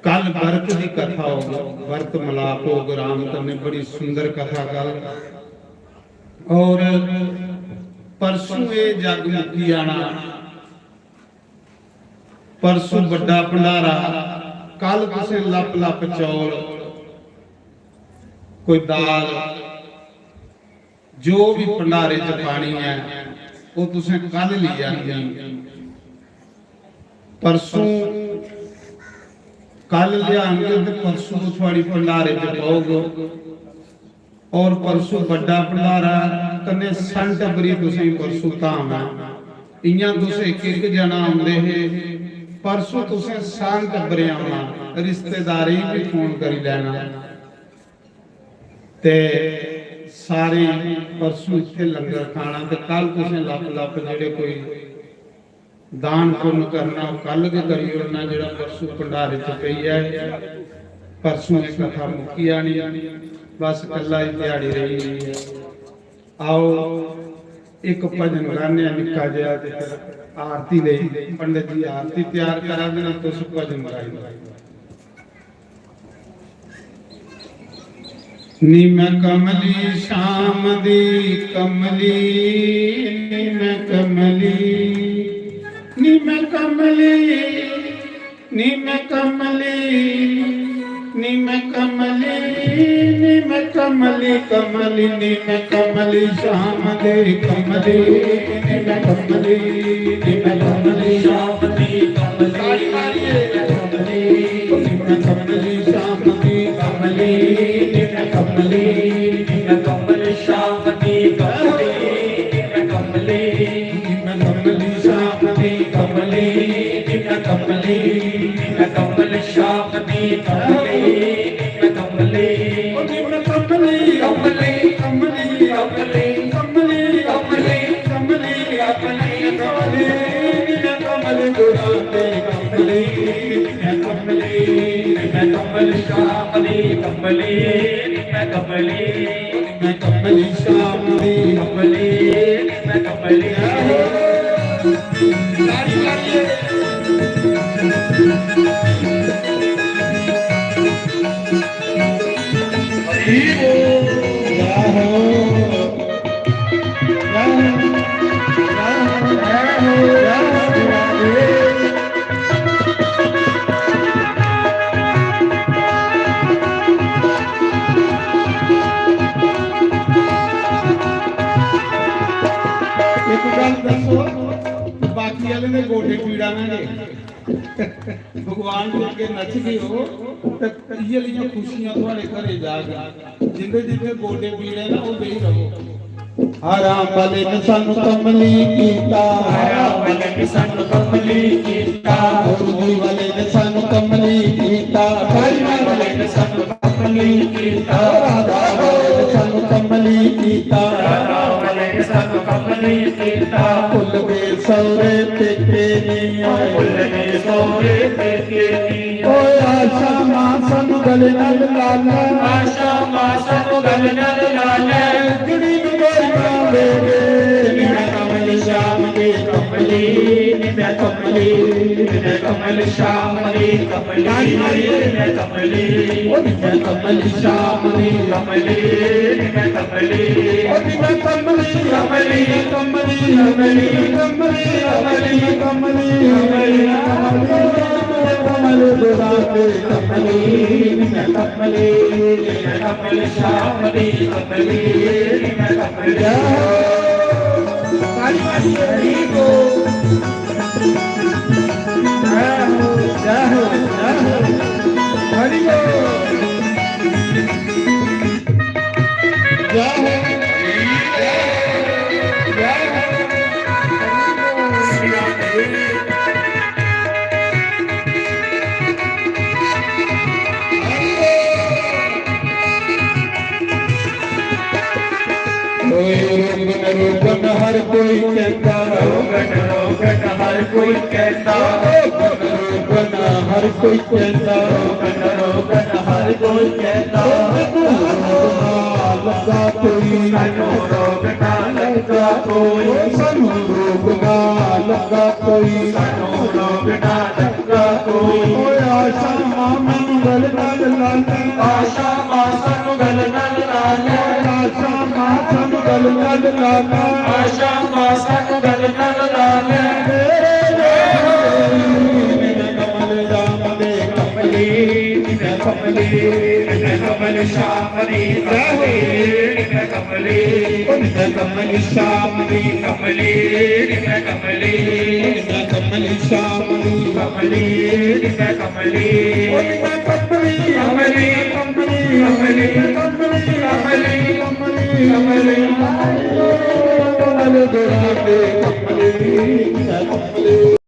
कल बरत दी कथा होग, बरत मलाप होग राम कन्नै, बड़ी सुंदर कथा कल। और परसों ये जग मुक्की जाना, परसों बड्डा भंडारा, कल तुसें लप लप चौल, कोई दाल, जो भी भंडारे च पानी है, वो तुसें कल लेई आनी। परसों कल लेआनगे ते परसों थुआड़ी भंडारे च पौग। और परसों बड्डा भंडारा कन्नै संत बरी तुसें परसों धाम है। इयां तुस इक इक जना आंदे हे, परसों तुसें संत बरे आना, रिश्तेदारें गी भी फोन करी लेना। ते सारे परसों इत्थे लंगर खाना ते कल तुसें लप लप जेड़े कोई दान पुन्न करना, ओह् कल गै करी ओड़ना, जेड़ा परसों भंडारे च पेई ऐ। परसों एह् कथा मुक्की जानी, बस कल्ला ही ध्याड़ी रेही गेई ऐ। आओ, इक भजन गाने आं निक्का जेहा, ते फिर आरती लेई, पंडित जी आरती त्यार करा दे न, तुस भजन गाई लैओ। नी मैं कमली शाम दी कमली, नी मैं कमली, नी मैं कमली, नी मैं कमली, नी मैं कमली, नी मैं कमली, कमली, नी मैं कमली शाम दे कमली, नी मैं कमली, नी मैं कमली शाम दी कमली, नी मैं कमली, नी मैं कमली शाम दी कमली, नी मैं कमली, नी मैं कमली शाम दी कमली, नी मैं कमली, नी मैं कमली शाम दी कमली, नी मैं कमली, नी मैं कमली शाम दी कमली, नी मैं कमली, ओ नी मैं कमली, कमली, कमली, कमली, कमली, कमली, कमली, कमली, नी मैं कमली गुरां दे कमली, नी मैं कमली कमली, मैं कमली, मैं कमली शाम दी। कमली, मैं कमली। हरी बोल। एक गल दसो, बाकी आह्ले दे गोडे पीड़ा ना जे। भगवान दे अग्गें नचगे ओ ते इ'यै लेइयां खुशियां थुआढ़े घरे जाग। जिंदे जिंदे गोडे पीड़े ना, ओह् बेही रवो। हराम वाले ने सानू कमली कीता। हराम वाले ने सानू कमली कीता। मुर्गी वाले ने सानू कमली कीता। बाईमान वाले ने सानू कमली कीता। राधा वाले ने सानू कमली कीता। राधा वाले ने सानू कमली कीता। भुल गए सौरे पेके नहीं आए। भुल गए सौरे पेके नहीं आए। ओए आशा मां सानू गले नाल ला ले। आशा मां सानू गले नाल ला ले। कुड़ी नू गोरियां दे दे। मैं कमल शाम दी कमली, मैं कमली, मैं कमल शाम दी कमली, मैं कमली। ओ मैं कमल शाम दी कमली, मैं कमली। ओ मैं कमली, कमली, कमली, कमली, कमली, कमली, कमली, कमली, कमल शाम दी कमली, मैं कमली। ताली मारिए हरी को। जय हो, जय हो, जय हो। हरि बोल। जय हो, जय हो, जय हो। कोई रोगन रोगन हर कोई कहता। रोगन रोगन हर कोई कहता। रोगन रोगन हर कोई कहता। रोगन रोगन हर कोई कहता। लगा कोई, सानू रोग ना लगा कोई। सानू रोग ना लगा कोई। सानू रोग ना लगा कोई। ओए आशा मां मैनू गल नाल ला ले। आशा मां सानू गल नाल ला ले। आशा मां सानू गल नाल ला ले। आशा मां सानू गल नाल ला ले। मेरे कमल राम दे कमली, मैं कमली, मैं कमल श्याम दी कमली, मैं कमली, मैं कमल श्याम दी कमली, मैं कमली, मैं कमल श्याम दी कमली, मैं कमली, मैं कमली, कमली, कमली, कमली, कमली, कमली, कमली, कमल दे कमली, मैं कमली।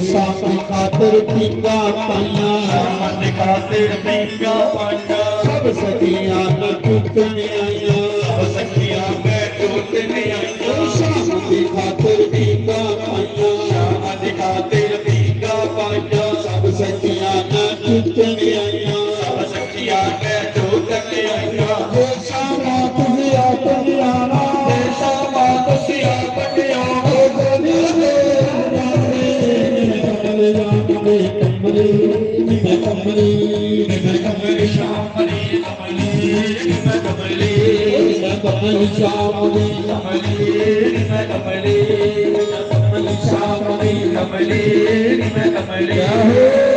शाम खातर पींगा पाइयां। शाम खातर पींगा पाइयां। सब सखियां न टूटने आइयां। सब सखियां न टूटने आइयां। शाम खातर पींगा पाइयां। शाम खातर पींगा पाइयां। सब सखियां न टूटने आइयां। सब सखियां न टूटने आइयां। शामा तुझे आप जाना। शामा तुझे आप जाना। कमरे, कमरे, कमरे, कमरे, शाम श्याम दी कमली, मैं कमली, श्याम दी कमली, मैं कमली।